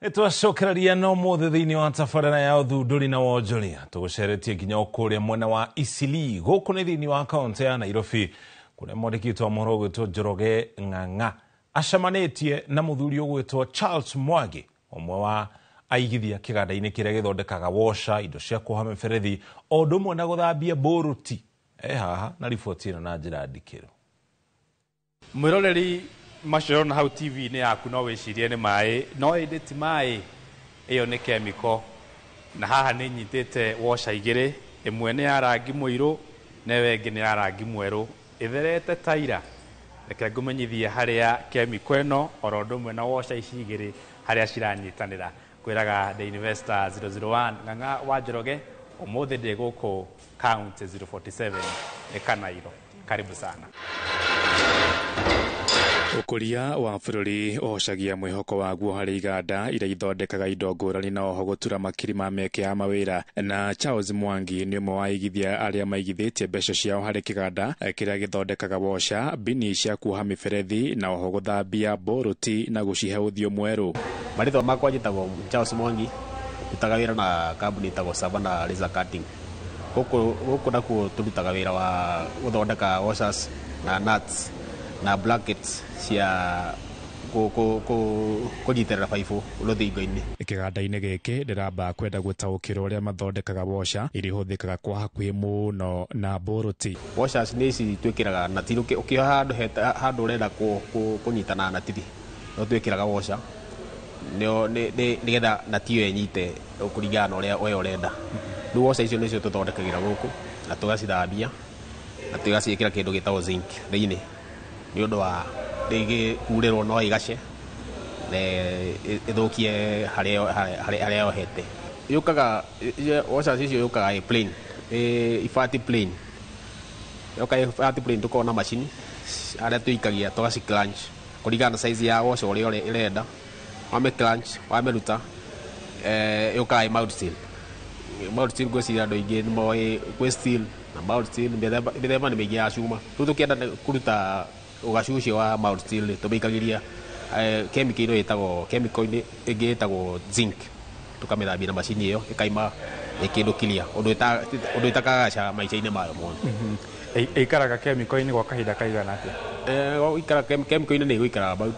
Nĩtwacokereria no mothe thĩinĩ wa tabarĩra ya ũthundũri na wonjoria tũgũceretie nginya o kũrĩa mwena wa Isili gũkũ nĩ thĩinĩ wa kaũntĩ ya Nairobi kũrĩa mwandĩki witũ wa mohoro ũgwĩtwo Njoroge Ng'ang'a acemanĩtie na mũthuri ũgwĩtwo Charles Mwangi, ũmwe wa aigithia kĩganda-inĩ kĩrĩa gĩthondekaga washa, indo cia kuoha mĩberethi o ũndũ ũmwe na gũthambia mbũrũti. Haha na riboti ĩno na njĩra ndikĩru. Mwĩroreri macio ũrona hau TV-inĩ yaku no wĩcirie nĩ maĩ, no ĩndĩ ti maĩ, ĩyo nĩ kemiko. Na haha nĩ nyitĩte washa igĩrĩ, ĩmwe nĩ ya rangi mũirũ na ĩyo ĩngĩ nĩ ya rangi mwerũ, ĩtherete taira. Reke ngũmenyithie harĩa kemiko ĩno oro ũndũ ũmwe na washa ici igĩrĩ harĩa ciranyitanĩra. Kwĩraga The Investor 001 Ng'ang'a wa Njoroge, ũmũthĩ ndĩ gũkũ County 047 nĩ Kanairo. Karibu sana. Ũkũria wa bũrũri ũhocagia mwĩhoko waguo harĩ iganda iria ithondekaga indo ngũrani na oho gũtura makiri ma mĩeke ya mawĩra. Na Charles Mwangi nĩ ũmwe wa aigithia arĩa maigithĩtie mbeca ciao harĩ kĩganda kĩrĩa gĩthondekaga washa, bini cia kuoha mĩberethi na oho gũthambia mbũrũti na gũcihe ũthiũ mwerũ. Marĩtwa makwa njĩtagwo Charles Mwangi, ndutaga wĩra na kambuni ĩtagwo Savannah Laser Cutting. Gũkũ nakuo tũrutaga wĩra wa gũthondeka washers na nuts na blankets cia kũnyitĩrĩra baibũ rũthingo-inĩ. Kĩganda-inĩ gĩkĩ ndĩramba kwenda gũtaũkĩrwo ũrĩa mathondekaga washa iria ihũthĩkaga kwa hakuhĩ mũno na mbũrũti. Washers nĩ ici twĩkĩraga nati, ũkĩoha handũ ũrenda kũnyitana na nati no twĩkĩraga washer nĩgetha nati ĩyo ĩnyite kũringana na ũrĩa we ũrenda. Rĩu washer icio nĩcio tũthondekagĩra gũkũ na tũgacithambia na tũgaciĩkĩra kĩndũ gĩtagwo zinc thĩinĩ nĩ ũndũ wa rĩngĩ kurĩrwo no ĩgace na ĩthũkie harĩa yohete. Yũkaga washers icio yũkaga ĩ plain, ibati plain. Yoka ibati plain tũkoragwo na macini harĩa tũikagia tũgaci clanch kũringana na size ya washer ũrĩa ĩrenda. Wame clanch, wamĩruta, yũkaga ĩ mild steel. Mild steel ngwĩciria andũ aingĩ nĩ moĩ gwĩ steel na mild steel, mĩthemba nĩ mĩingĩ ya cuma. Rĩu tũkĩenda kũruta ũgacu ũcio wa mild steel tũmĩikagĩria chemical ĩno ĩtagwo chemical ĩngĩ ĩtagwo zinc, tũkamĩthambia na macini ĩyo ĩkaima ĩ kĩndũ clear ũndũ ĩtakagaca maica-inĩ mayo mothe. Ĩikaraga chemical-inĩ gwa kahinda kaigana atĩa? Ĩikara chemical-inĩ nĩ ĩgũikara about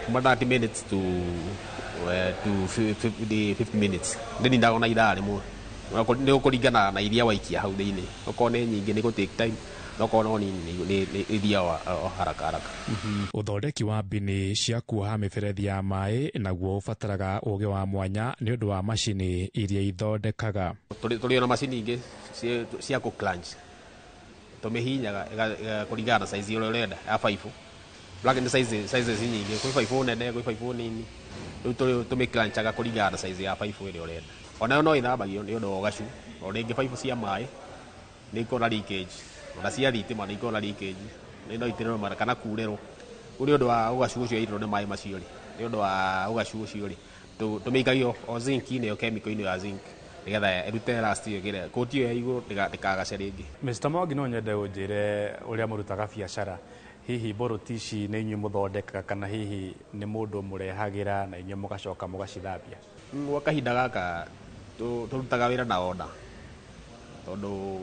kuma 30 minutes to 50 minutes. Ndĩnindaga ona ithaa rĩmwe. Nĩ gũkũringana na iria waikia hau thĩinĩ. Okorwo nĩ nyingĩ nĩ gũ take time, okorwo no nini nĩ ithiaga o haraka haraka. Ũthondeki wa bini cia kuoha mĩberethi ya maĩ naguo ũbataraga ũgĩ wa mwanya nĩ ũndũ wa macini iria ithondekaga. Tũrĩ ona macini ingĩ cia kũ clanch, tũmĩhihinyaga kũringana na size ũrĩa ũrenda ya baibũ. Black nĩ sizes nyingĩ, kwĩ baibũ nene, kwĩ baibũ nini. Rĩu tũmĩclanchaga kũringana na size ya baibũ ĩrĩa ũrenda. Onayo no ĩthambagio nĩ ũndũ wa ũgacu. O rĩngĩ baibũ cia maĩ nĩ ikoragwo na leakage, ona cia thitima nĩ ikoragwo na leakage, no itĩrĩrwo kana kurĩrwo. Rĩu nĩ ũndũ wa ũgacu ũcio ĩitĩrwo nĩ maĩ macio rĩ, nĩ ũndũ wa ũgacu ũcio rĩ, tũmĩikagia o zinc-inĩ ĩyo chemical-inĩ ya zinc nĩgetha ĩrute rust ĩyo ĩgĩre kũti ĩyo ya igũrũ ndĩkagace rĩngĩ. Mr Mwangi, no nyende ũnjĩre ũrĩa mũrutaga biacara. Hihi mbũrũti ici nĩ inyuĩ mũthondekaga kana hihi nĩ mũndũ mũrehagĩra na inyuĩ mũgacoka mũgacithambia? Gwa kahinda gaka tũrutaga wĩra na order tondũ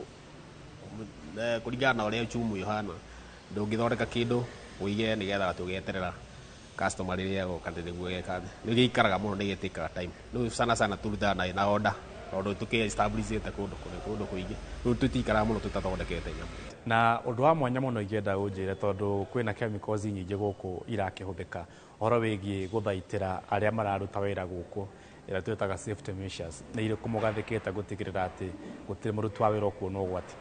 kũringana na ũrĩa uchumi ũhana ndũngĩthondeka kĩndũ ũige nĩgetha tũgeterera customer rĩrĩa agoka nĩguo geka. Nĩ gĩikaraga mũno, nĩ gĩtĩkaga time. Rĩu sana sana tũrutaga na order tondũ tũkĩ establishĩte kũndũ kũingĩ. Rĩu tũtikaraga mũno tũtathondekete nyamũ. Na ũndũ wa mwanya mũno ingĩenda ũnjĩre tondũ kwĩna chemicals nyingĩ gũkũ irakĩhũthĩka ũhoro wĩgiĩ gũthaitĩra arĩa mararuta wĩra gũkũ. Ĩrĩa twĩtaga safety measures nĩ irĩkũ mũgathĩkĩte gũtigĩrĩra atĩ gũtirĩ mũruti wa wĩra ũkuona ũgwati?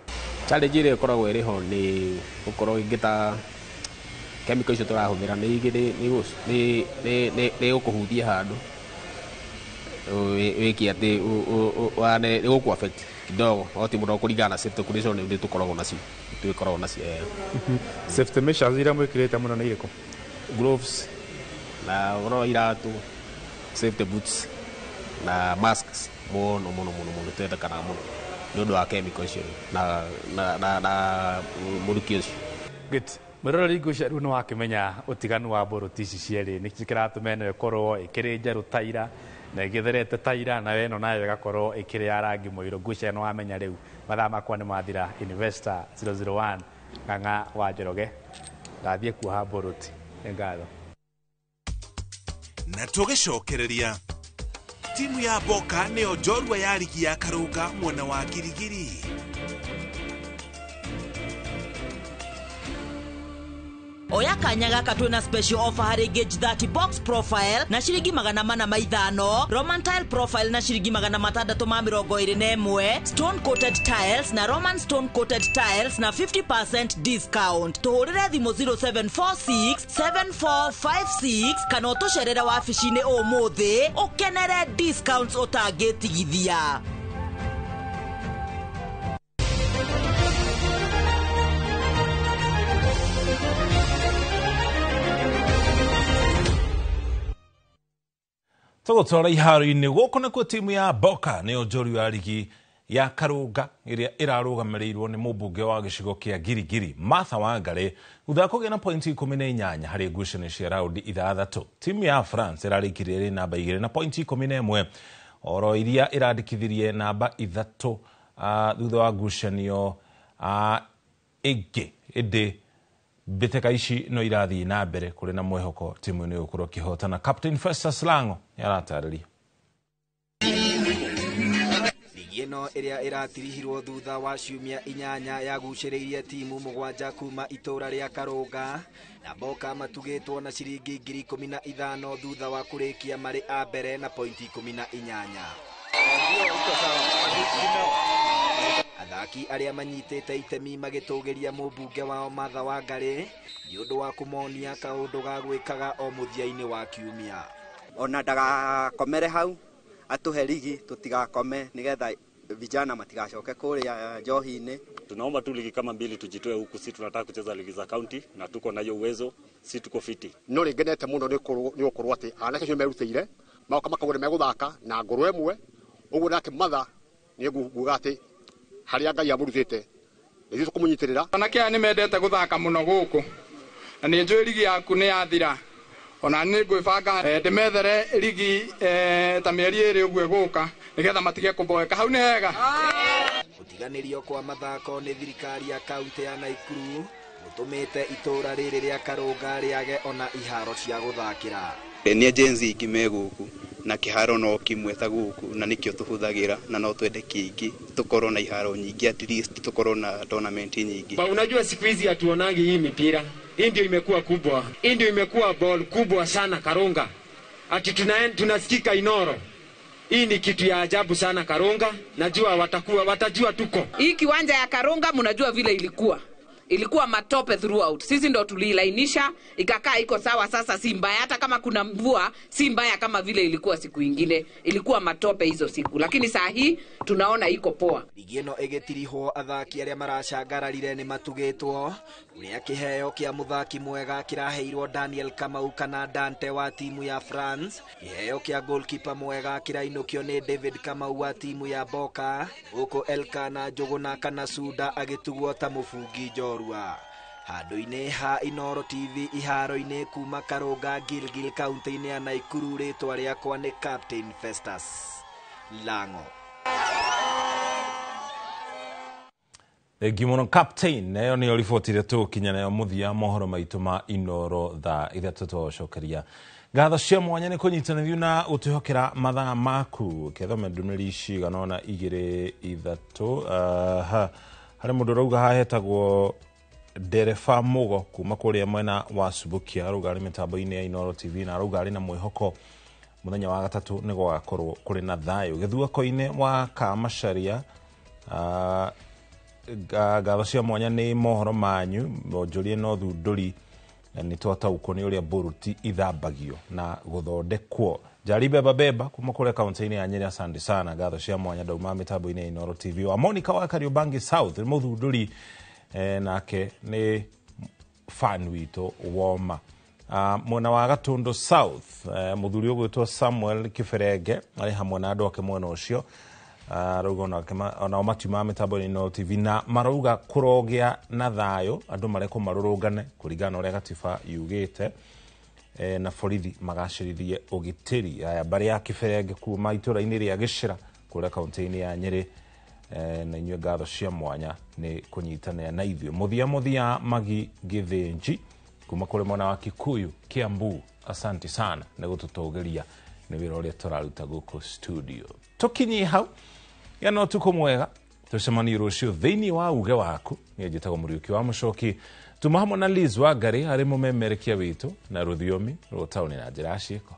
Challenge ĩrĩa ĩkoragwo ĩrĩ ho nĩ gũkorwo ĩngĩ ta chemical icio tũrahũthĩra nĩ nĩ gũkũhutia handũ wĩke atĩ nĩ gũkũ affect kidogo, no ti mũno kũringana na safety condition nĩ tũkoragwo nacio twĩkoragwo nacio. Safety measures iria mwĩkĩrĩte mũno nĩ irĩkũ? Gloves na ũhoro wa iratũ, safety boots na masks mũno mũno mũno mũno twendekanaga mũno nĩ ũndũ wa chemical icio na mũrukĩ ũcio. Good. Mwĩroreri, ngwĩciria rĩu nĩ wakĩmenya ũtiganu wa mbũrũti ici cierĩ, nĩkĩ kĩratũma ĩno ĩkorwo ĩkĩrĩ njerũ taira na ĩgĩtherete taira, nayo ĩno nayo ĩgakorwo ĩkĩrĩ ya rangi mũirũ. Ngwĩciria nĩ wamenya rĩu. Mathaa makwa nĩ mathira. Investor 001 Ng'ang'a wa Njoroge ndathiĩ kuoha mbũrũti. Nĩ ngatho. Na tũgĩcokereria, timu ya Boka nĩyo njorua ya rigi ya Karũnga mwena wa Girigiri. Oya kanya gaka twĩna special offer harĩ Gauge 30 box profile na ciringi 405, Roman tile profile na ciringi 621, stone coated tiles na Roman stone coated tiles na 50% discount. Tũhũrĩre thimũ 0746 7456 kana ũtũcerere wabici-inĩ ũmũthĩ ũkenere discounts ũtangĩtigithia. Tũgũtwara iharo-inĩ gũkũ nĩkuo timu ya Boka nĩyo njorua ya rigi ya Karũnga ĩrĩa ĩrarũgamĩrĩirwo nĩ mũmbunge wa gĩcigo kĩa Girigiri Martha Wangari thutha wa kũgĩa na pointi 18 harĩ ngucanio cia raundi 6. Timu ya France ĩrarĩkirie ĩrĩ namba 2 na pointi 11 oro iria ĩrandĩkithirie namba 3 thutha wa ngucanio ĩngĩ, ĩndĩ mbĩtĩka ici no irathiĩ na mbere kũrĩ na mwĩhoko timu ĩno ĩgũkorwo ĩkĩhotana. Captain Festus Lango nĩaratarĩria. Ligi ĩno ĩrĩa ĩratirihirwo thutha wa ciumia 8 yagucĩrĩirie timu 7 kuma itũra rĩa Karũnga na Boka matugĩtwo na ciringi 15,000 thutha wa kũrĩkia marĩ a mbere na pointi 18. Athaki arĩa manyitĩte itemi magĩtũgĩria mũmbunge wao Martha Wangari nĩ ũndũ wa kũmonia kaũndũ ga gwĩkaga o mũthia-inĩ wa kiumia. Ona ndagakomere hau atũhe ligi tũtigakome nĩgetha vijana matigacoke kũrĩa njohi-inĩ. Tunaomba tu ligi kama 2 tujitoe huku, si tunataka kucheza ligi za county na tuko na hiyo uwezo, si tuko fiti. No rĩngenete mũno nĩ gũkorwo atĩ anake acio merutĩire magoka makauga nĩ megũthaka na ngoro ĩmwe, ũguo nake Martha nĩ nguga atĩ harĩa Ngai amũrutĩte nĩ ithuĩ tũkũmũnyitĩrĩra. Anake aya nĩ mendete gũthaka mũno gũkũ na nĩ njũĩ ligi yaku nĩ yathira, ona nĩ ngwĩbanga ndĩmethere ligi ta mĩeri 2 ũguo ĩgũka nĩgetha matige kũboeka. Hau nĩ hega. Gũtiganĩrio kwa mathako nĩ thirikari ya kaunti ya Naikuru gũtũmĩte itũra rĩrĩ rĩa Karũnga rĩage ona iharo cia gũthakĩra. Nĩ Gen Z ingĩ me gũkũ na kĩharo no kĩmwe ta gũkũ na nĩkĩo tũhũthagĩra na no twende kĩingĩ tũkorwo na iharo nyingĩ, at least tũkorwo na tournament nyingĩ. Ba, unajua siku hizi hatuonagi hii mipira. Hii ndio imekuwa kubwa. Hii ndio imekuwa ball kubwa sana Karunga. Ati tunasikika Inoro. Hii ni kitu ya ajabu sana Karunga. Najua watajua tuko. Hii kiwanja ya Karunga mnajua vile ilikuwa. Ilikuwa matope throughout. Sisi ndo tulilainisha, ikakaa iko sawa sasa, si mbaya hata kama kuna mvua, si mbaya kama vile ilikuwa siku ingine. Ilikuwa matope hizo siku, lakini saa hii tunaona iko poa. Ligi ĩno ĩgĩtirihwo athaki arĩa maracangararire nĩ matugĩtwo ũrĩa kĩheo kĩa mũthaki mwega kĩraheirwo Daniel Kamau kana Dante wa timu ya France, kĩheo kĩa goalkeeper mwega kĩrainũkio nĩ David Kamau wa timu ya Boka, gũkũ Elkana Njũgũna kana Suda agĩtugwo ta mũbungi njorua. Handũ-inĩ ha Inoro TV iharo-inĩ kuma Karũnga Gilgil kaunti-inĩ ya Naikuru, rĩtwa rĩakwa nĩ Captain Festus Lango. Thengiũ mũno Captain. Nayo nĩyo riboti ĩrĩa tũgũkinya nayo mũthia mohoro maitũ ma Inoro thaa 3. Twacokeria ngatho cia mwanya nĩ kũnyitanĩrio na gũtwĩhokera mathaa maku. Kethome ndũmĩrĩri cigana ũna 2 3. Harĩ mũndũ ũrauga haha hetagwo Ndereba Mugo kuma kũrĩa mwena wa Subukia, arauga arĩ mĩtambo-inĩ ya Inoro TV na arauga arĩ na mwĩhoko Mũthenya wa gatatũ nĩ gũgakorwo kũrĩ na thayũ. Gĩthuako-inĩ wa Kamacharia, ngatho cia mwanya nĩ mohoro manyu monjorie na ũthundũri, na nĩ twataũkwo nĩ ũrĩa mbũruti ithambagio na gũthondekwo. Njari beba beba kuma kũrĩa kaunti-inĩ ya Nyeri, asante sana. Ngatho cia mwanya ndauma mĩtambo-inĩ ya Inooro TV wa Monica wa Kariobangi South, nĩ mũthundũri, nake nĩ fan witũ woma. Mwena wa Gatundu South, mũthuri ũgwĩtwo Samuel Kiberenge arĩ hamwe na andũ ake mwena ũcio. Arauga onao matiumaga mĩtambo-inĩ Inooro TV na marauga kũrogĩa na thayũ, andũ marekwo marũrũngane kũringana na ũrĩa gatiba yugĩte, na borithi magacĩrithie ũgitĩri. Aya mbarĩ ya Kiberenge kuma itũra-inĩ rĩa Gĩcĩra kũrĩa kaunti-inĩ ya Nyĩrĩ, na inyuĩ ngatho cia mwanya nĩ kũnyitanĩra na ithuĩ. Mũthia mũthia Magi Gĩthĩnji kuma kũrĩ mwena wa Kikuyu Kiambu, asante sana nĩ gũtũtũgĩria nĩ wĩra ũrĩa tũraruta gũkũ studio. Tũkinyie hau ya no ũtukũ mwega, tũcemanie rũciũ thĩinĩ wa uge waku. Niĩ njĩtagwo Mũriũki wa Mũcoki, tuma hamwe na Liz Wangari arĩ mũmemerekia witũ na rũthiomi rwa taũni na njĩra ya ciĩko.